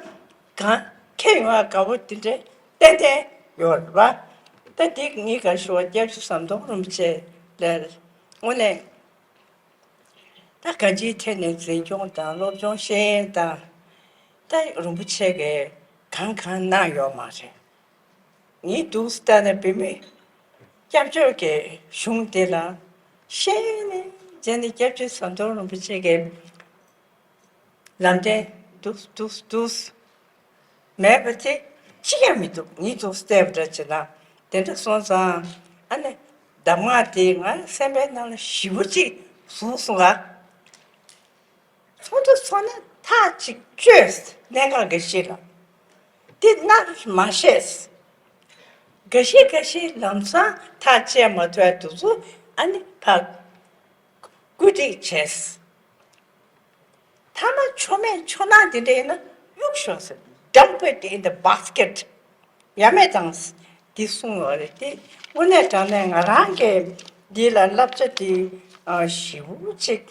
གང་འཁྱེར་ཡོང་བ་དགའ་པོ་དེ་འདྲའི་ཏན་ཏན་ཡོད་རེད་པ། ད་འདི་ངས་ག་ཞུ་བ་སྐྱབས་རྗེ་ཟམ་གདོང་རིན་པོ་ཆེ་ལ་དངོས་གནས། ད་གང་ཅིའི་ཐད་ནས་འཛིན་སྐྱོང་དང་སློབ་སྦྱོང་ཤེས་ཡོན་དང་ད་རིན་པོ་ཆེ་གིས་གང་གང་གནང་ཡོད་མ་རེད། ངས་འདུག་ལྟ་ན་བུད་མེད་སྐྱབས་བཅོལ་གྱི་གཞུང་དེ་ལ་ཤེས་ཡོན་ནི་བྱས་ནས་སྐྱབས་རྗེ་ཟམ་གདོང་རིན་པོ་ཆེ་གི་ལམ་སྟོན་འདུག་འདུག་འདུག་མེད་པ་དེ་གཅིག་ཀྱང་མི་འདུག་ངས་ཚོ་བལྟས་པ་འདྲ་བྱས་ན་དེ་འདྲ་སོང་ཙང་ཨ་ནི་གདམས་ངག་དེ་ང་སེམས་པའི་ནང་ལ་ཞེ་པོ་ཅིག་ཟུག་སོང་ང་། ཚོགས་འདུ་ཚོགས་ན་ཐག་ཅིག་གཅོད། གནད་འགག་འགའ་ཤས་ལ་དེ་གནང་མ་ཤེས། འགའ་ཤས་འགའ་ཤས་ལམ་སང་ཐག་བཅད་མ་ཐུབ་པ་དེ་ཚོ་ཨ་ནི་ཕར་བཀོད་སྒྲིག་བྱས། མཐའ་མ་ཆོ་མེད་ཆོ་ནག་དེ་འདྲ་ཡིན་ན་གཡུག་ཞོག་ཟེར། Dump it in the basket. ཡ་མེད་དང་། འདི་གསུངས་ཡོད་རེད་དེ། དངོས་གནས་དྲང་གནས་ང་རང་གིས་འདི་ལ་བསླབ་བྱ་འདི་ཨ་ཞེ་པོ་ཅིག་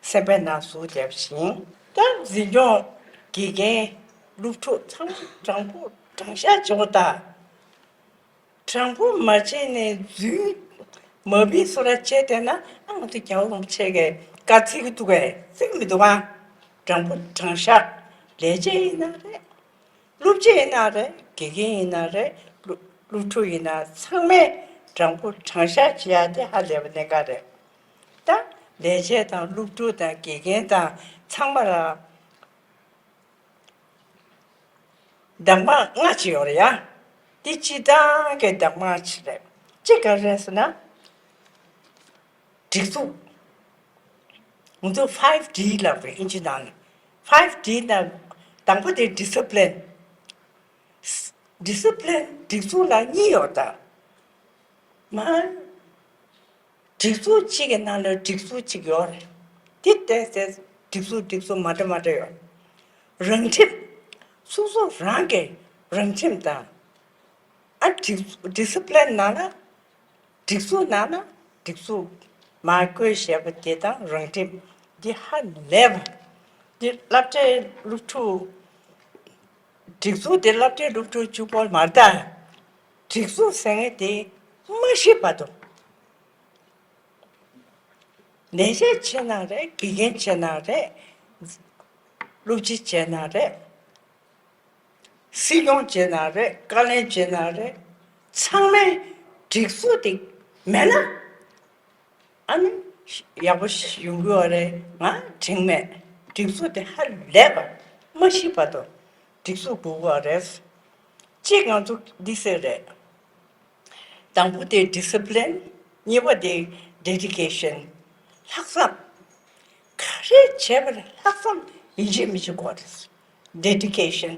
སེམས་པའི་ནང་ཟུག་བརྒྱབ་ཤིང་། ད་འཛིན་སྐྱོང་དགེ་རྒན་སློབ་ཕྲུག་ཚང་མ་དྲང་པོ་དྲང་བཞག་བྱེད་དགོས་ད། དྲང་པོ་མ་བྱས་ནས་རྫུན་མ་བི་སོ་ར་བྱས་བསྡད་ན་ཨ་ང་ཚོ་རྒྱལ་བ་རིན་པོ་ཆེ་གིས་བཀའ་བརྩི་གི་འདུག་གས། བརྩི་གི་མི་འདུག་ཨ། དྲང་པོ་དྲང་བཞག་ལས་བྱེད་ཡིན་ན་རེད། སློབ་སྤྱི་ཡིན་ན་རེད། དགེ་རྒན་ཡིན་ན་རེད། སློབ་སློབ་ཕྲུག་ཡིན་ན་ཚང་མས་དྲང་པོ་དྲང་བཞག་བྱེད་ཡ་དེ་ཧ་ལས་པ་གནད་འགག་རེད། ད་ལས་བྱེད་དང་སློབ་ཕྲུག་དང་དགེ་རྒན་དང་ཚང་མ་ལ་གདམས་ངག་ལྔ་ཅིག་ཡོད་རེད་ཡ། འདི་སྤྱིར་བཏང་གི་གདམས་ངག་ཅིག་རེད། གཅིག་ག་རེ་རེད་ཟེར་ན། སྒྲིག་འཛུགས། ང་ཚོ་ཕའིབ་ཌི་ལབ་རེད་ཨིན་ཇི་ནང་ལ། ཕའིབ་ཌི་ནང་དང་པོ་དེ་ཌི་སི་པི་ལིན། ཌི་སི་པི་ལིན་སྒྲིག་འཛུགས་ལ་གཉིས་ཡོད་ད། མ། སྒྲིག་འཛུགས་གཅིག་གི་ནང་ལ་སྒྲིག་འཛུགས་གཅིག་ཡོད་རེད། དེ་ཏོག་ཙམ་སྒྲིག་འཛུགས་སྒྲིག་འཛུགས་མ་འདྲ་མ་འདྲ་ཡོད། རང་ཁྲིམས། སོ་སོ་རང་གི་རང་ཁྲིམས་དང་། ཨ་ཌི་ཌི་སི་པི་ལིན་ནང་ལ། སྒྲིག་འཛུགས་ནང་ལ་སྒྲིག་འཛུགས་མ་བསྐོས་ཞེས་པ་དེ་དང་རང་ཁྲིམས་འདི་ཧ་ལས་པ། འདི་སློབ་གྲྭའི་སློབ་ཕྲུག་སྒྲིག་འཛུགས་དེ་སློབ་གྲྭའི་སློབ་ཕྲུག་གཅིག་པོ་མ་རེད་ད། སྒྲིག་འཛུགས་ཟེར་མཁན་དེ་མ་ཤི་བར་དུ། ལས་བྱེད་བྱས་ན་རེད། དགེ་རྒན་བྱས་ན་རེད། སློབ་སྤྱི་བྱས་ན་རེད། སྲིད་སྐྱོང་བྱས་ན་རེད། བཀའ་བློན་བྱས་ན་རེད། ཚང་མའི་སྒྲིག་འཛུགས་དེ་མེད་ན། ཨ་ནི་ཡག་པོ་ཡོང་གི་ཡོད་རེད། ང་དྲན་མེད། སྒྲིག་འཛུགས་དེ་ཧ་ལས་པ། མ་ཤི་བར་དུ་སྒྲིག་འཛུགས་དགོས་ཀྱི་ཡོད་རེད། གཅིག་ང་ཚོ་འདི་ཟེར་རེད། དང་པོ་དེ་ཌི་སི་པི་ལིན། གཉིས་པ་དེ་ཌེ་ཌི་ཀེ་ཤན། ལྷག་བསམ། ག་རེ་བྱས་པར་ལྷག་བསམ་ཡིན་གཅིག་མིན་གཅིག་དགོས་རེད། ཌེ་ཌི་ཀེ་ཤན།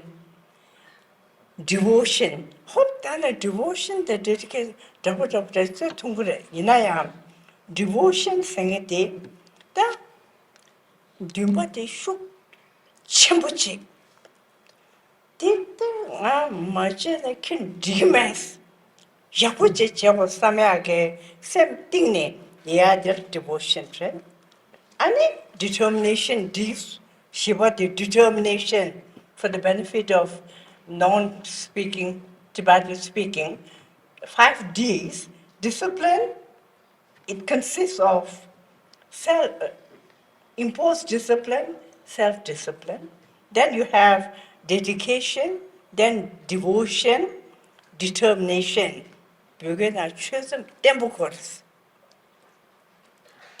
ཌི་ཝོ་ཤན། ཧོབ་ད་ནི་ཌི་ཝོ་ཤན་དང་ཌེ་ཌི་ཀེ་ཤན་འདྲ་པོ་འདྲ་པོ་རེད་ཟེར་མཐོང་གི་རེད། ཡིན་ན་ཡང་ཌི་ཝོ་ཤན་ཟེར་མཁན་དེ་ད་འདུན་པ་དེ་ཤུགས་ཆེན་པོ་ཅིག་དེ་ལྟར་ང་མ་བྱས་ན་ཁྱོད་འགྲིག་གི་མེད། ཡག་པོ་ཅིག་བྱེད་དགོས་བསམ་ཡག་གི་སེམས་གཏིང་ནས་ཡ་དེར་ཌི་ཝོ་ཤན་རེད། ཨ་ནི་ཌི་ཊར་མི་ནེ་ཤན། ཌི་བཞི་པ་དེ་ཌི་ཊར་མི་ནེ་ཤན། For the benefit of non-speaking, Tibetan speaking, five Ds, discipline, it consists of self, uh, imposed discipline, self-discipline. Then you have dedication, then devotion, determination. བོད་སྐད་ནང་ཆོད་སེམས་བརྟན་པོ་དགོས་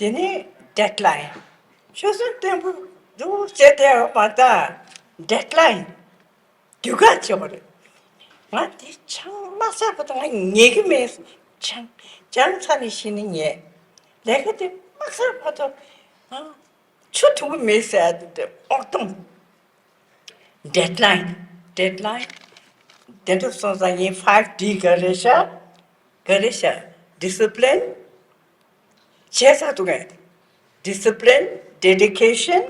རེད། དེ་ནས་ཌེཌ་ལའིན། ཆོད་སེམས་བརྟན་པོ་འདུག་བྱས་བསྡད་ཡོད་མ་རེད་ད། ཌེཌ་ལའིན། དུས་བཀག་བྱེད་པ་རེད། ང་དེ་ཆང་མ་ཟ་བར་དུ་ང་ཉལ་གི་མེད། ཆང་ཆང་ཚ་ནས་ཤི་ནས་ཉལ། ལས་ཀ་དེ་མ་ཟ་བར་དུ་ང་ཆུ་འཐུང་གི་མེད་ཟེར་ཡ་དེ་ཨོག་སྟོང་། ཌེཌ་ལའིན། ཌེཌ་ལའིན། དེ་འདྲ་སོང་ཙང་ངའི་ཕའིབ་ཌི་ག་རེ་ཤག་ག་རེ་ཤག་ཌི་སི་པི་ལིན། བྱས་ཚར་འདུག་གས། Discipline, dedication,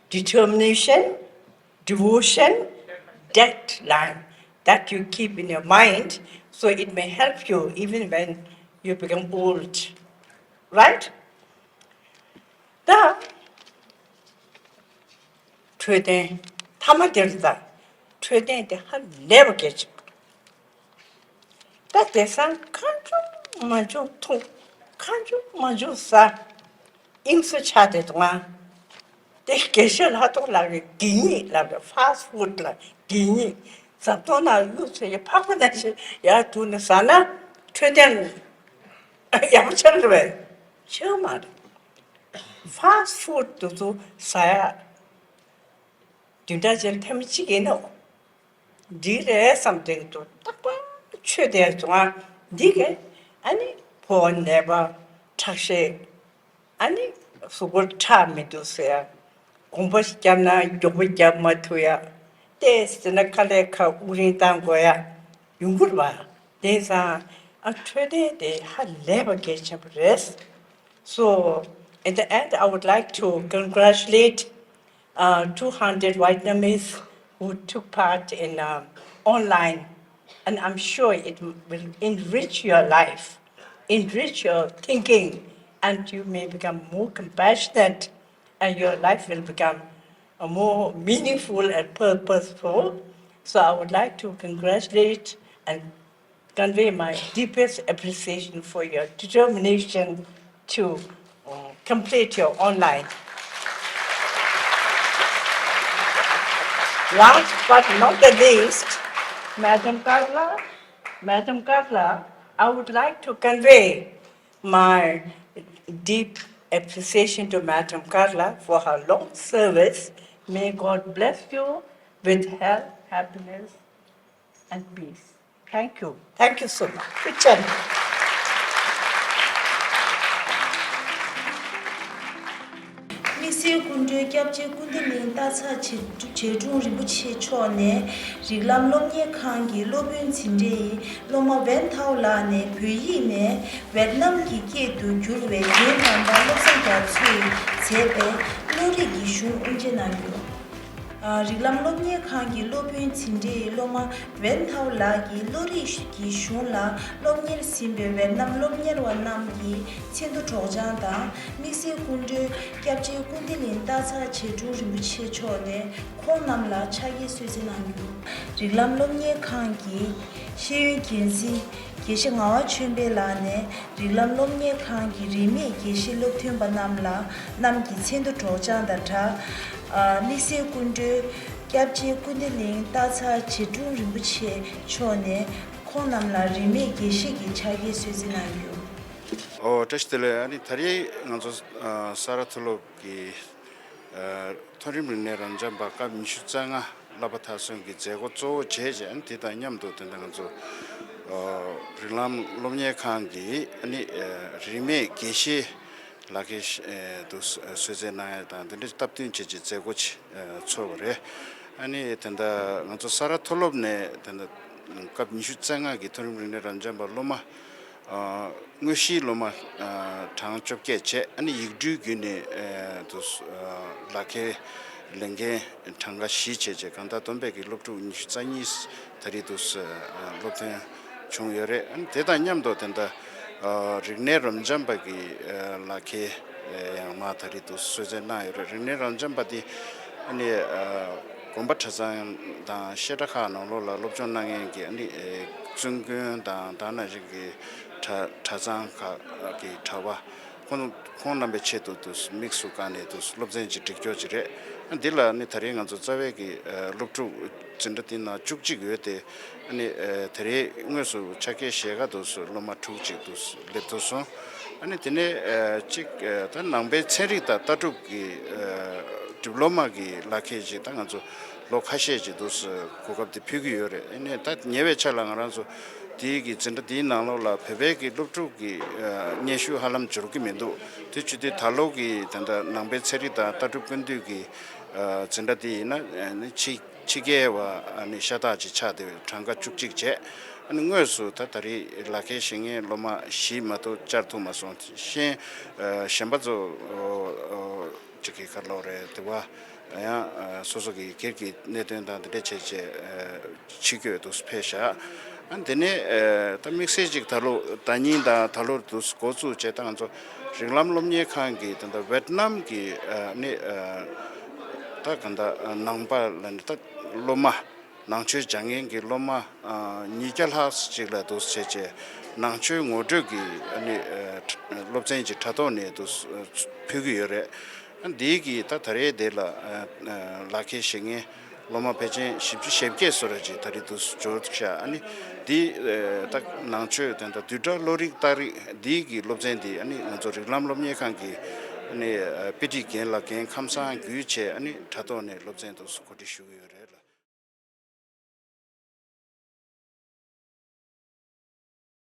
determination, devotion, deadline that you keep in your mind, so it may help you even when you become old. Right? ད་འཕྲོད་བསྟེན་ཐ་མ་དེར་ད་འཕྲོད་བསྟེན་དེ་ཧ་ལས་པ་གལ་ཆེ། ད་དེང་སང་ཁ་མཆུ་མ་མཆུ་འཐུང་། ཁ་མཆུ་མ་མཆུ་ཟ། དབྱིངས་སུ་ཆགས་ཏེ་འདུག་ང་། དེ་དགེ་བཤེས་ལྷག་རྡོར་ལགས་ཀྱིས་དགེ་ཉེས་ལབ་རེད། ཕ་སི་ཊི་ཕུཌ་ལ་དགེ་ཉེས། ཟ་འཐུང་ནང་བླུགས་ཚེ་ཡི་ཕག་པ་ནང་བཞིན་ཡར་བསྡུས་ནས་ཟ་ན་འཕྲོད་བསྟེན་ཡག་པོ་ཆགས་ཀྱི་རེད་པས། ཆགས་མ་རེད། ཕ་སི་ཊི་ཕུཌ་དེ་ཚོ་ཟ་ཡ་བདུན་ཕྲག་གཅིག་ལ་ཐེངས་མ་གཅིག་ཡིན་ནོ། འགྲིག་རེད་བསམ་དེ་འདུག་རྟག་པར་མཆོད་དེ་བྱུང་ང་། འདི་གས་ཨ་ནི་ཕོ་བ་ནད་པ་ཁྲག་ཤེད། ཨ་ནི་གཟུགས་པོ་ཁྲག་མི་འདུག་ཟེར་ཡ། གོམ་པ་ཞིག་བརྒྱབ་ན་མགྱོགས་པོ་བརྒྱབ་མ་ཐུབ་ཡ། ཏོག་ཙམ་ན་ཁ་ལས་ཁ་དབུགས་རིང་བཏང་དགོས་ཡ་ཡོང་གི་རེད་པ། དེང་སང་ཨ་འཕྲོད་བསྟེན་དེ་ཧ་ལས་པ་གལ་ཆེན་པོ་རེད། So, at the end, I would like to congratulate uh, two hundred Vietnamese who took part in um, online, and I'm sure it will enrich your life, enrich your thinking, and you may become more compassionate, and your life will become uh, more meaningful and purposeful. So I would like to congratulate and convey my deepest appreciation for your determination to uh, complete your online. Last but not the least, Madam Carla, Madam Carla, I would like to convey my deep appreciation to Madam Carla for her long service. May God bless you with health, happiness, and peace. Thank you. Thank you so much. Good job. དམིགས་བསལ་སྐུ་མགྲོན་སྐྱབས་རྗེ་ཀུན་བདེ་གླིང་སྟག་ཚང་བྱེ་ཁྲུང་རིན་པོ་ཆེ་མཆོག་ནས་རིགས་ལམ་སློབ་གཉེར་ཁང་གི་སློབ་དཔོན་འཛིན་གྲྭའི་སློབ་མ་ཝན་ཐའོ་ལགས་ནས་བོད་ཡིག་ནས་ཝེད་ནམ་གྱི་སྐད་དུ་བསྒྱུར་བའི་རྒན་གདམ་པ་བློ་བཟང་རྒྱ་མཚོས་མཛད་པའི་བློ་རིག་གི་གཞུང་དབུ་འབྱེད་གནང་རྒྱུ། ཨ། རིགས་ལམ་སློབ་གཉེར་ཁང་གི་སློབ་དཔོན་འཛིན་གྲྭའི་སློབ་མ་ཝེན་ཐའོ་ལགས་ཀྱིས་བློ་རིག་གི་གཞུང་ལ་སློབ་གཉེར་ཟིན་པའི་ཝེད་ནམ་སློབ་གཉེར་བ་རྣམས་ཀྱི་མཚན་ཐོ་སྒྲོག་སྦྱང་དང་། དམིགས་བསལ་སྐུ་མགྲོན་སྐྱབས་རྗེ་ཀུན་བདེ་གླིང་སྟག་ཚང་བྱེ་ཁྲུང་རིན་པོ་ཆེ་མཆོག་ནས་ཁོང་རྣམས་ལ་ཕྱག་འཁྱེར་གསོལ་ཚིགས་གནང་རྒྱུ། རིགས་ལམ་སློབ་གཉེར་ཁང་གི་ཤེས་ཡོན་འགན་འཛིན་དགེ་བཤེས་ངག་དབང་ཆོས་འཕེལ་ལགས་ནས་རིགས་ལམ་སློབ་གཉེར་ཁང་གི་རིས་མེད་དགེ་བཤེས་སློབ་ཐོན་པ་རྣམས་ལ་རྣམས་ཀྱི་མཚན་ཐོ་སྒྲོག་སྦྱང་དང་སྦྲགས། ཨ། དམིགས་བསལ་སྐུ་མགྲོན་སྐྱབས་རྗེ་ཀུན་བདེ་གླིང་སྟག་ཚང་བྱེ་ཁྲུང་རིན་པོ་ཆེ་མཆོག་ནས་ཁོང་རྣམས་ལ་རིས་མེད་དགེ་བཤེས་ཀྱི་ཕྱག་འཁྱེར་གསོལ་ཚིགས་གནང་རྒྱུ། ཨོ། བཀྲ་ཤིས་བདེ་ལེགས། ཨ་ནི་ད་རེས་ང་ཚོ་ཨ་ས་རཱ་མཐོ་སློབ་ཀྱི་ཨ་མཐོ་རིམ་རིག་གནས་རབ་འབྱམས་པ་སྐབས་ཉི་ཤུ་རྩ་ལྔ་བསླབ་པ་མཐར་སོན་གྱི་མཛད་སྒོ་གཙོ་བོ་བྱས་རྗེས། ཨ་ནི་དེ་དང་མཉམ་དུ་དེ་འདྲ་ང་ཚོ་ཨ་རིགས་ལམ་སློབ་གཉེར་ཁང་གི་ཨ་ནི་ཨ་རིས་མེད་དགེ་བཤེས་ལག་ཁྱེར་ཨ་དུ་གསོལ་ཚིགས་གནང་ཡ་དང་དེ་འདྲ་སྟབས་བསྟུན་བྱས་རྗེས་མཛད་སྒོ་ཅིག་ཨ་ཚོགས་པ་རེད། ཨ་ནི་དེ་འདྲ་ང་ཚོ་ས་རཱ་མཐོ་སློབ་ནས་དེ་འདྲ་སྐབས་ཉི་ཤུ་རྩ་ལྔ་གི་མཐོ་རིམ་རིག་གནས་རབ་འབྱམས་པ་སློབ་མ་ཨ་དངོས་གཞིའི་སློབ་མ་ཨ་གྲངས་བཅོ་བརྒྱད་བྱས། ཨ་ནི་ཡིག་འབྲུའི་བརྒྱུད་ནས་ཨ་དུ་ཨ་ལག་ཁྱེར་ལེན་མཁན་གྲངས་ཀ་བཞི་བྱས་རྗེས་གང་ལྟར་བསྡོམས་པས་ཀྱི་སློབ་ཕྲུག་ཉི་ཤུ་རྩ་གཉིས་ད་རེས་དུ་ཨ་སློབ་ཐོན་བྱུང་ཡོད་རེད། ཨ་ནི་དེ་དང་མཉམ་དུ་དེ་འདྲ་ཨ་རིག་གནས་རབ་འབྱམས་པ་གི་ཨ་ལག་ཁྱེར་ཨ་ཡང་མ་ད་རེས་དུ་གསོལ་སྩལ་གནང་ཡོད་རེད། རིག་གནས་རབ་འབྱམས་པ་འདི་ཨ་ནི་ཨ་དགོན་པ་གྲྭ་ཚང་དང་བཤད་གྲྭ་ཁག་ནང་ལོགས་ལ་སློབ་སྦྱོང་གནང་མཁན་གྱི་ཨ་ནི་ཨ་བཙུན་དགོན་དང་དེ་ནང་བཞིན་གྱི་གྲྭ་གྲྭ་ཚང་ཁག་གི་གྲྭ་པ་ཁོང་ཁོང་རྣམ་པའི་ཆེད་དུ་དུ་དམིགས་སུ་བཀར་ནས་དུ་སློབ་ཚན་ཅིག་སྒྲིག་སྐྱོར་ཅིག་རེད། ཨ་འདི་ལ་ནི་ད་རེས་ང་ཚོ་རྩ་བའི་གི་ཨ་སློབ་ཕྲུག་འཛིན་གྲྭ་འདི་ནང་བཅུ་གཅིག་ཡོད་དེ། ཨ་ནི་ཨ་ད་རེས་དངོས་སུ་ཕྱག་འཁྱེར་བཞེས་ག་དུ་སློབ་མ་དྲུག་ཅིག་དུ་སླེབས་ཐུབ་སོང་། ཨ་ནི་དེ་ནས་ཨ་གཅིག་ཨ་ད་ནང་པའི་ཚན་རིག་དང་ལྟ་གྲུབ་ཀྱི་ཨ་ཌིབ་ལོ་མ་གི་ལག་ཁྱེར་ཅིག་ད་ང་ཚོ་ལོ་ཁ་ཤས་ཅིག་དུ་གོ་སྐབས་དེ་ཕུལ་གྱི་ཡོད་རེད། ཨ་ནི་ད་ཉེ་བའི་ཆར་ལ་ང་རང་ཚོ་དེའི་གི་འཛིན་གྲྭ་དེའི་ནང་ལོགས་ལ་བོད་པའི་གི་སློབ་ཕྲུག་གི་ཨ་སྙན་ཞུ་ཧ་ལམ་འབྱོར་གྱི་མི་འདུག་དེ་བྱས་དུས་ད་ལོ་གི་ད་ལྟ་ནང་པའི་ཚན་རིག་དང་ལྟ་གྲུབ་ཀུན་བཏུས་ཀྱི་ཨ་འཛིན་གྲྭ་དེ་ཡིན་ན་ཨ་ནི་ཕྱི་ཕྱི་རྒྱལ་བ་ཨ་ནི་ཤ་སྟག་ཅིག་ཆགས་བསྡད་པའི་གྲངས་ཀ་བཅུ་གཅིག་བྱས། ཨ་ནི་དངོས་སུ་ད་ད་རེས་ལག་ཁྱེར་བཞེས་མཁན་སློབ་མ་བཞི་མ་གཏོགས་བཅར་ཐུབ་མ་སོང་། གཞན་ཨ་གཞན་པ་ཚོ་ཨོ་ཨོ་ཅིག་གི་ཁ་ལོ་རེད་དེ་བ་ཡང་ཨ་སོ་སོ་གི་སྒེར་གྱི་གནད་དོན་དང་དེ་འདྲ་བྱས་བྱས་ཨ་ཕྱི་སྐྱོད་དུ་ཕེབས་བཞག་ཨ་དེ་ནས་ཨ་ད་དམིགས་བསལ་ཅིག་ད་ལོ་ཟླ་ཉིན་དང་ད་ལོ་དུ་འགོ་བཙུགས་བྱས་ད་ང་ཚོ་རིགས་ལམ་སློབ་གཉེར་ཁང་གི་ད་ལྟ་ཝེད་ནམ་གྱི་ཨ་ནི་ཨ་ད་ག་ད་ནང་པ་ལ་ནི་ད་སློབ་མ་ནང་ཆོས་སྦྱང་མཁན་གྱི་སློབ་མ་ཨ་ཉིས་བརྒྱ་ལྷག་ཅིག་ལ་དུ་བྱས་བྱས་ནང་ཆོས་ངོ་སྤྲོད་ཀྱི་ཨ་ནི་ཨ་སློབ་ཚན་ཅིག་དྲ་ཐོག་ནས་དུ་ཕུལ་གྱི་ཡོད་རེད། ཨ་འདིའི་གི་ད་ད་རེས་དེ་ལ་ཨ་ཨ་ལག་ཁྱེར་བཞེས་མཁན་སློབ་མ་ཕལ་ཆེར་བཞི་བཅུ་ཞེ་བརྒྱད་སོ་ར་ཅིག་ད་རེས་དུ་འབྱོར་ཤག་ཨ་ནི་འདི་ཨ་ད་ནང་ཆོས་དེ་འདྲ་བསྡུས་གྲྭ་བློ་རིག་རྟགས་རིགས་འདིའི་གི་སློབ་ཚན་འདི་ཨ་ནི་ང་ཚོ་རིགས་ལམ་སློབ་གཉེར་ཁང་གི་ཨ་ནི་ཨ་དཔེ་ཁྲིད་རྒན་ལགས་རྒན་ཁམས་བཟང་བརྒྱུད་བྱས་ཨ་ནི་དྲ་ཐོག་ནས་སློབ་ཚན་དུ་གོ་སྒྲིག་ཞུ་གི་ཡོད་རེད།